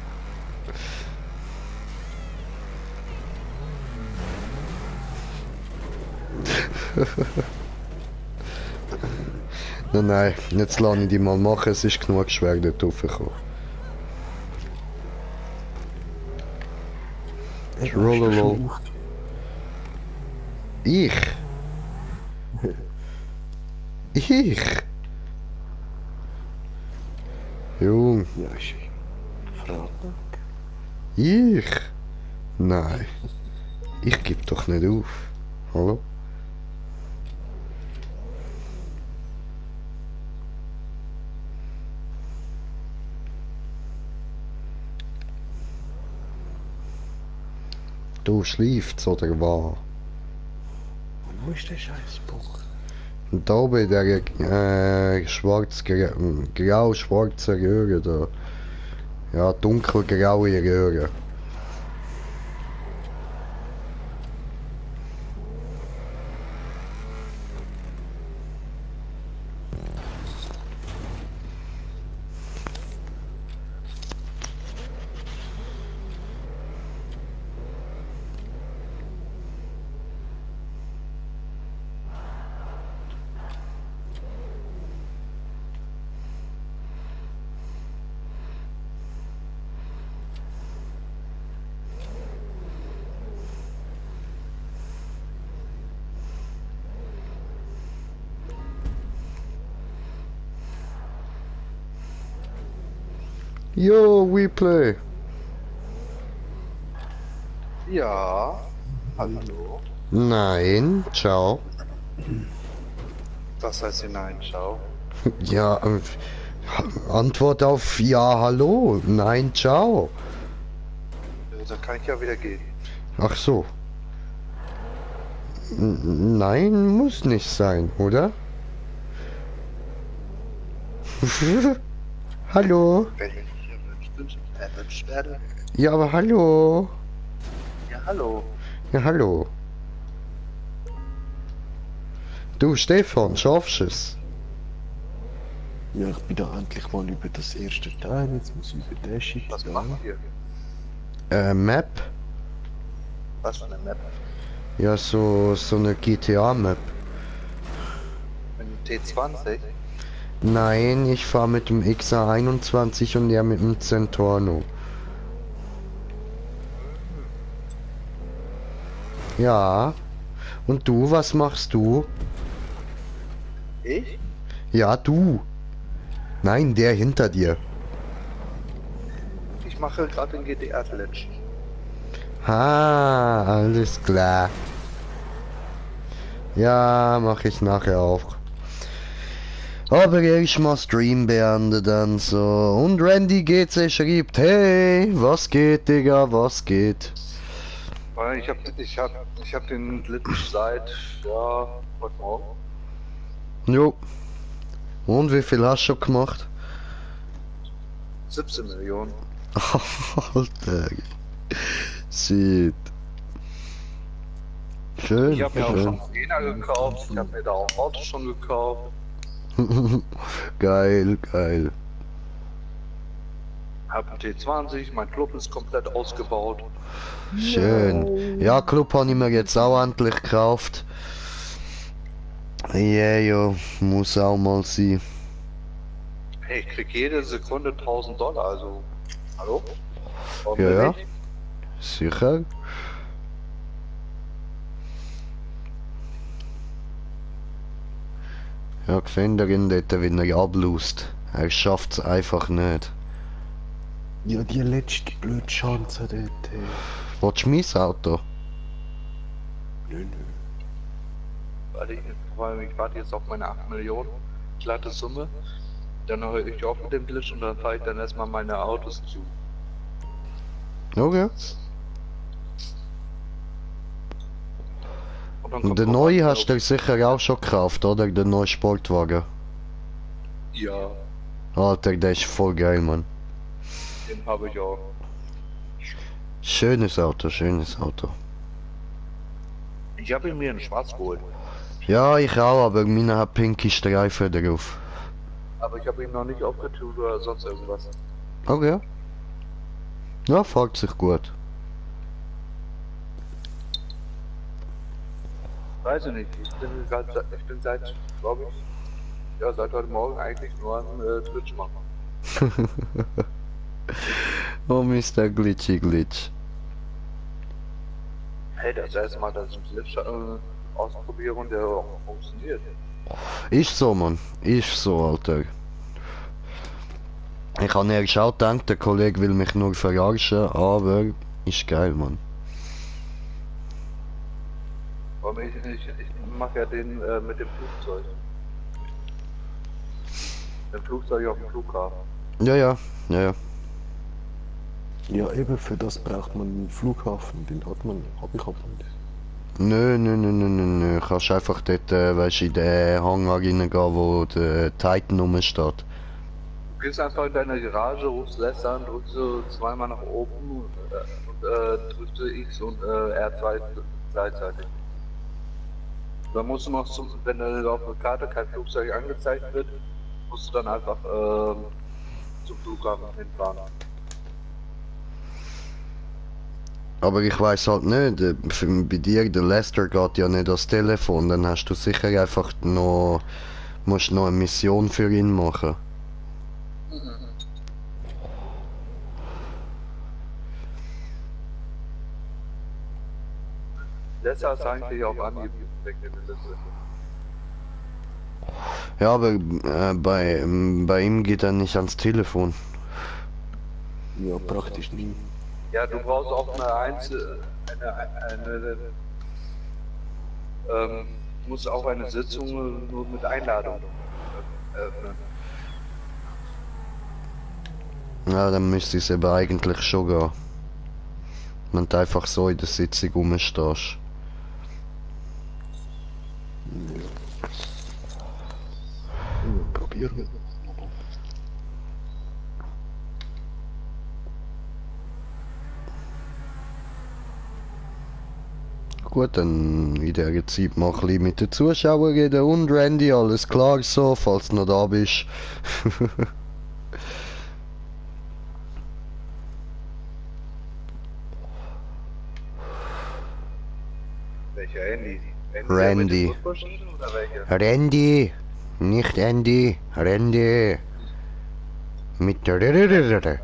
Nein, nein, jetzt lasse ich die mal machen, es ist genug schwer dort raufgekommen. Rollolo. Ich? Ich? Jung, Ja, ist Freitag. ich? Nein, ich geb doch nicht auf. Hallo? Du schläfst oder was? Wo ist der Scheißbuch? Und da bei der grau-schwarze Röhre da. Ja, dunkelgraue Röhre. Yo, we play. Ja. Hallo. Nein, ciao. Was heißt hier nein, ciao? Ja, Antwort auf ja, hallo. Nein, ciao. Dann kann ich ja wieder gehen. Ach so. Nein, muss nicht sein, oder? Hallo? Wenn ich erwünscht werde. Ja, aber hallo. Ja, hallo. Ja, hallo. Du, Stefan, schaffst du es? Ja, ich bin da endlich mal über das erste Teil, jetzt muss ich über den Shit. Was machen wir? Map? Was für eine Map? Ja, so eine GTA-Map. Mit dem T20? Nein, ich fahre mit dem XA21 und er mit dem Centorno. Ja. Und du, was machst du? Ich? Ja, du. Nein, der hinter dir. Ich mache gerade den GTA Village. Ah, alles klar. Ja, mache ich nachher auch. Aber ich mal Stream beenden dann so. Und Randy GC schreibt, hey, was geht, Digga, was geht? Ich hab den Glitch seit, ja, heute Morgen. Jo. Und wie viel hast du schon gemacht? 17 Millionen. Alter. Shit. Schön, Ich habe mir auch schön. schon 10er gekauft, ich habe mir da auch ein Auto schon gekauft. Geil, geil. Hab einen T20, mein Club ist komplett ausgebaut. Schön. Ja, Club habe ich mir jetzt auch endlich gekauft. Ja, muss auch mal sein. Hey, ich krieg jede Sekunde $1000, also. Hallo? Warum Ja, denn ja. nicht? Sicher. Ja, gesehen darin dort, wie er ablust. Er schafft's einfach nicht. Ja, die letzte blöde Chance dort. Willst du mein Auto? Nö. Weil ich warte jetzt auf meine 8 Millionen, glatte Summe. Dann höre ich auf mit dem Glitch und dann fahre ich dann erstmal meine Autos zu. Okay. Und dann Und den drauf neuen an, hast du dir sicher auch schon gekauft, oder? Den neuen Sportwagen. Ja, Alter, der ist voll geil, Mann. den habe ich auch. Schönes Auto, schönes Auto. Ich habe ihn mir in schwarz geholt. Ja, ich auch, aber meine hat pinke Streifen drauf. Aber ich habe ihn noch nicht aufgetut oder sonst irgendwas. Okay. Ja, fährt sich gut. Weiß ich nicht. Ich bin seit, glaube ich, ja, seit heute Morgen eigentlich nur am Twitch machen. Oh, Mr. Glitchy Glitch. Hey, das erste Mal, dass ich einen Glitch ausprobiere und der auch funktioniert. Ist so, Mann. Ist so, Alter. Ich habe erst auch gedacht, der Kollege will mich nur verarschen, aber ist geil, Mann. Aber ich mache ja den mit dem Flugzeug. Ein Flugzeug auf dem Flughafen. Ja, ja, ja, ja. Ja, eben, für das braucht man einen Flughafen. Den hab ich aber nicht. Nö. Kannst einfach dort, weißt du, in den Hangar reingehen, wo der Titan rumsteht. Du gehst einfach in deine Garage, rufst Lester an, drückst du zweimal nach oben und drückst du X und R2 gleichzeitig. Dann musst du noch, wenn auf der Karte kein Flugzeug angezeigt wird, musst du dann einfach zum Flughafen hinfahren. Aber ich weiß halt nicht, bei dir, der Lester geht ja nicht ans Telefon, dann hast du sicher einfach noch, musst noch eine Mission für ihn machen. Lester ist eigentlich auch angegeben, wegen der Liste. Ja, aber bei ihm geht er nicht ans Telefon. Ja, praktisch nie. Ja, du brauchst auch musst auch eine Sitzung nur mit Einladung eröffnen. Ja, dann müsste es eben eigentlich schon gehen. Wenn du einfach so in der Sitzung rumstehst. Probieren wir. Gut, dann in dieser Zeit mal ein bisschen mit den Zuschauern reden. Und Randy, alles klar so, falls du noch da bist. Welcher Andy? Randy. Mit den Fußballschienen oder welcher? Randy, nicht Andy, Randy. Mit der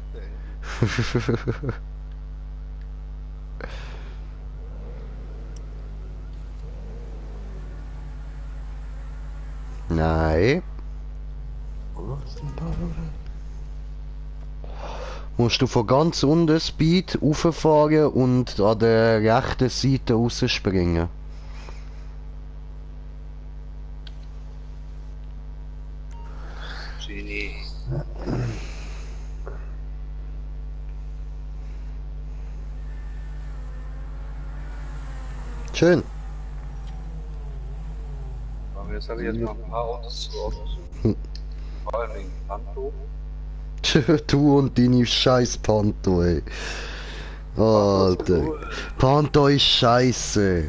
Nein. Was denn da, oder? Musst du von ganz unten Speed rauffahren und an der rechten Seite rausspringen. Genie. Schön. Aber jetzt habe ich jetzt noch ein paar Autos zu aussuchen. Vor allem wegen Panto. Du und deine scheiß Panto, ey. Alter. Panto ist scheiße.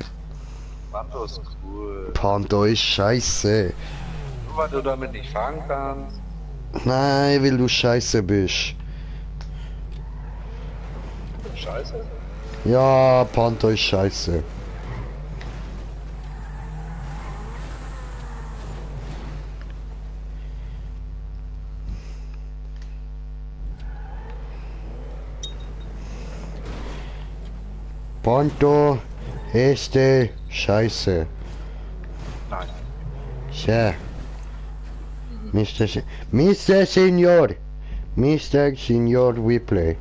Panto ist cool. Panto ist scheiße. Nur weil du damit nicht fahren kannst. Nein, weil du scheiße bist. scheiße? Ja, Panther ist scheiße. Panther ist scheiße. Nein. Ja. Mr. Senior. Mr. Senior Replay.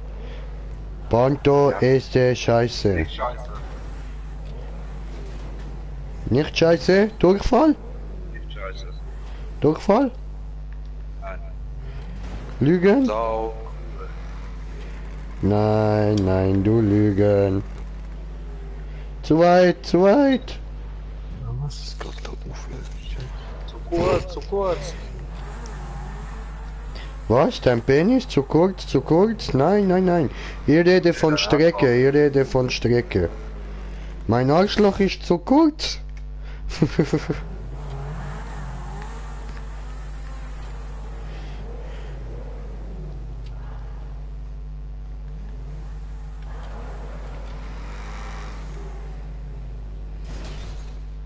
Panther ist scheiße. Nicht scheiße. Nicht scheiße? Durchfall? Nicht scheiße. Durchfall? Nein. Lügen? Sau. Nein, nein, du Lügen. Zu weit, zu weit. Ja, was ist gerade da auf? Zu kurz. Was? Dein Penis? Zu kurz, zu kurz? Nein, nein, nein. Ihr redet von Strecke, ihr redet von Strecke. Mein Arschloch ist zu kurz.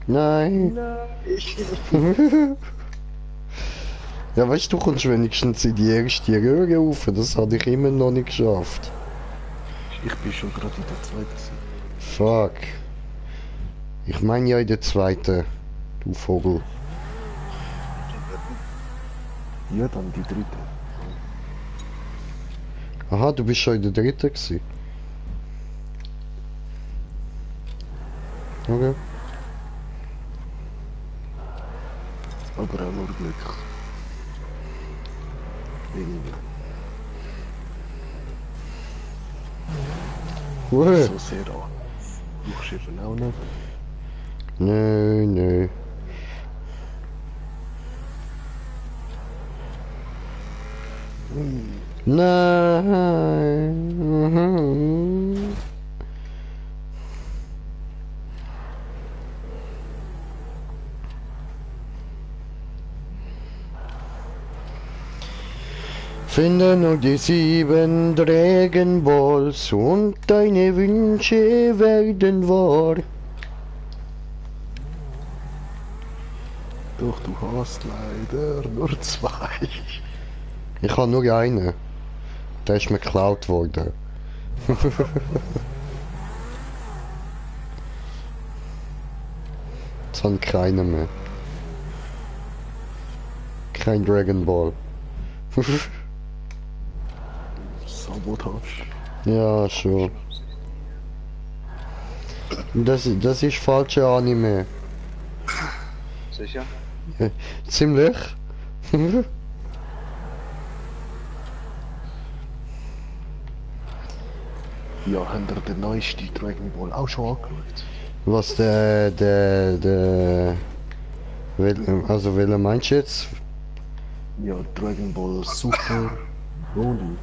Nein. Ja, weißt du, kommst wenigstens in die erste Röhre rauf. Das habe ich immer noch nicht geschafft. Ich bin schon gerade in der zweiten. Fuck. Ich meine ja in der zweiten. Du Vogel. Ja, dann die dritte. Aha, du bist schon in der dritten gewesen. Okay. Aber auch nur Glück. Irgendwie. Uah. So sehr an. Brauchst du eben auch nicht. Nö, nö. Nein. Mhm. Finde nur die 7 Dragon Balls und deine Wünsche werden wahr. Doch du hast leider nur 2. Ich habe nur einen. Der ist mir geklaut worden. Jetzt habe ich keinen mehr. Kein Dragon Ball. Sabotage. Ja, schon. Das ist falsche Anime. Sicher? Ziemlich. Ja, habt ihr den neuesten Dragon Ball auch schon angeschaut? Was also welcher meinst du jetzt? Ja, Dragon Ball Super Broly.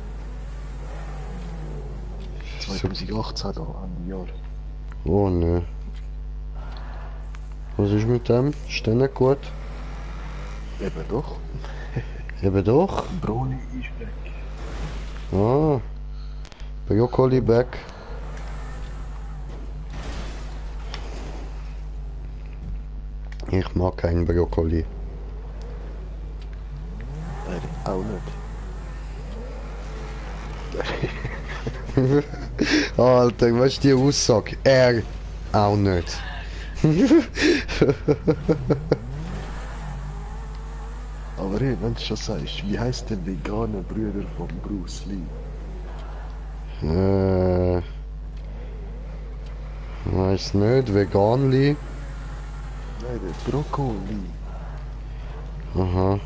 2018 da, Ende Jahr. Oh ne. Was ist mit dem? Ist der nicht gut? Eben doch. Eben doch. Broly ist weg. Ah. Brokkoli back. Ich mag keinen Brokkoli. Auch nicht. Alter, was ist die Aussage? Er auch nicht. Aber hey, wenn du schon sagst, wie heisst der vegane Bruder von Bruce Lee? Weiß nicht, Veganli. Nein, der Brokkoli. Aha.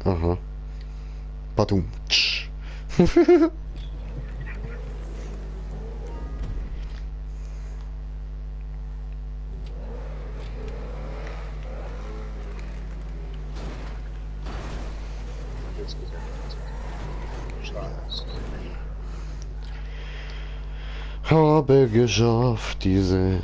Aha. Badum. Habe geschafft, diese.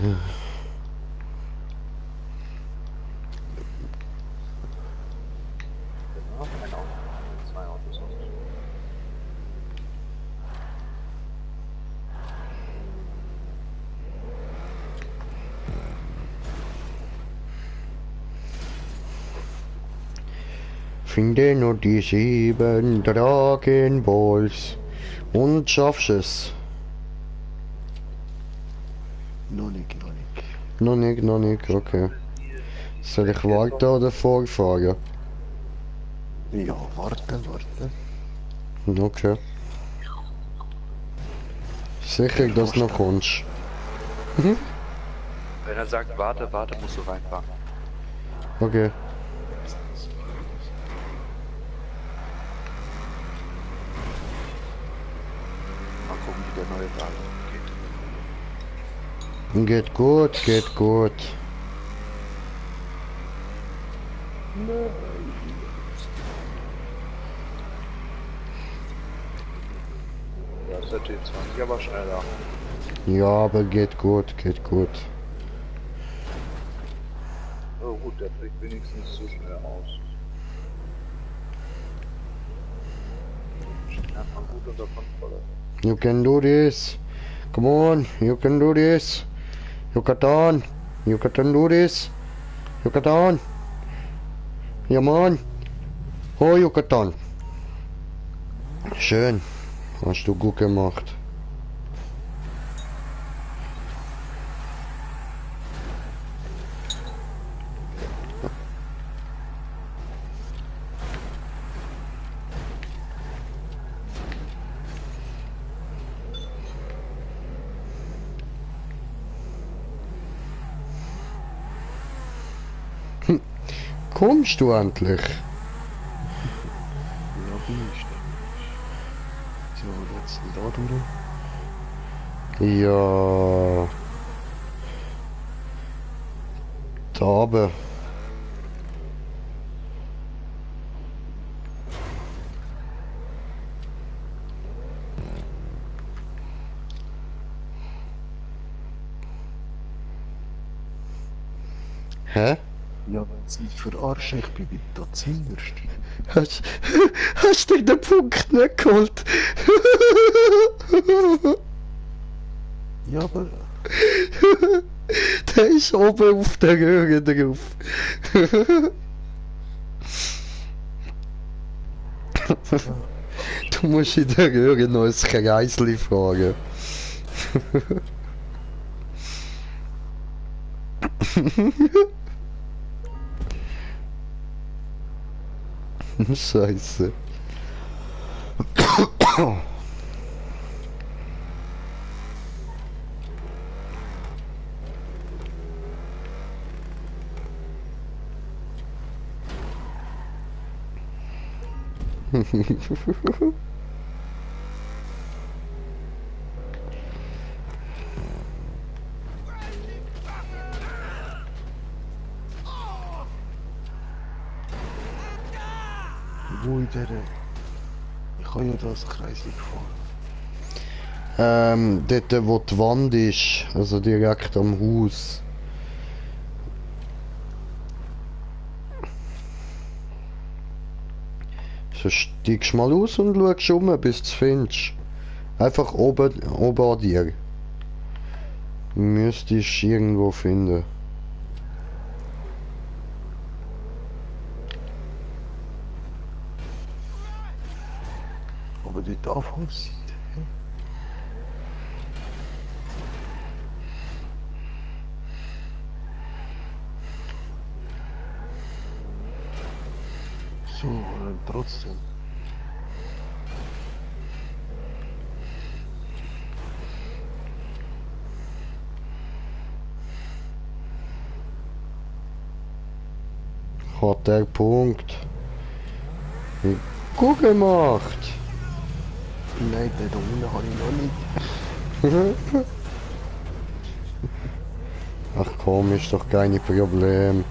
Finde nur die 7 Dragon Balls und schaffst es. Noch nicht, noch nicht. Noch nicht, okay. Soll ich warten oder vorfahren? Ja, warten. Okay. Sicher, dass du noch kommst. Wenn er sagt, warte, musst du reinfahren. Okay. Mal gucken, wie der neue Wagen geht. Geht gut, geht gut. Da ist der T20 aber schneller. Ja, aber geht gut, geht gut. Oh gut, der fliegt wenigstens zu schnell aus. Einfach gut unter Kontrolle. You can do this. Come on, you can do this. Yucatan, you can do this. Yucatan. Ja, Mann. Oh, Yucatan. Schön. Hast du gut gemacht. Kommst du endlich? Ja, bin ich. So, jetzt da durch. Ja. Da oben. Hä? Ja, wenn sie mich verarschen, ich bin da zingerst. Hast du den Punkt nicht geholt? Ja, aber Der ist oben auf der Röhre drauf. Du musst in der Röhre noch ein Kreisli fragen. Scheiße. wo in der... Ich habe ja das Kreisli gefahren. Dort wo die Wand ist, also direkt am Haus. So steigst mal aus und schaust um, bis du es findest. Einfach oben an dir. Müsstest du irgendwo finden. Aber dort Anfangszeit. So, trotzdem. Hat der Punkt. Gut gemacht. Nein, den da unten habe ich noch nicht. Ach komm, ist doch kein Problem.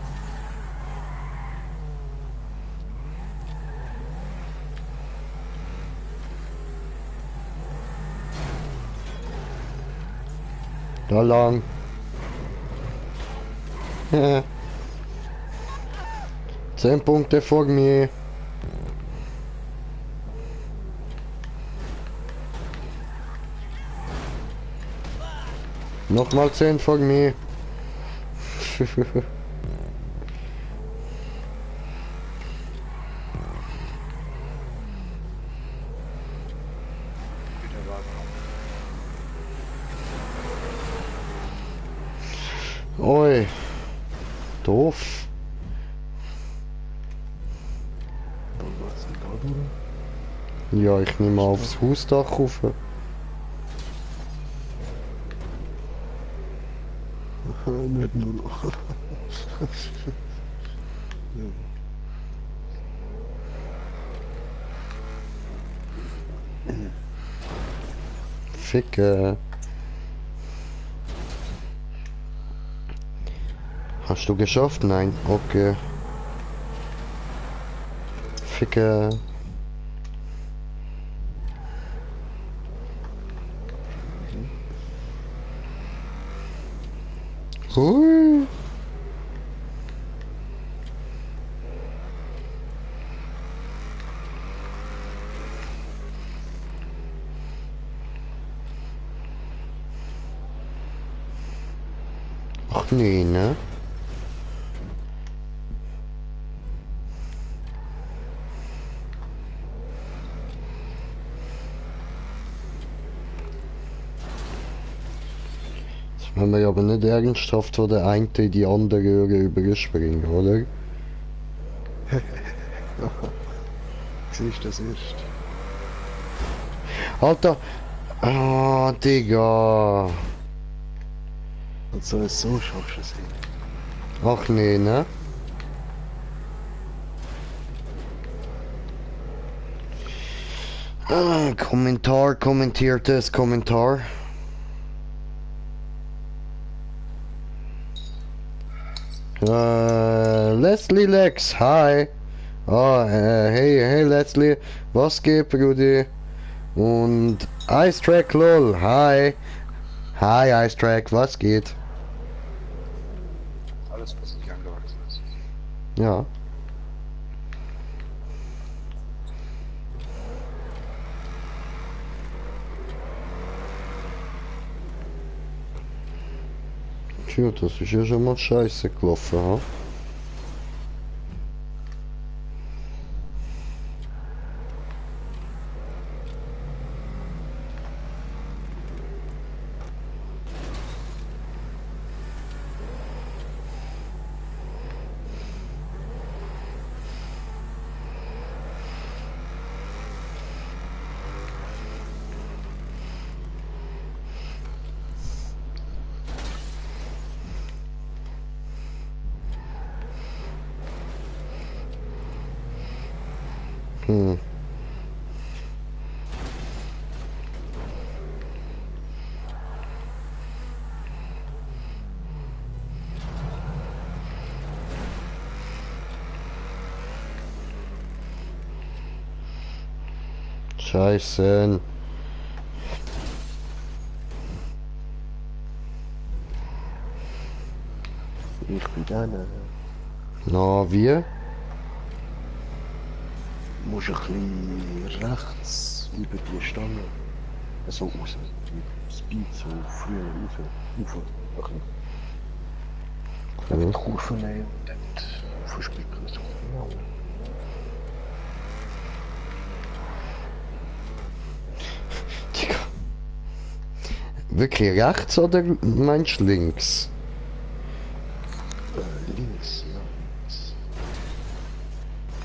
Da lang. 10 Punkte vor mir. Nochmal 10 vor mir. Oi. Doof. Da geht's nicht da durch. Ja, ich nehme aufs Hausdach rauf. Nicht nur. Ficke. Hast du geschafft? Nein. Okay. Ficke. Hui. Ach nee, ne? Jetzt wollen wir aber nicht ernsthaft von der einen in die andere Röhre überspringen, oder? Siehst du das erst? Alter! Ah, Digga! Also so schaffst du es nicht. Ach nee, ne? Kommentar, kommentiertes Kommentar. Leslie Lex, hi. Hey Leslie, was geht, Brudi? Und Ice Track LOL, hi. Hi Ice Track, was geht? Alles, was nicht angewachsen ist. Ja. Tja, das ist ja schon mal scheiße gelaufen, ha? Hm. Scheiße. Ich bin dann. Na, wir? Musst ein bisschen rechts über die Stange. So raus. Mit Speed so früher rauf. Rauf. Einfach die Kurve nehmen und dann verspicken. So. Genau. Digga. Wirklich rechts oder meinst du links? Links, ja.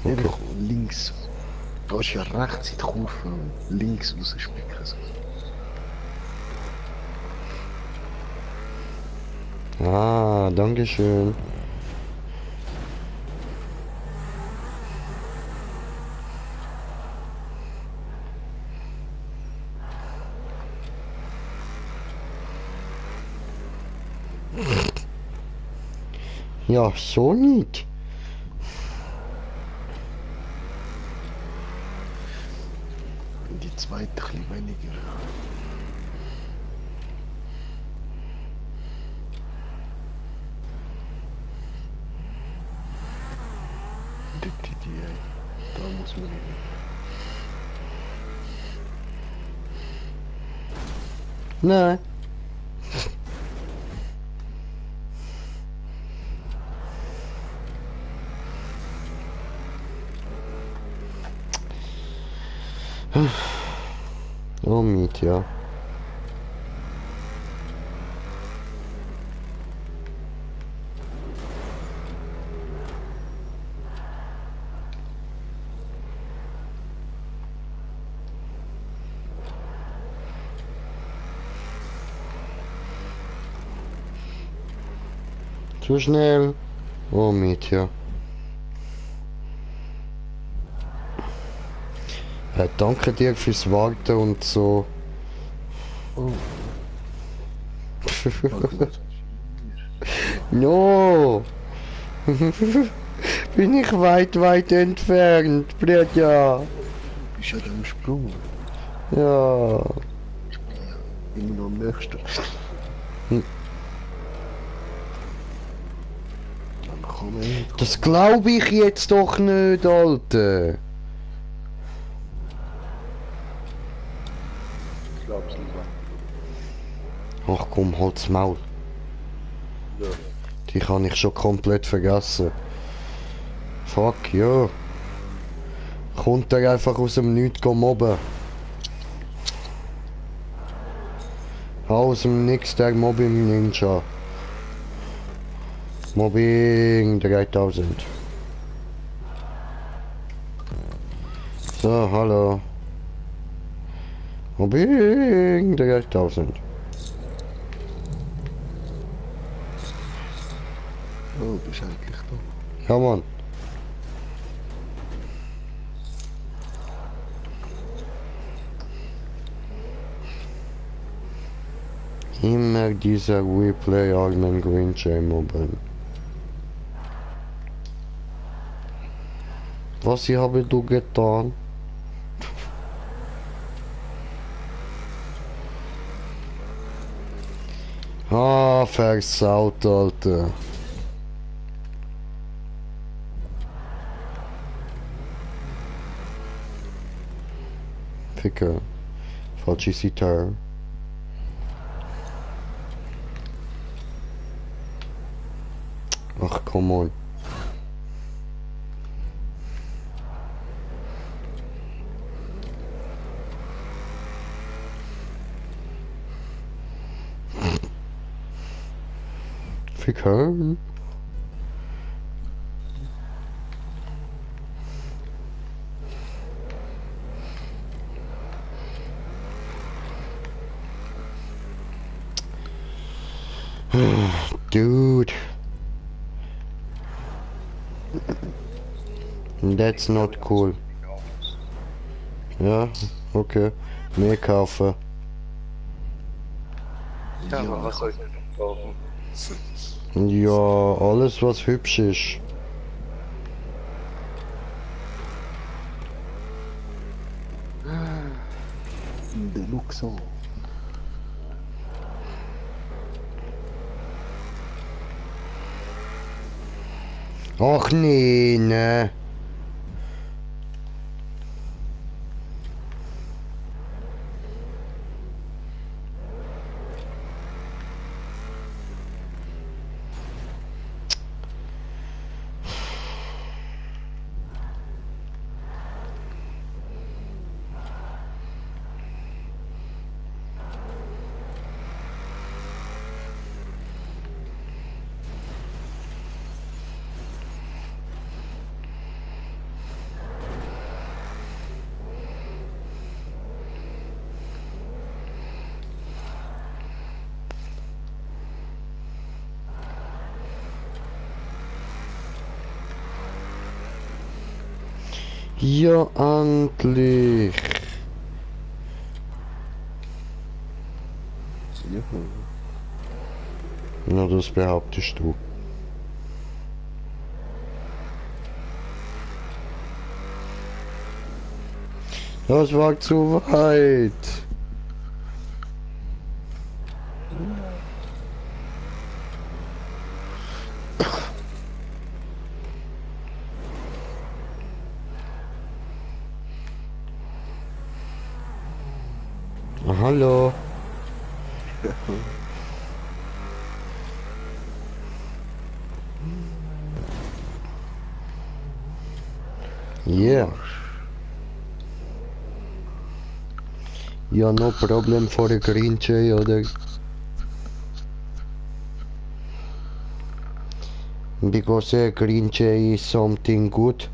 Okay. Einfach links. Da ist ja rechts in die Kurve und links rausspicken. So. Ah, danke schön. Ja, so nicht. Und die zweite ein bisschen weniger. Da muss man hin. Nein. Oh, Miet, ja. 。 . 。 . 。 . 。 . 。 . 。 . 。 . 。 . 。 . 。 . 。 。 . 。 。 . 。 。 . 。 。 . 。 。 . 。 。 . 。 。 . 。 。 . 。 。 . 。 。 . 。 . 。 . 。 . Zu schnell. Oh, Mädchen. Danke dir fürs Warten und so. Oh, danke was No! Bin ich weit entfernt, Bretja. bist ja am Sprung. Ja. Ich bin ja immer noch am nächsten. Dann komm her. Das glaube ich jetzt doch nicht, Alter. Ich glaub's lieber. Ach komm, halt's Maul. Ja. Die kann ich schon komplett vergessen. Fuck, ja. Kommt er einfach aus dem Nichts mobben. Aus dem Nix der Mobbing Ninja. Mobbing 3000. So, hallo. Mobbing 3000. Oh, bist eigentlich da. Ja, Mann. Immer dieser Replay Armen Green Jay Mobile. Was habe du getan? Ah, versaut, Alter. Ficker. Falsche Sitar. Ach, come on. Ficker. Dude. That's not cool. Ja, okay. Mehr kaufen. Ja, aber was soll ich denn kaufen? Ja, alles was hübsch ist. Deluxo. Ach nee, ne. Ja, endlich. Juhu. Na, das behauptest du. Das war zu weit. Hallo. Yeah. Yeah, no problem for a green jay, oder? Because a green jay is something good.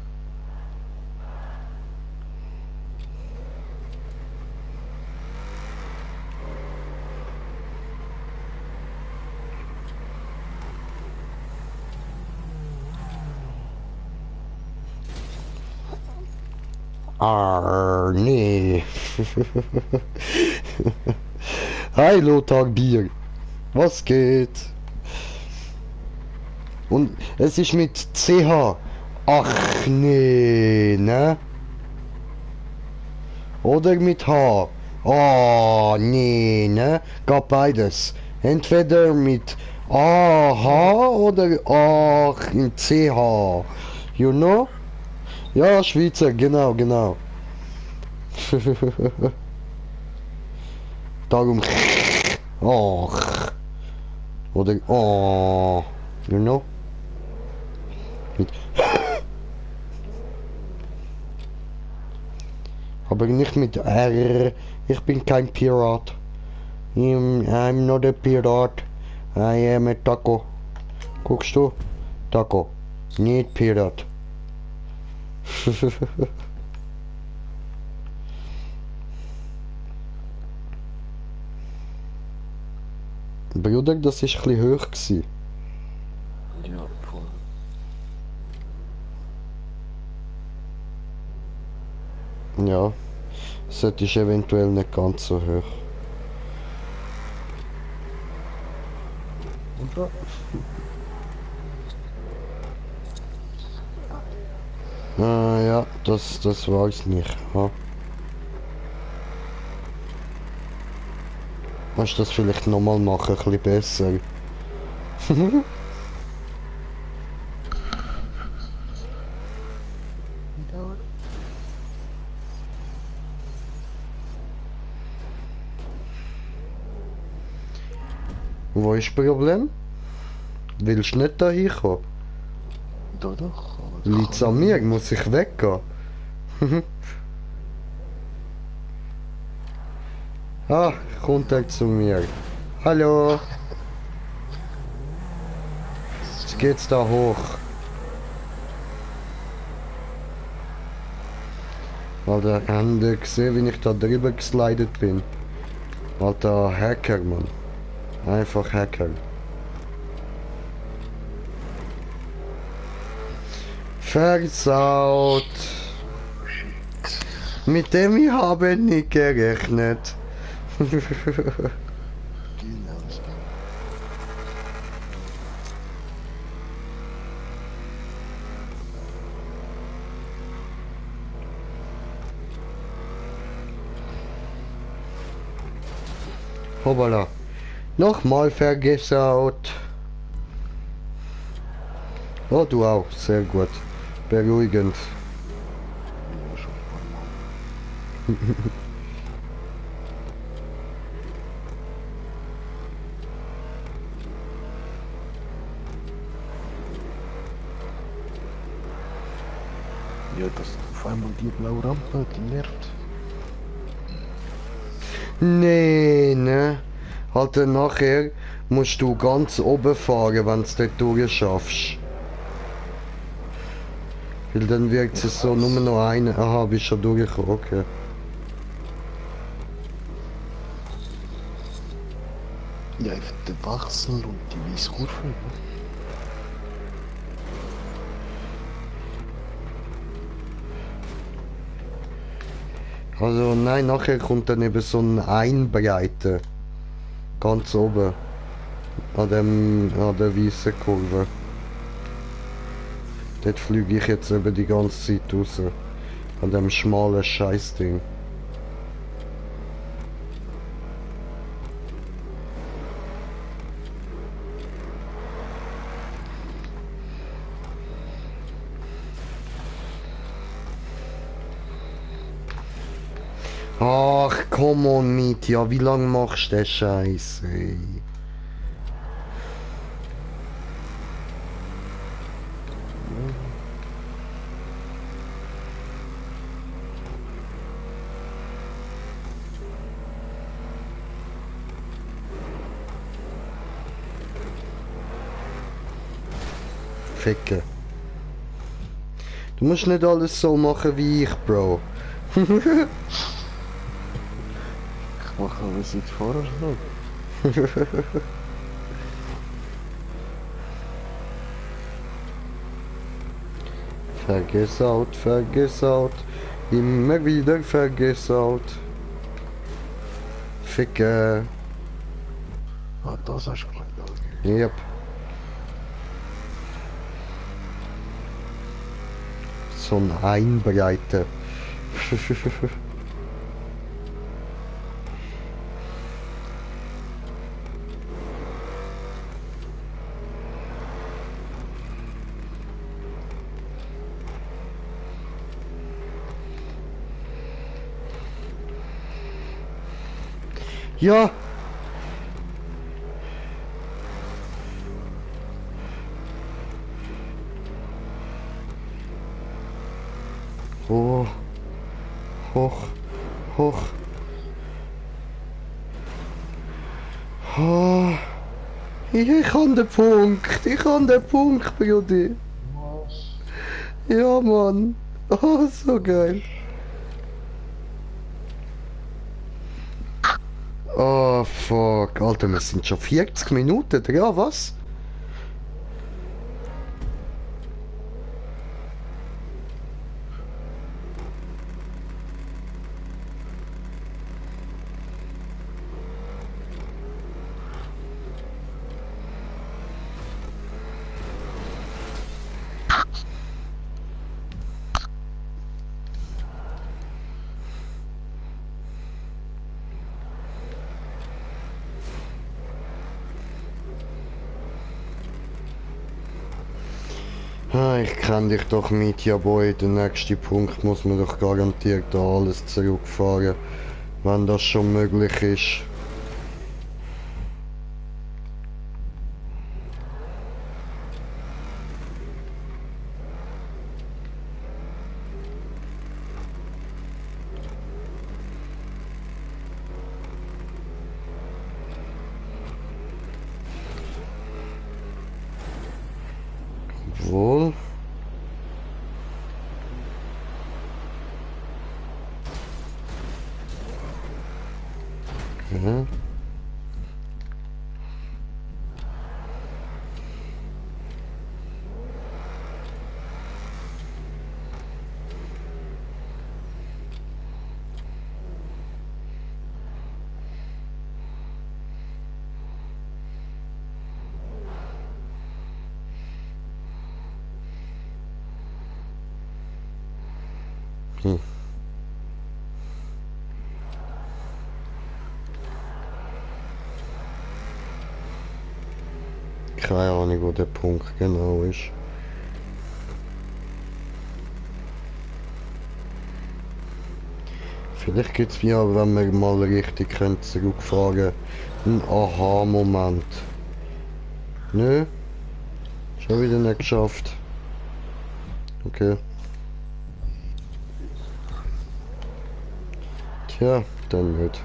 Nee. Hi Lothar Bier. Was geht? Und es ist mit CH. Ach nee, ne? Oder mit H. Oh nee, ne? Gab beides. Entweder mit AH oder Ach in CH. You know? Ja, Schweizer, genau, genau. Darum. Ach. Oder oh. You know? Mit aber nicht mit R. Ich bin kein Pirat. I'm not a Pirat. I am a Taco. Guckst du? Taco. Nicht Pirat. Bruder, das ist ein bisschen hoch gewesen. Ja, voll. Ja. Das ist eventuell nicht ganz so hoch. Oder? Ja, das weiß ich nicht. Ja. Kannst du das vielleicht nochmal machen, ein bisschen besser? Wo ist das Problem? Willst du nicht da hinkommen? Doch, doch. Aber Liegt's an mir? Muss ich weggehen? Ah, kommt er zu mir. Hallo. Jetzt geht's da hoch. Alter, habt ihr gesehen, wie ich da drüber geslidet bin? Alter, Hacker, Mann. Einfach Hacker. Versaut. Mit dem ich habe nicht gerechnet. Genau. Hoppala. Nochmal vergesaut. Oh, du auch. Sehr gut. Beruhigend. Ja, schon ein paar Mal. Ja, dass auf einmal die blaue Rampe, die nervt. Nee, ne? Halt nachher musst du ganz oben fahren, wenn du dort durchschaffst. Weil dann wirkt es so nur noch eine. Aha, bist schon durchgekommen, okay. Ja, einfach der Wachsel und die Weißkurve. Also nein, nachher kommt dann eben so ein Einbreite. Ganz oben. An der weißen Kurve. Dort fliege ich jetzt eben die ganze Zeit raus. An dem schmalen Scheißding. Ach, komm on mit, ja, wie lange machst du den Scheiß, ey? Ficke. Du musst nicht alles so machen wie ich, Bro. Ich mache alles jetzt vorher noch. Vergiss out, Immer wieder vergesaut. Ficke. Ah, das hast du gemeint, Yep. So ein Einbreiter. Ja. Oh. Hoch. Hoch. Oh. Ich habe den Punkt. Ich habe den Punkt, Brudi. Was? Ja, Mann. Oh, so geil. Oh, fuck. Alter, wir sind schon 40 Minuten. Ja, was? Ah, ich kenn dich doch mit, ja boy. Der nächste Punkt muss man doch garantiert da alles zurückfahren, wenn das schon möglich ist. Wohl. Ja. Hm. Keine Ahnung, wo der Punkt genau ist. Vielleicht gibt es ja, wenn wir mal richtig können, zurückfahren, einen Aha-Moment. Nö? Schon wieder nicht geschafft. Okay. Tja, dann nicht.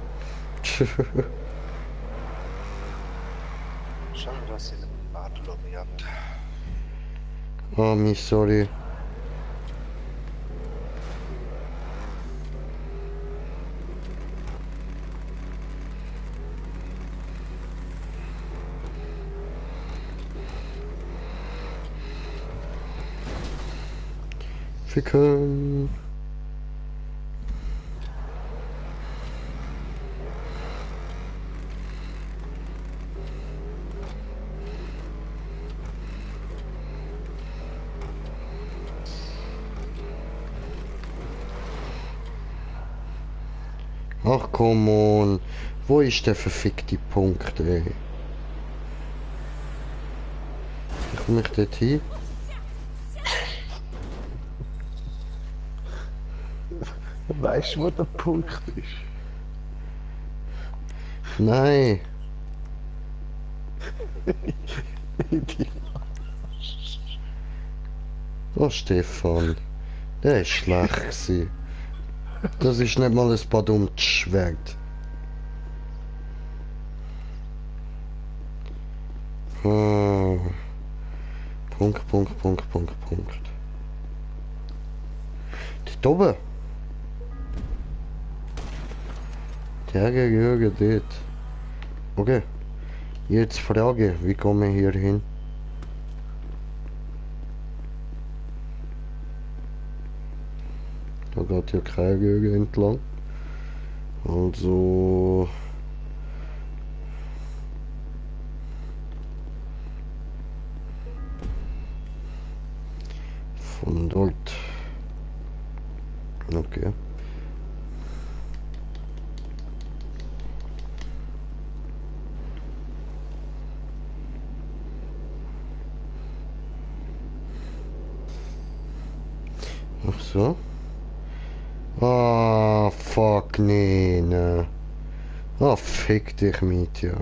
Schade, dass ihr einen Bartolomé habt. Ah, mich sorry. Ficken. Ach komm on, wo ist der verfickte Punkt, ey? Wie komme ich dort hin? Weißt du, wo der Punkt ist? Nein, oh Stefan, der ist schlecht gewesen. Das ist nicht mal ein badumts Schwert. Ah. Punkt, Punkt, Punkt, Punkt, Punkt. Dort oben. Der gehört dort. Okay. Jetzt Frage, wie kommen wir hier hin? geht ja keine Röhre entlang. Also... Von dort. Okay. Ach so. Ah, fuck, nee, ne. Ah, fick dich mit, ja.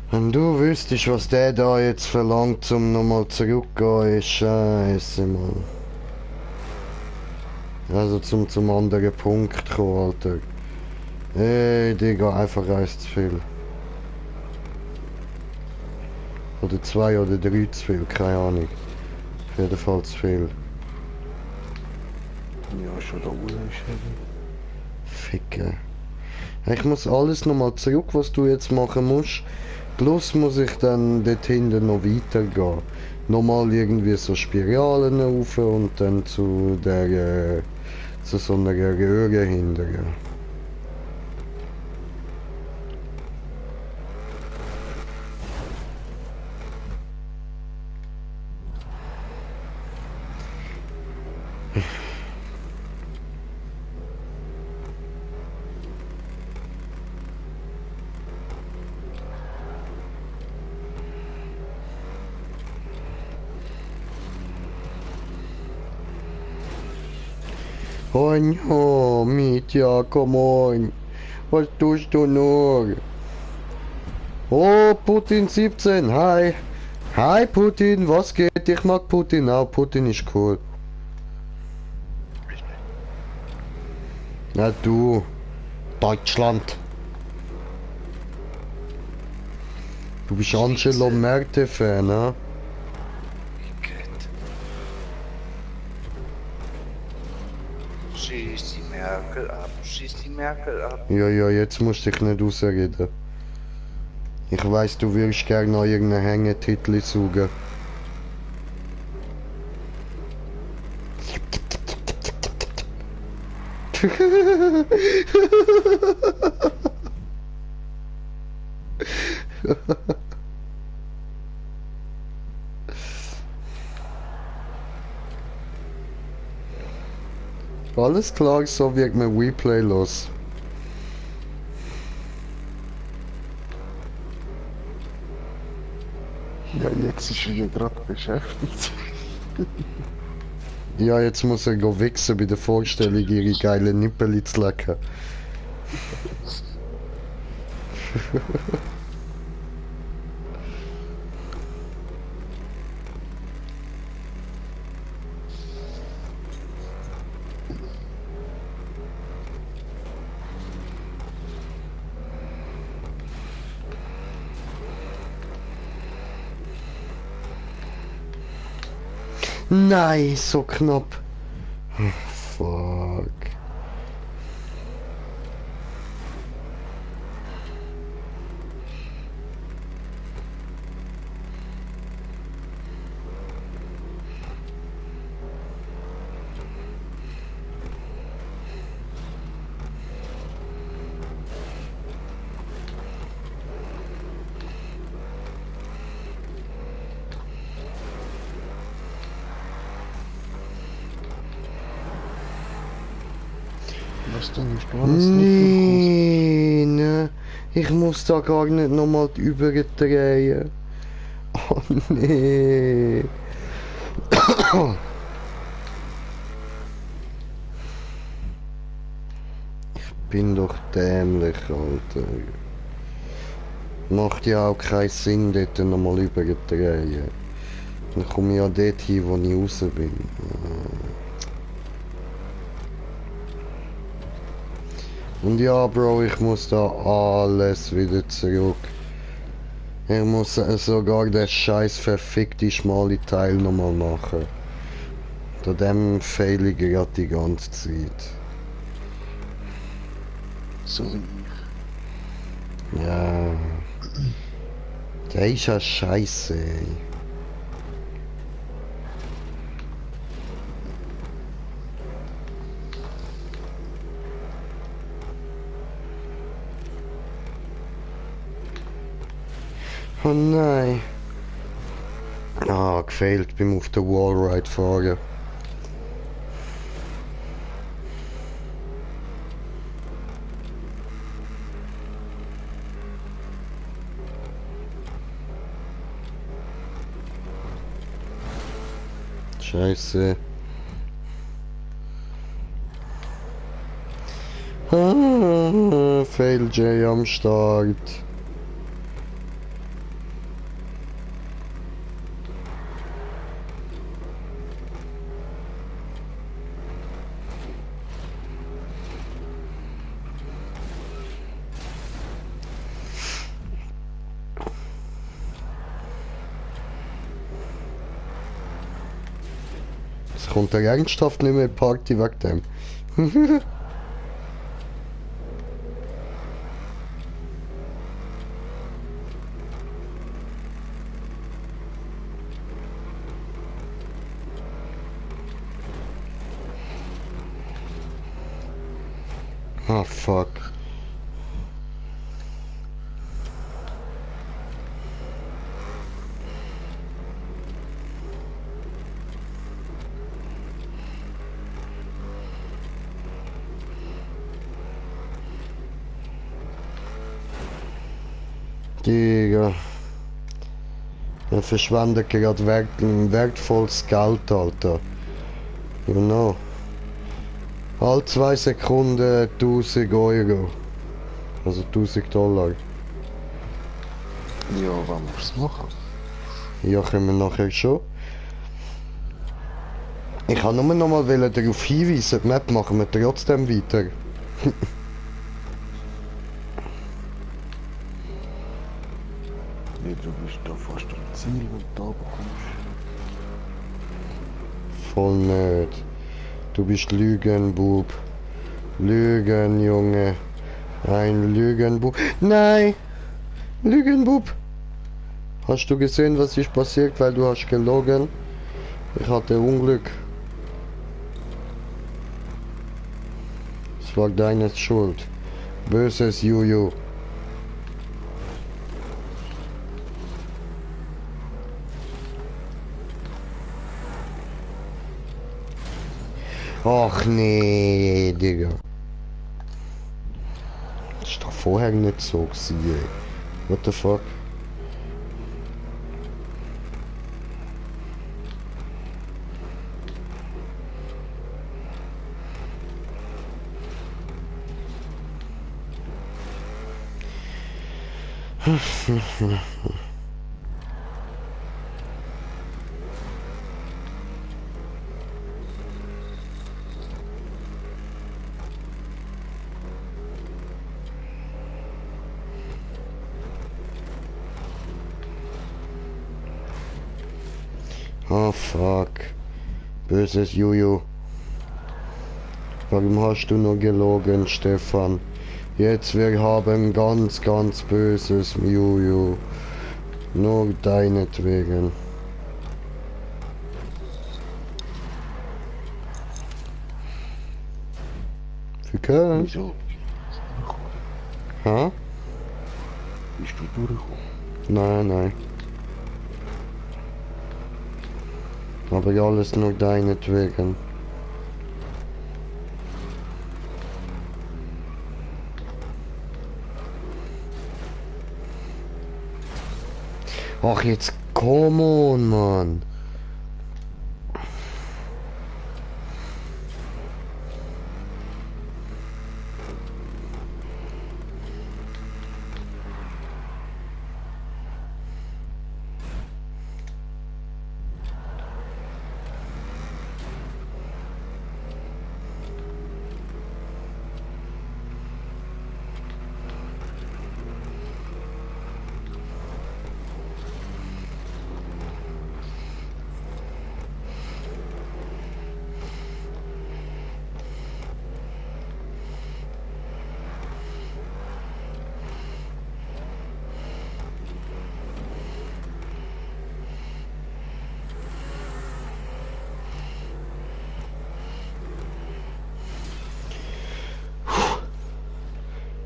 Wenn du wüsstest, was der da jetzt verlangt, zum nochmal zurückgehen, ist scheiße, Mann. Also zum anderen Punkt kommen, Alter. Ey, Digga, einfach eins zu viel. Oder 2 oder 3 zu viel, keine Ahnung. Auf jeden Fall zu viel. Ja, schon da unten ist Ficken. Ich muss alles nochmal zurück, was du jetzt machen musst. Plus muss ich dann dort hinten noch weitergehen. Nochmal irgendwie so Spiralen rauf und dann zu der zu so einer Röhre hinterher. Oh no, Mitya, come on. Was tust du nur? Oh, Putin 17, hi. Hi Putin, was geht? Ich mag Putin auch, Putin ist cool. Ja du, Deutschland. Du bist Angelo Merte-Fan, ne? Schieß die Merkel ab, schieß die Merkel ab. Ja, ja, jetzt musst du dich nicht rausreden. Ich weiß, du würdest gerne noch irgendeinen Hängetitel suchen. Alles klar, so wird man Replay los. Ja, jetzt ist er ja gerade beschäftigt. Ja, jetzt muss er go wichsen bei der Vorstellung, ihre geilen Nippel zu lecken. Nein, so knapp. Fuck. Was denn? Ist du alles nicht Nee, ne. Ich muss da gar nicht nochmal überdrehen. Oh nee. Ich bin doch dämlich, Alter. Macht ja auch keinen Sinn, dort nochmal überdrehen. Dann komme ich ja dort hin, wo ich raus bin. Und ja, Bro, ich muss da alles wieder zurück. Ich muss sogar den scheiß verfickte schmale Teil nochmal machen. Da dem fail ich gerade die ganze Zeit. So wie ich. Ja. Der ist ja scheiße, ey. Oh nein. Ah, gefehlt beim auf der Wallride fahren. Scheiße. Ah, Fail J am Start. Es kommt der ernsthaft nicht mehr in die Party wegen dem. Ah, fuck. Digga. Er verschwendet gerade wertvolles Geld, Alter. You know. Alle 2 Sekunden 1000 Euro. Also 1000 Dollar. Ja, wann musst du es machen? Ja, können wir nachher schon. Ich kann nur noch mal darauf hinweisen, die Map machen wir trotzdem weiter. Ja, du bist da fast am Ziel, wenn du da kommst. Voll nicht. Du bist Lügenbub. Lügen, Junge. Ein Lügenbub. Nein! Lügenbub! Hast du gesehen, was ist passiert, weil du hast gelogen? Ich hatte Unglück. Es war deine Schuld. Böses Juju. Ach nee, Digga. Das ist doch vorher nicht so gewesen, ey. What the fuck? Oh fuck. Böses Juju. Warum hast du nur gelogen, Stefan? Jetzt wir haben ganz, ganz böses Juju. Nur deinetwegen. Für Köln? Wieso? Ha? Bist du durchgekommen? Nein, nein. Aber alles nur deinetwegen. Ach, jetzt come on, Mann.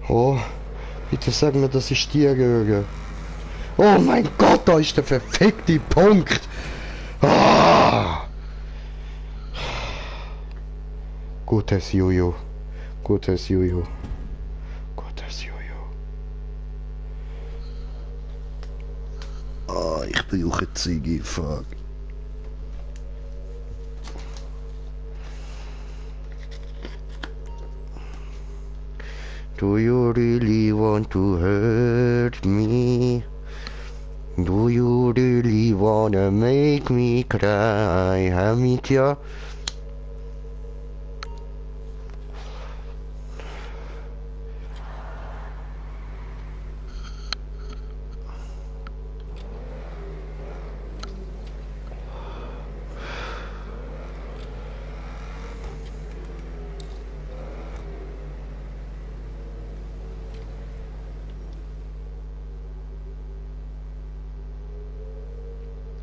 Oh, bitte sag mir, das ist die Röhre. Oh mein Gott, da ist der verfickte Punkt. Ah! Gutes Jojo. Gutes Jojo. Gutes Jojo. Ah, ich brauche Ziege, fuck. Do you really want to hurt me? Do you really wanna make me cry? Mitja?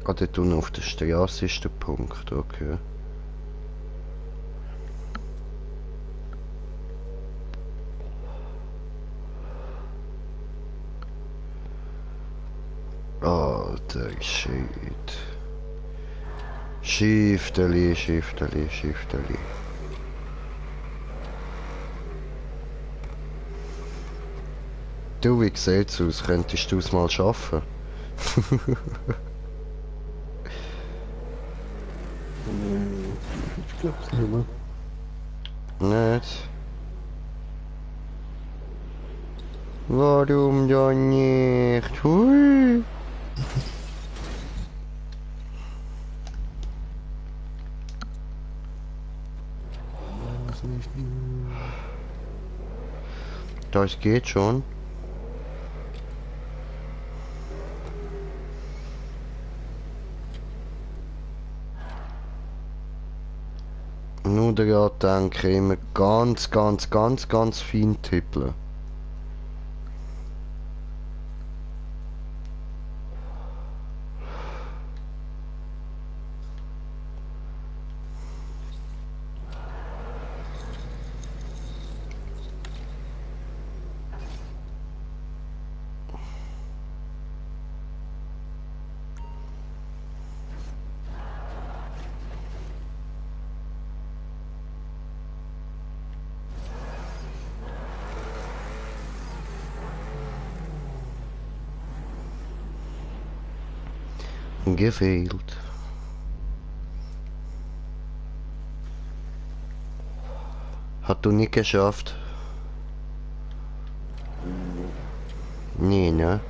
Ah, dort unten auf der Straße ist der Punkt, okay. Alter Shit. Schifteli, Schifteli, Schifteli. Du, wie sieht's aus? Könntest du es mal schaffen? Ich glaub's nicht mehr. Nicht? Warum ja nicht? Hui! Das geht schon. Nur daran denke immer ganz fein tippeln. Gefehlt. Hat du nicht geschafft? Nee, ne?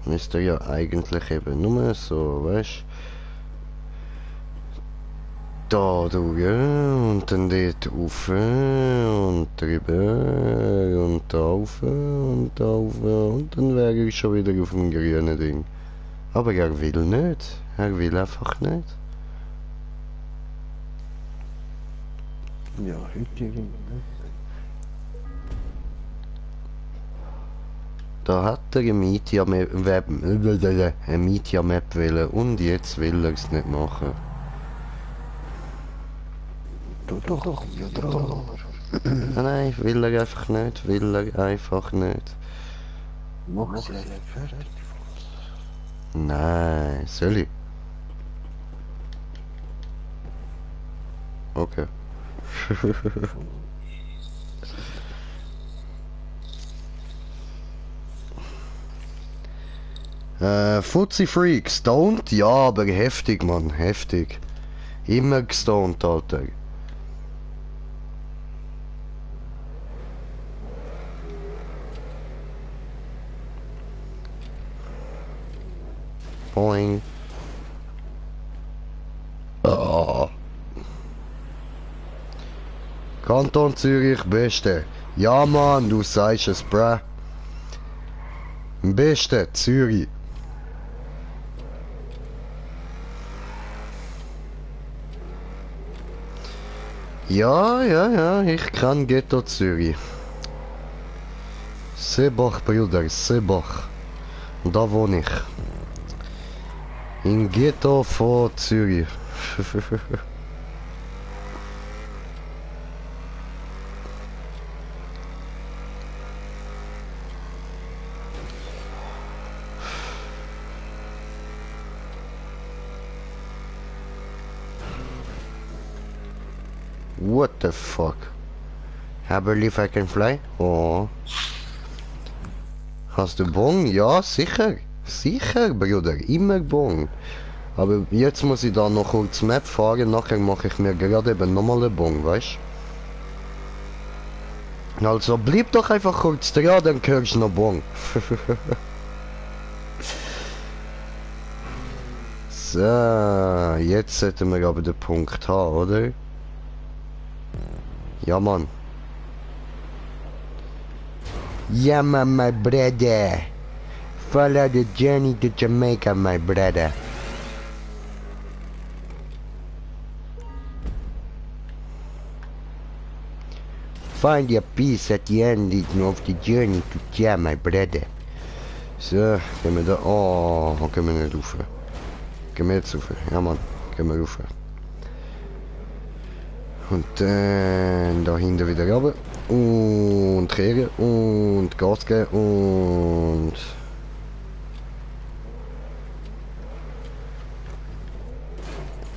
Müsste ja eigentlich eben nur so, weißt da durch und dann dort rauf und drüber und da rauf und dann wäre ich schon wieder auf dem grünen Ding. Aber er will nicht. Er will einfach nicht. Ja, heute irgendwie, ne? Da hat er eine Media-Map wollen und jetzt will er es nicht machen. Du doch, ja dran. Nein, will er einfach nicht, will er einfach nicht. Mach sie fertig. Nein, soll ich? Okay. Fuzzy Freak, stoned? Ja, aber heftig, Mann, heftig. Immer gestoned, Alter. Boing. Oh. Kanton Zürich, Beste. Ja, Mann, du sagst es, bruh. Beste, Zürich. Ja, ich kann Ghetto Zürich. Seebach, Brüder, Seebach. Da wohne ich. In Ghetto von Zürich. What the fuck? I believe I can fly? Oh. Hast du Bon? Ja, sicher. Sicher, Bruder. Immer Bon. Aber jetzt muss ich da noch kurz Map fahren, nachher mache ich mir gerade eben nochmal einen Bon, weißt du? Also bleib doch einfach kurz dran, dann hörst du noch Bon. So, jetzt sollten wir aber den Punkt haben, oder? Ja, Mann. Ja, man, my brother. Follow the journey to Jamaica, my brother. Find your peace at the end of the journey to Jam, my brother. So, gehen wir da. Oh, gehen wir nicht rauf. Gehen wir jetzt rauf. Ja, Mann, gehen wir rauf. Und dann da hinten wieder runter. Und kehren. Und Gas geben. Und...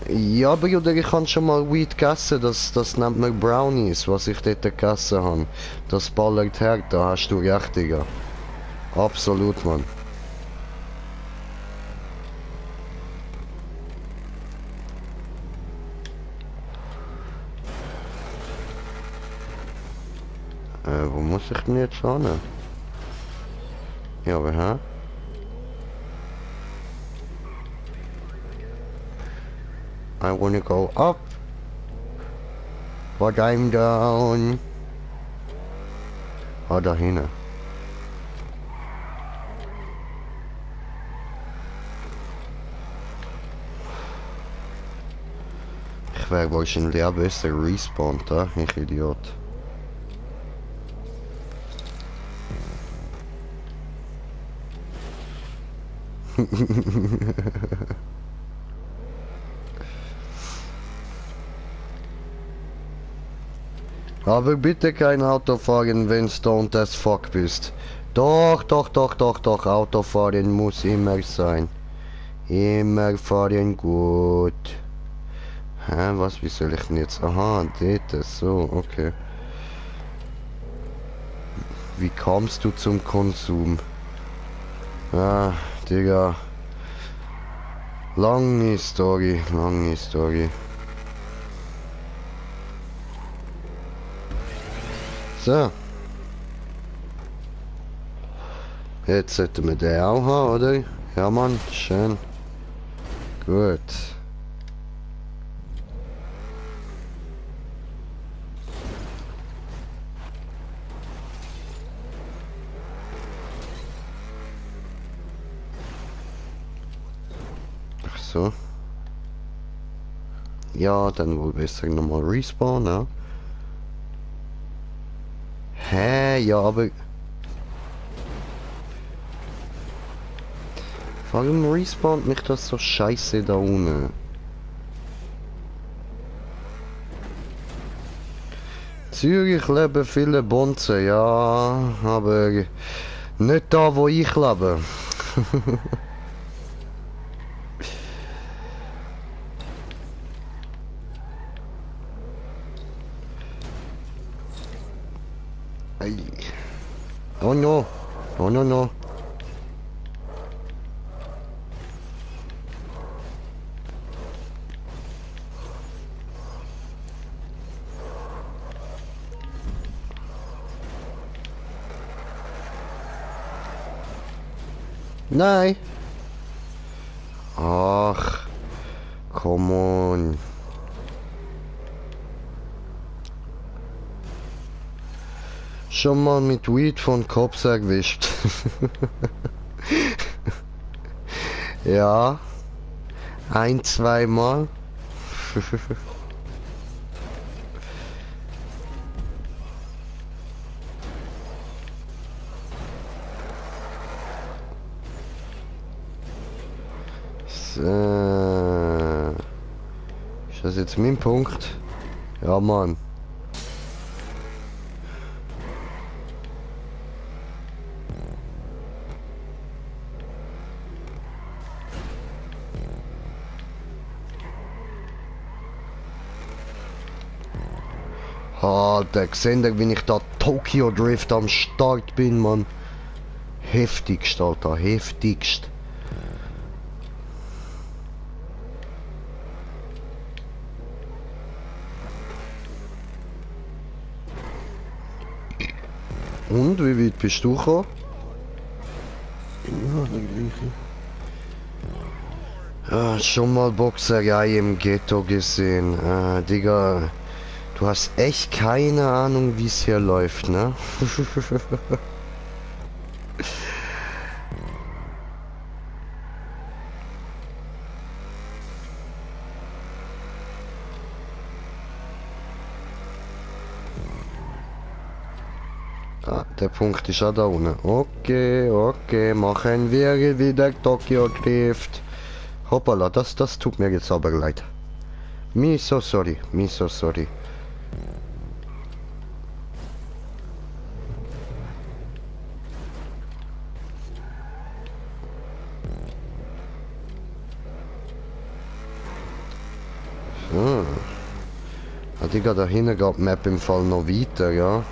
Ja, Bruder, ich habe schon mal Weed gegessen, das nennt man Brownies, was ich dort gegessen habe. Das ballert her, da hast du recht, Digga. Absolut, Mann. Wo muss ich denn jetzt hin? Ja, aber hä? I wanna go up, but I'm down. Ah, da hinten. Ich wäre wahrscheinlich auch besser respawned, da, ich Idiot. Aber bitte kein Auto fahren, wenn's don't as fuck bist. Doch, Autofahren muss immer sein. Immer fahren gut. Hä, was, wie soll ich denn jetzt? Aha, dort, so, okay. Wie kommst du zum Konsum? Ah, Digga. Lange Story, lange Story. So. Jetzt sollten wir den auch haben, oder? Ja, Mann, schön. Gut. Ach so. Ja, dann wohl besser nochmal respawnen, ne? Hä, ja, aber... Warum respawnt mich das so scheiße da unten? Zürich leben viele Bonzen, ja, aber nicht da, wo ich lebe. Ei. Oh no, oh no no. Nein. Ach, come on. Schon mal mit Weed von Cops erwischt. Ja. Ein, zweimal. So. Ist das jetzt mein Punkt? Ja, Mann. Alter, gesehen ihr, wenn ich da Tokyo Drift am Start bin, Mann? Heftigst, Alter, heftigst. Und, wie weit bist du gekommen? Immer der gleiche. Schon mal Boxerei im Ghetto gesehen. Digga, du hast echt keine Ahnung, wie es hier läuft, ne? Der Punkt ist auch da unten. Okay, okay, machen wir wieder Tokyo Drift. Hoppala, das tut mir jetzt aber leid. Me so sorry, me so sorry. So. Ah, Digga, da hinten geht die Map im Fall noch weiter, ja.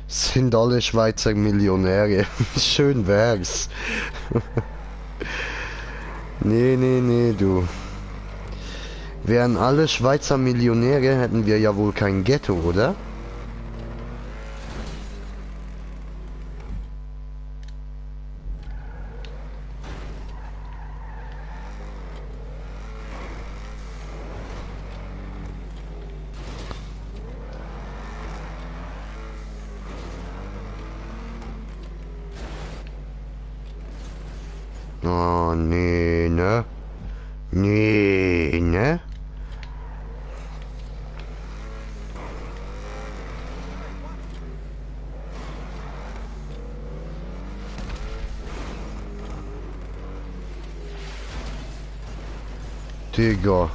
Sind alle Schweizer Millionäre. Schön wär's. Nee, du. Wären alle Schweizer Millionäre, hätten wir ja wohl kein Ghetto, oder? Oh, nee, ne? Nee, ne? Digga,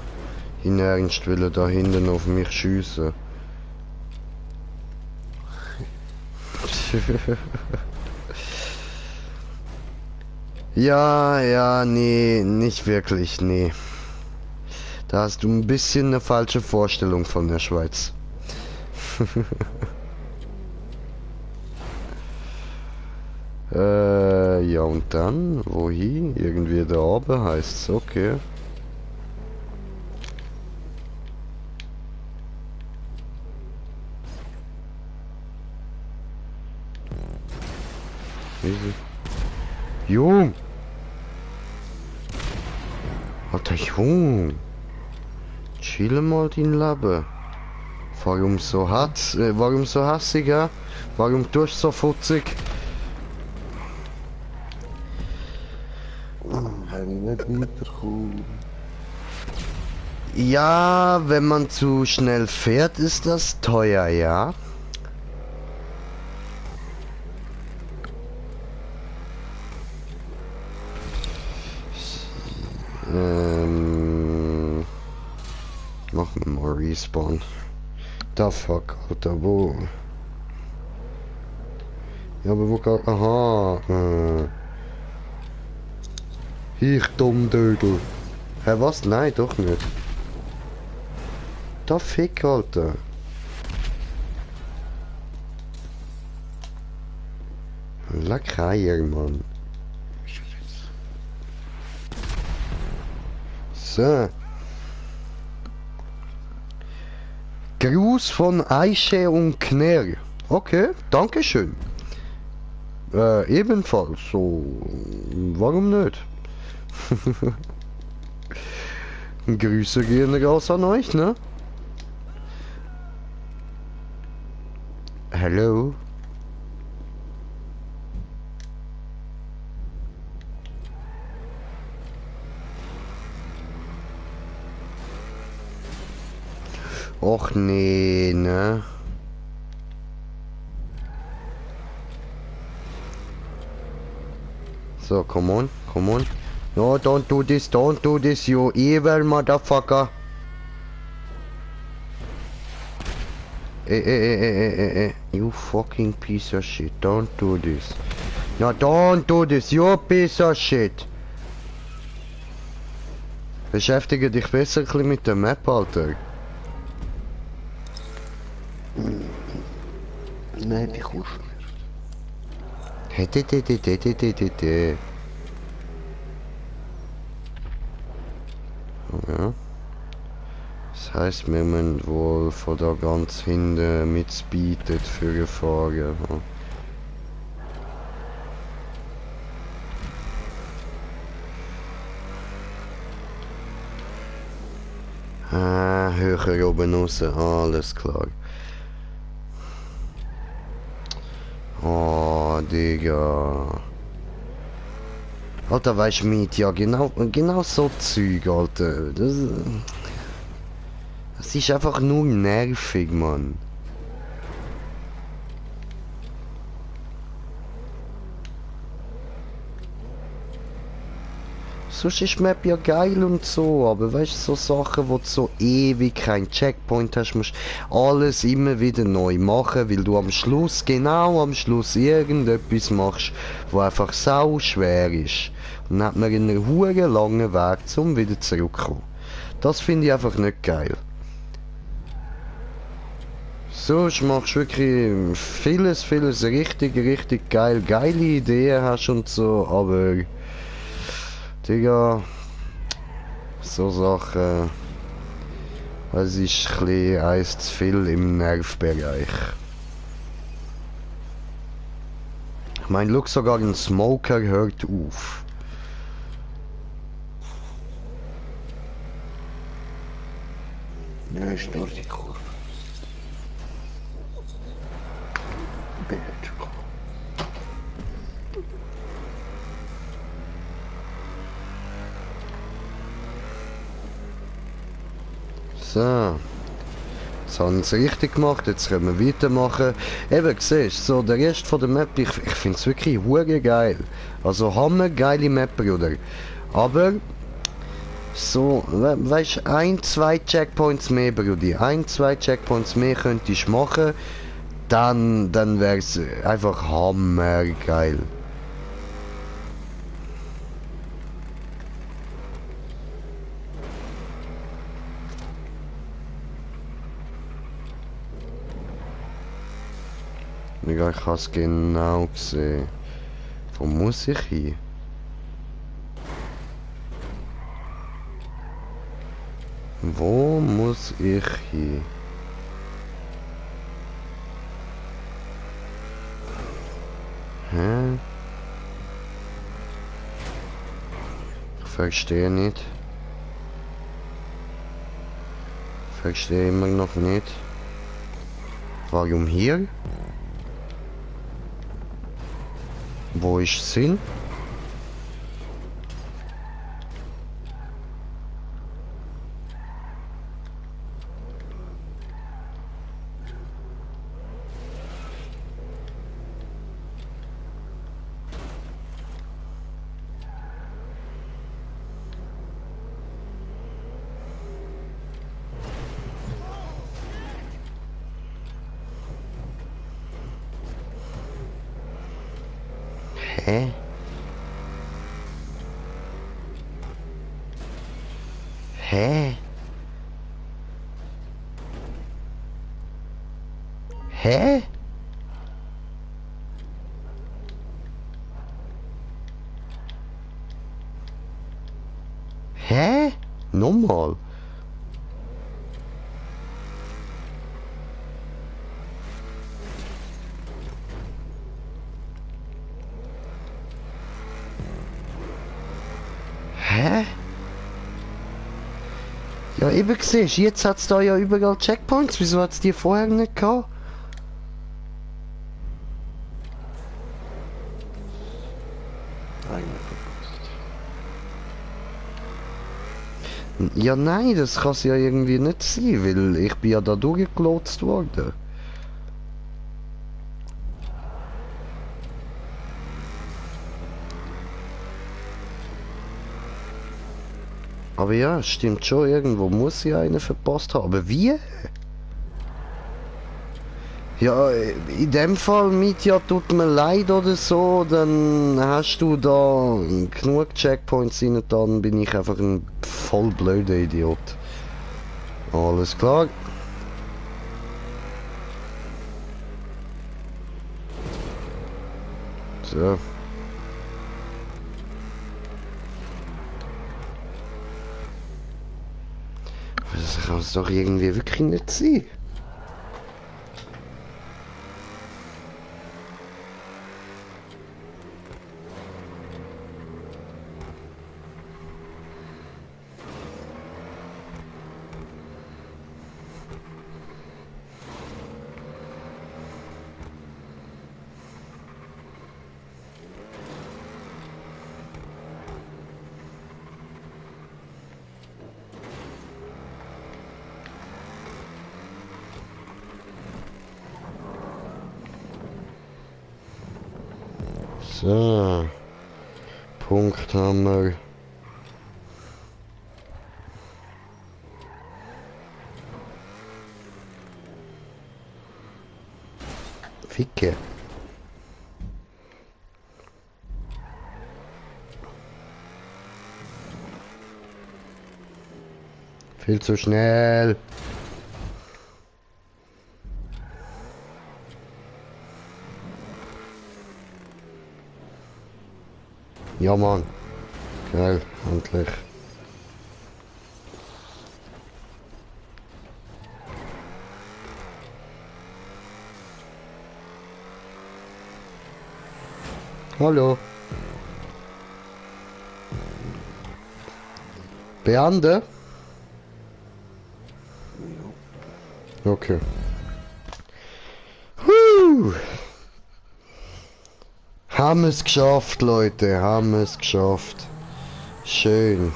in Ernst will er da hinten auf mich schiessen. Ja, nee, nicht wirklich, nee. Da hast du ein bisschen eine falsche Vorstellung von der Schweiz. Ja und dann? Wohin? Irgendwie da oben heißt's, okay. Jung! Alter Jung! Chill mal dein Leben. Warum so hart? Warum so hassig, ja? Warum tust du so futzig? Habe ich nicht weiterkommen. Ja, wenn man zu schnell fährt, ist das teuer, ja? Machen wir mal Respawn. Da fuck, Alter, wo? Ja, aber wo geht... Aha. Ich Dummdödel. Hä, was? Nein, doch nicht. Da fick, Alter. Leck Eier, Mann. So. Gruß von Aische und Kner. Okay, dankeschön. Ebenfalls so. Warum nicht? Grüße gehen raus an euch, ne? Hallo? Och nee, ne? So, come on, come on. No, don't do this, you evil motherfucker. You fucking piece of shit, don't do this. No, don't do this, you piece of shit. Beschäftige dich besser ein bisschen mit der Map, Alter. Nein, die Kurve. Hetetetetetetetete. Ja. Das heisst, wir müssen wohl von da ganz hinten mit Speed dort fahren. Ja. Ah, höher oben raus, alles klar. Oh, Digga. Alter, weißt du, mit, ja, genau so Zeug, Alter. Das ist einfach nur nervig, Mann. Sonst ist die Map ja geil und so, aber weißt du, so Sachen, wo du so ewig keinen Checkpoint hast, musst alles immer wieder neu machen, weil du am Schluss, genau am Schluss, irgendetwas machst, wo einfach sau schwer ist. Und dann hat man einen huere langen Weg, um wieder zurückzukommen. Das finde ich einfach nicht geil. Sonst machst du wirklich vieles richtig geil, geile Ideen hast und so, aber Digga, so Sachen, es ist ein bisschen eins zu viel im Nervbereich. Ich meine, schau, sogar ein Smoker hört auf. Ja, ist nur die Kurve. Bitch. So. Jetzt haben wir es richtig gemacht, jetzt können wir weitermachen. Eben, siehst du, so der Rest von der Map, ich finde es wirklich hure geil. Also hammergeile Map, Bruder. Aber, so, weißt du, 1-2 Checkpoints mehr, Brudi. 1-2 Checkpoints mehr könntest du machen, dann wäre es einfach hammergeil. Digga, ich habe es genau gesehen. Wo muss ich hin? Wo muss ich hin? Hä? Ich verstehe nicht. Ich verstehe immer noch nicht. Warum hier? Wo ist es hin? Hä? Hä? Hä? Hä? Nochmal? Hä? Ja, eben siehst, jetzt hat es da ja überall Checkpoints. Wieso hat es die vorher nicht gehabt? Eigentlich verpasst. Ja, nein, das kann es ja irgendwie nicht sein, weil ich bin ja da durchgelotst worden. Aber ja, stimmt schon, irgendwo muss ich einen verpasst haben. Aber wie? Ja, in dem Fall, Mitya, tut mir leid oder so, dann hast du da genug Checkpoints rein, dann bin ich einfach ein voll blöder Idiot. Alles klar. So. Das kann es doch irgendwie wirklich nicht sein. So. Punkt haben wir. Ficke. Viel zu schnell. Ja, Mann. Geil, endlich. Hallo. Beande? Okay. Haben es geschafft, Leute. Haben es geschafft. Schön.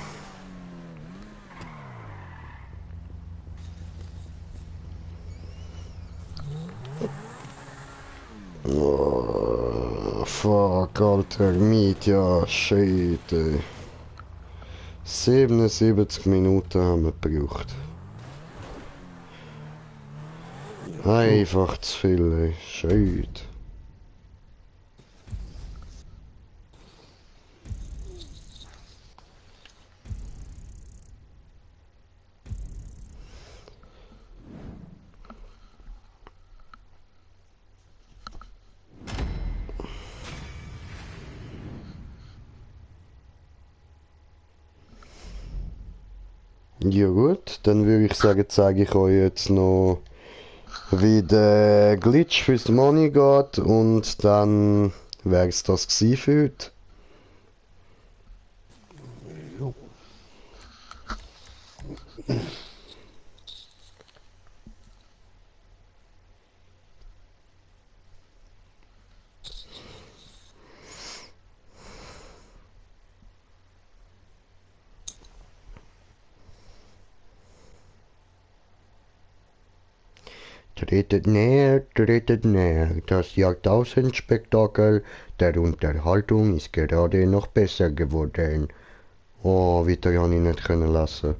Oh, fuck, Alter. Mitya, shit, ey. 77 Minuten haben wir gebraucht. Einfach zu viel, ey. Shit. Ja gut, dann würde ich sagen, zeige ich euch jetzt noch, wie der Glitch fürs Money geht und dann wäre es das gewesen für heute. Tretet näher, das Jahrtausendspektakel der Unterhaltung ist gerade noch besser geworden. Oh, weiter habe ich nicht können lassen.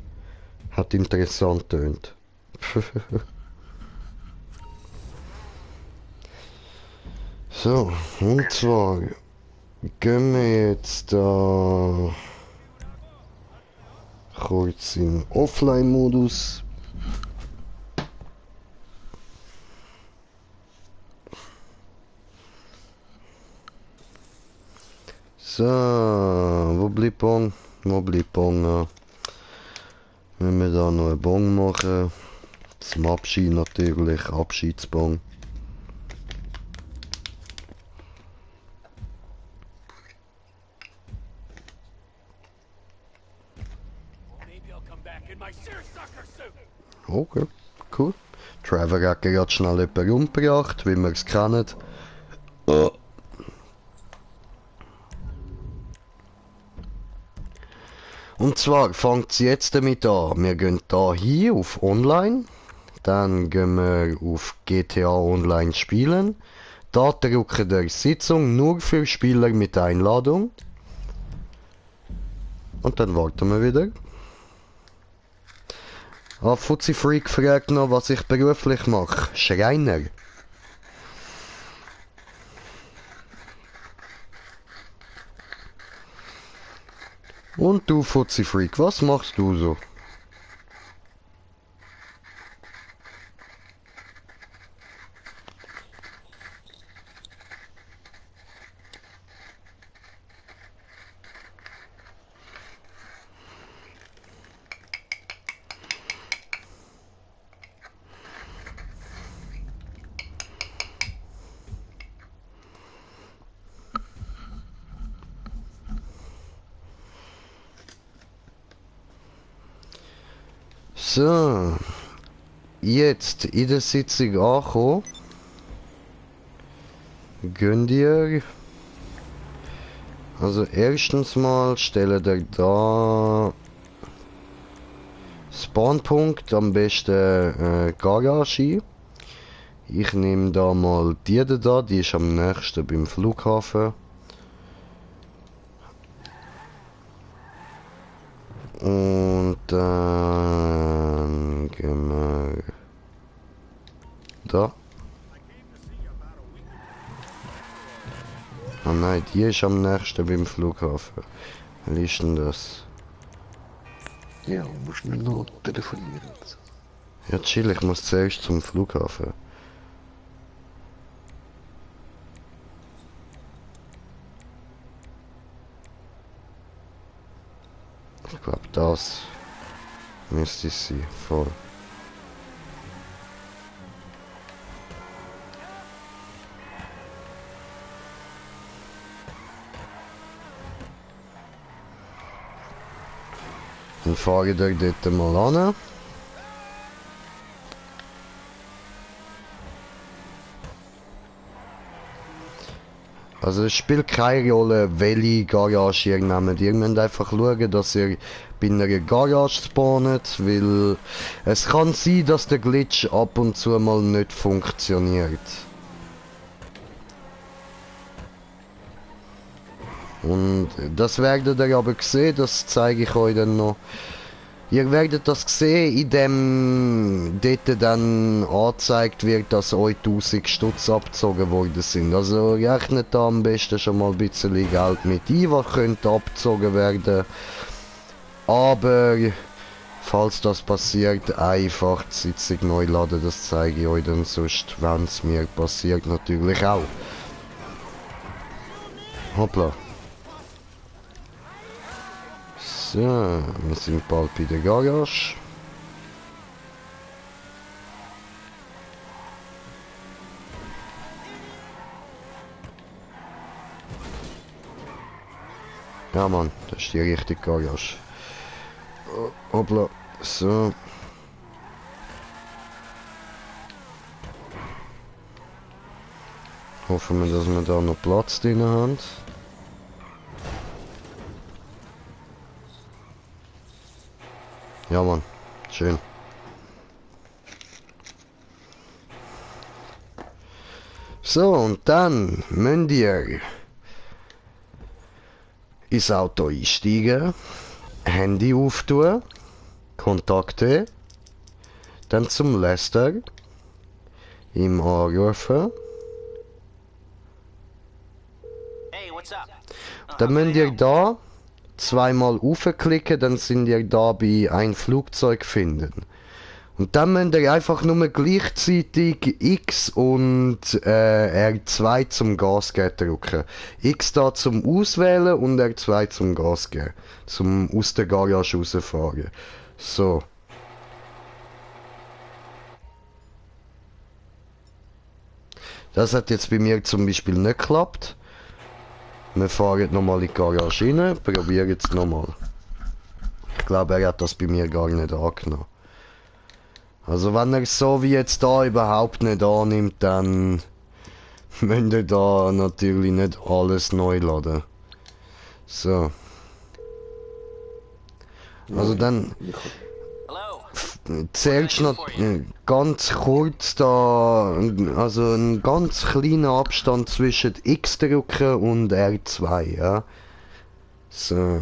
Hat interessant tönt. So, und zwar gehen wir jetzt da kurz in Offline-Modus. So, wo bleibt Bon? Wo bleibt Bon? Wenn wir da noch einen Bon machen. Zum Abschied natürlich, Abschiedsbon. Okay, cool. Trevor hat gerade schnell jemanden umgebracht, wie wir es kennen. Und zwar fängt es jetzt damit an. Wir gehen da hier auf Online. Dann gehen wir auf GTA Online spielen. Da drücken wir Sitzung nur für Spieler mit Einladung. Und dann warten wir wieder. Ah, Fuzzy Freak fragt noch, was ich beruflich mache. Schreiner. Und du, Fuzzi Freak, was machst du so? So, jetzt in der Sitzung ankommen. Gönnt ihr. Also erstens mal stellt ihr da Spawnpunkt, am besten Garage ein. Ich nehme da mal die da, die ist am nächsten beim Flughafen. Und dann gehen wir da. Ah nein, die ist am nächsten beim Flughafen. Wie ist denn das? Ja, musst nur noch telefonieren. Ja, chill, ich muss zuerst zum Flughafen. Ich glaube, das müsste es sein, voll. Dann fahre ich dort mal an. Also es spielt keine Rolle, welche Garage ihr nehmt. Ihr müsst einfach schauen, dass ihr bei einer Garage spawnet, weil es kann sein, dass der Glitch ab und zu mal nicht funktioniert. Und das werdet ihr aber sehen, das zeige ich euch dann noch. Ihr werdet das sehen, in dem dort dann angezeigt wird, dass euch 1000 Stutz abgezogen worden sind. Also rechnet da am besten schon mal ein bisschen Geld mit ein, was könnte abgezogen werden. Aber falls das passiert, einfach die Sitzung neu laden, das zeige ich euch dann sonst, wenn es mir passiert, natürlich auch. Hoppla. So, wir sind bald bei der Garage. Ja Mann, das ist die richtige Garage. Hoppla, so. Hoffen wir, dass wir da noch Platz drin haben. Ja Mann, schön. So, und dann müsst ihr ins Auto einsteigen, Handy auftun, Kontakte, dann zum Lester, ihm anrufen. Dann müsst ihr da zweimal aufklicken, dann sind ihr da bei ein Flugzeug finden. Und dann müsst ihr einfach nur gleichzeitig X und R2 zum Gas geben drücken. X da zum Auswählen und R2 zum Gas geben. Zum aus der Garage rausfahren. So. Das hat jetzt bei mir zum Beispiel nicht geklappt. Wir fahren nochmal in die Garage rein, probieren es nochmal. Ich glaube, er hat das bei mir gar nicht angenommen. Also wenn er so wie jetzt da überhaupt nicht annimmt, dann müsst ihr da natürlich nicht alles neu laden. So. Also dann zählst noch ganz kurz da, also einen ganz kleinen Abstand zwischen X drücken und R2, ja. So.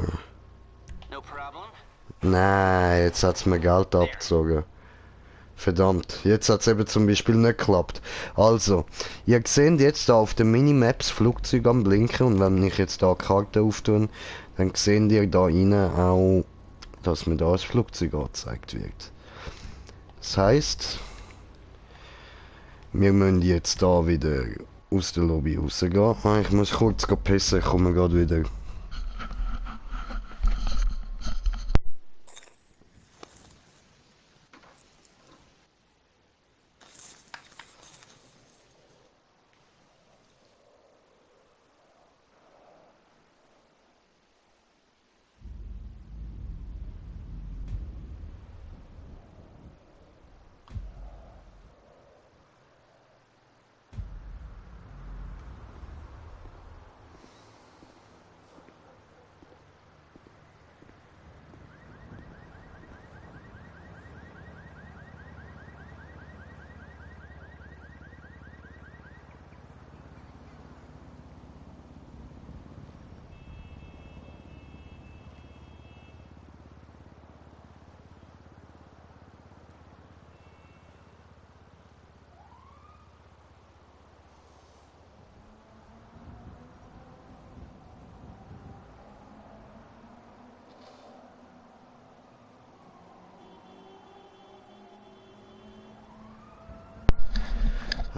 Nein, jetzt hat's mir Geld abgezogen. Verdammt, jetzt hat es eben zum Beispiel nicht geklappt. Also, ihr seht jetzt da auf den Minimaps Flugzeug am Blinken und wenn ich jetzt da die Karte auftue, dann seht ihr da rein auch, dass mir da ein Flugzeug angezeigt wird. Das heisst, wir müssen jetzt da wieder aus der Lobby rausgehen. Ah, ich muss kurz pissen, ich komme gerade wieder.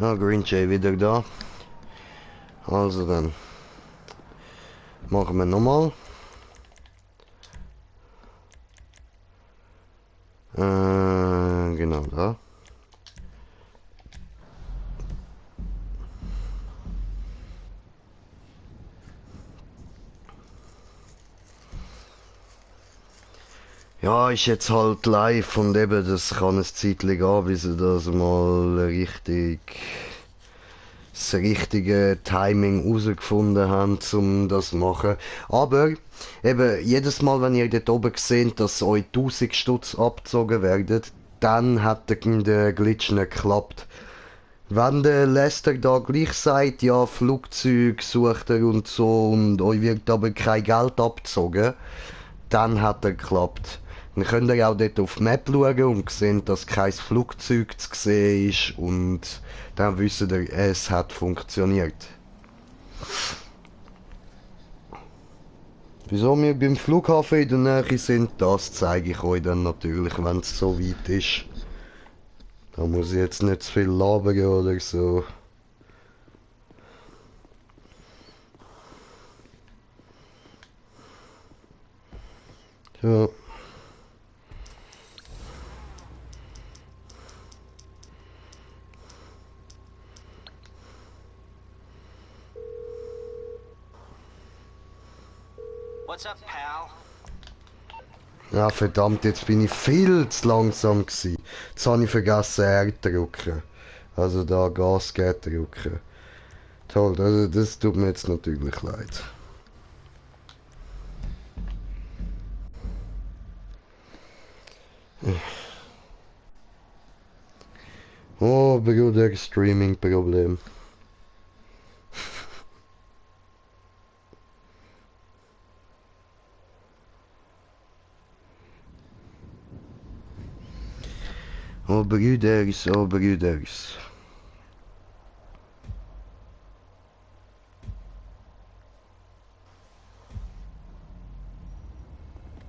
Ah, Green Jay wieder da. Also dann machen wir nochmal. Genau da. Ja, ist jetzt halt live und eben, das kann ein Zeitchen gehen, bis sie das mal das richtige Timing herausgefunden haben, um das zu machen. Aber eben, jedes Mal, wenn ihr dort oben seht, dass euch 1000 Stutz abgezogen werden, dann hat der Glitch nicht geklappt. Wenn der Lester da gleich sagt, ja, Flugzeug sucht er und so und euch wird aber kein Geld abgezogen, dann hat er geklappt. Dann könnt ihr auch dort auf die Map schauen und sehen, dass kein Flugzeug zu sehen ist und dann wisst ihr, es hat funktioniert. Wieso wir beim Flughafen in der Nähe sind, das zeige ich euch dann natürlich, wenn es so weit ist. Da muss ich jetzt nicht zu viel labern oder so. Ja. What's up, pal? Ja, verdammt, jetzt bin ich viel zu langsam gewesen. Jetzt habe ich vergessen, R drücken. Also da Gas drücken. Toll, das tut mir jetzt natürlich leid. Oh, Bruder, Streaming-Problem. Oh, Brüders, oh, Brüders.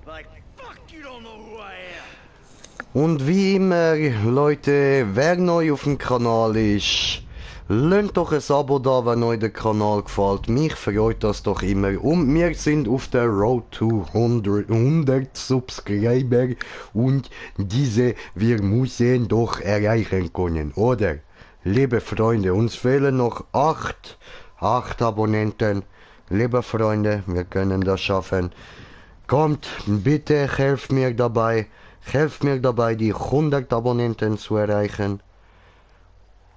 Like, fuck, you don't know who I am. Und wie immer, Leute, wer neu auf dem Kanal ist, lasst doch ein Abo da, wenn euch der Kanal gefällt. Mich freut das doch immer. Und wir sind auf der Road to 100 Subscriber und diese wir müssen doch erreichen können, oder? Liebe Freunde, uns fehlen noch 8 Abonnenten. Liebe Freunde, wir können das schaffen. Kommt, bitte helft mir dabei. Helft mir dabei, die 100 Abonnenten zu erreichen.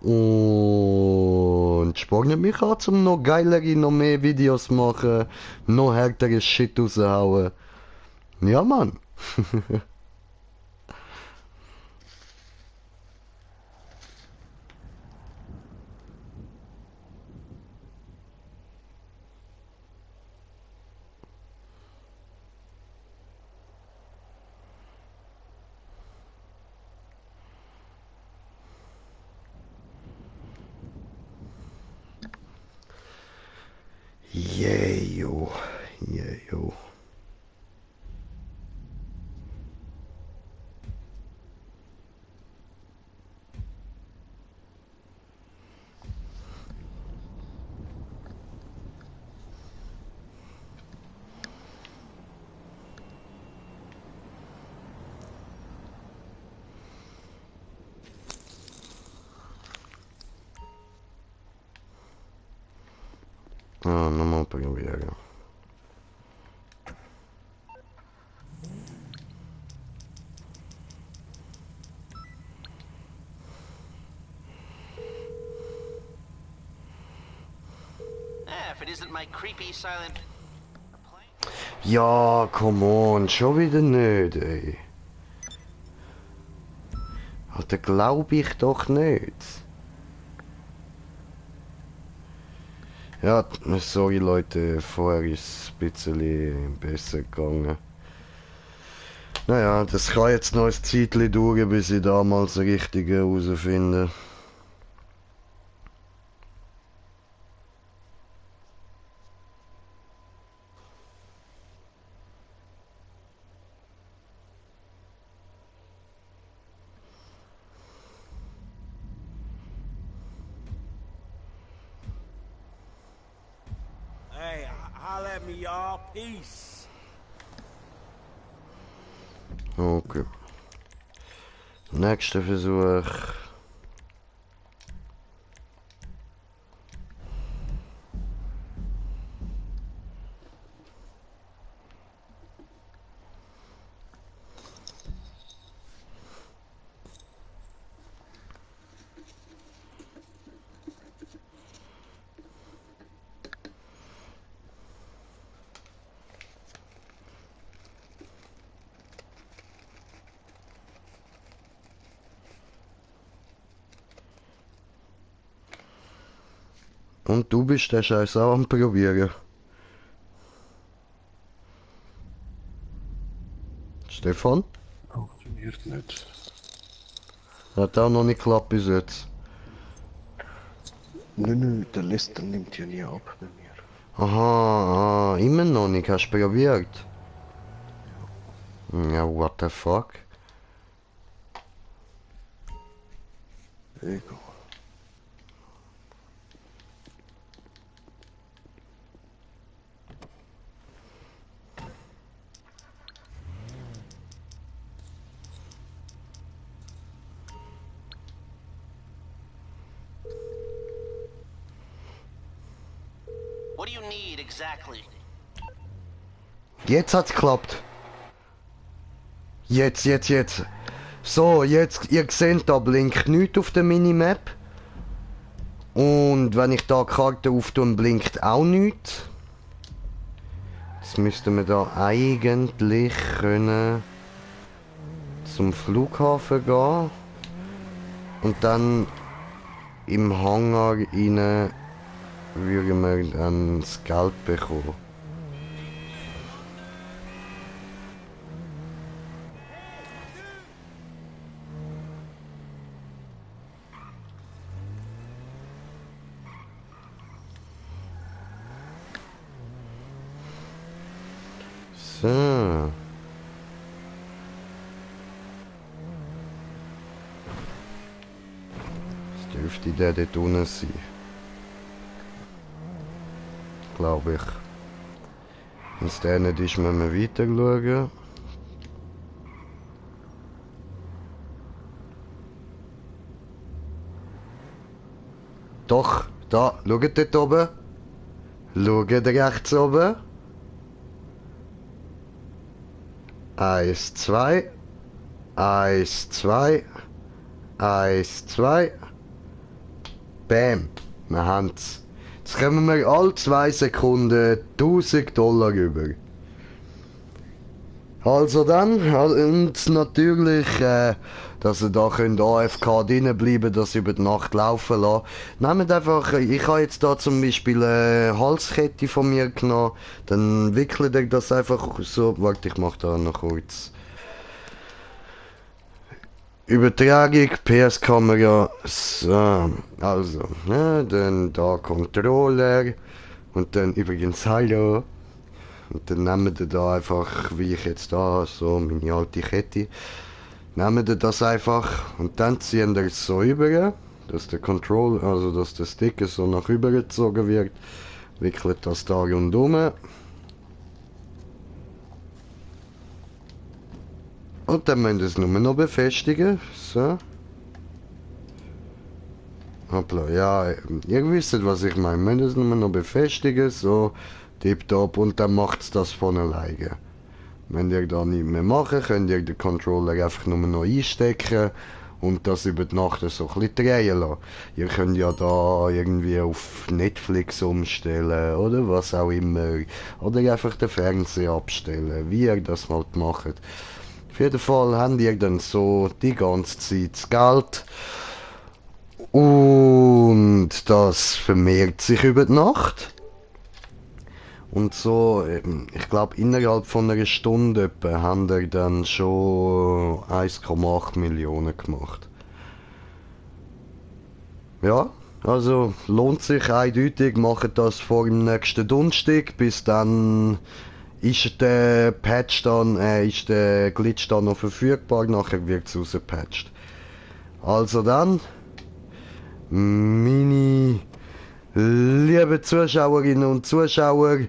Und spornt mich an, um noch geilere, noch mehr Videos machen, noch härtere Shit raushauen. Ja, Mann. Jejo. Jejo. Ah, nochmal probieren. If it isn't my creepy silent. Ja, come on, schon wieder nicht, ey. Alter, glaube ich doch nicht. Ja, sorry Leute, vorher ist es ein bisschen besser gegangen. Naja, das kann jetzt noch ein Zeitchen dauern, bis ich damals das Richtige herausfinde. Hey, holla at me, y'all. Peace. Okay. Nächster Versuch. Und du bist der Scheiß auch am Probieren. Stefan? Funktioniert nicht. Hat auch noch nicht geklappt bis jetzt. Nö, der Lester nimmt ja nie ab bei mir. Aha, immer noch nicht, hast du probiert? Ja, what the fuck? Egal. What do you need exactly? Jetzt hat's geklappt. Jetzt. So, jetzt, ihr seht, da blinkt nichts auf der Minimap. Und wenn ich da die Karte auftue, blinkt auch nichts. Jetzt müssten wir da eigentlich können zum Flughafen gehen. Und dann im Hangar rein würden wir dann das Geld bekommen. So. Was dürfte der dort unten sein? Glaube ich. Wenn es der nicht ist, müssen wir weiter schauen. Doch, da, schaut dort oben. Schaut rechts oben. 1, 2. 1, 2. 1, 2. Bam. Wir haben's. Jetzt kommen wir alle 2 Sekunden $1000 über. Also dann, und natürlich, dass ihr da könnt AFK drinnen bleiben, das über die Nacht laufen lassen. Nehmt einfach, ich habe jetzt da zum Beispiel eine Halskette von mir genommen, dann wickelt ihr das einfach so, warte, ich mache da noch kurz. Übertragung, PS-Kamera, so, also, dann da Controller Und dann übrigens Hallo. Und dann nehmen wir da einfach, wie ich jetzt da, so meine alte Kette. Nehmen wir das einfach und dann ziehen wir es so über, dass der Control, also dass der Sticker so nach rüber gezogen wird. Wickelt das da rundum. Und dann müssen wir es nur noch befestigen. So. Hoppla, ja, ihr wisst, was ich meine. Wir müssen es nur noch befestigen, so tipptopp, und dann macht es das von alleine. Wenn ihr da nicht mehr machen, könnt ihr den Controller einfach nur noch einstecken und das über die Nacht so ein bisschen drehen lassen. Ihr könnt ja da irgendwie auf Netflix umstellen oder was auch immer. Oder einfach den Fernseher abstellen, wie ihr das halt macht. Auf jeden Fall habt ihr dann so die ganze Zeit das Geld. Und das vermehrt sich über die Nacht. Und so, ich glaube, innerhalb von einer Stunde etwa haben wir dann schon 1,8 Millionen gemacht. Ja, also lohnt sich eindeutig, macht das vor dem nächsten Donnerstag, bis dann ist der Patch dann, ist der Glitch dann noch verfügbar, nachher wird es rausgepatcht. Also dann, meine liebe Zuschauerinnen und Zuschauer,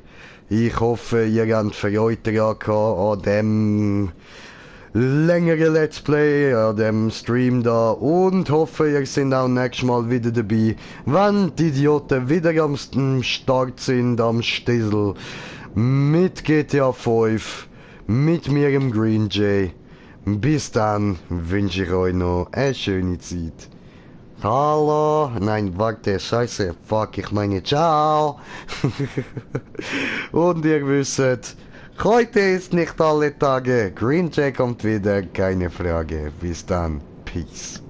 ich hoffe, ihr habt Freude an dem längeren Let's Play, an dem Stream da, und hoffe, ihr seid auch nächstes Mal wieder dabei, wenn die Idioten wieder am Start sind, am Stissel, mit GTA 5, mit mir im Green Jay. Bis dann wünsche ich euch noch eine schöne Zeit. Hallo, nein, warte, scheiße, fuck, ich meine ciao. Und ihr wisst, heute ist nicht alle Tage, Green Jay kommt wieder, keine Frage. Bis dann, peace.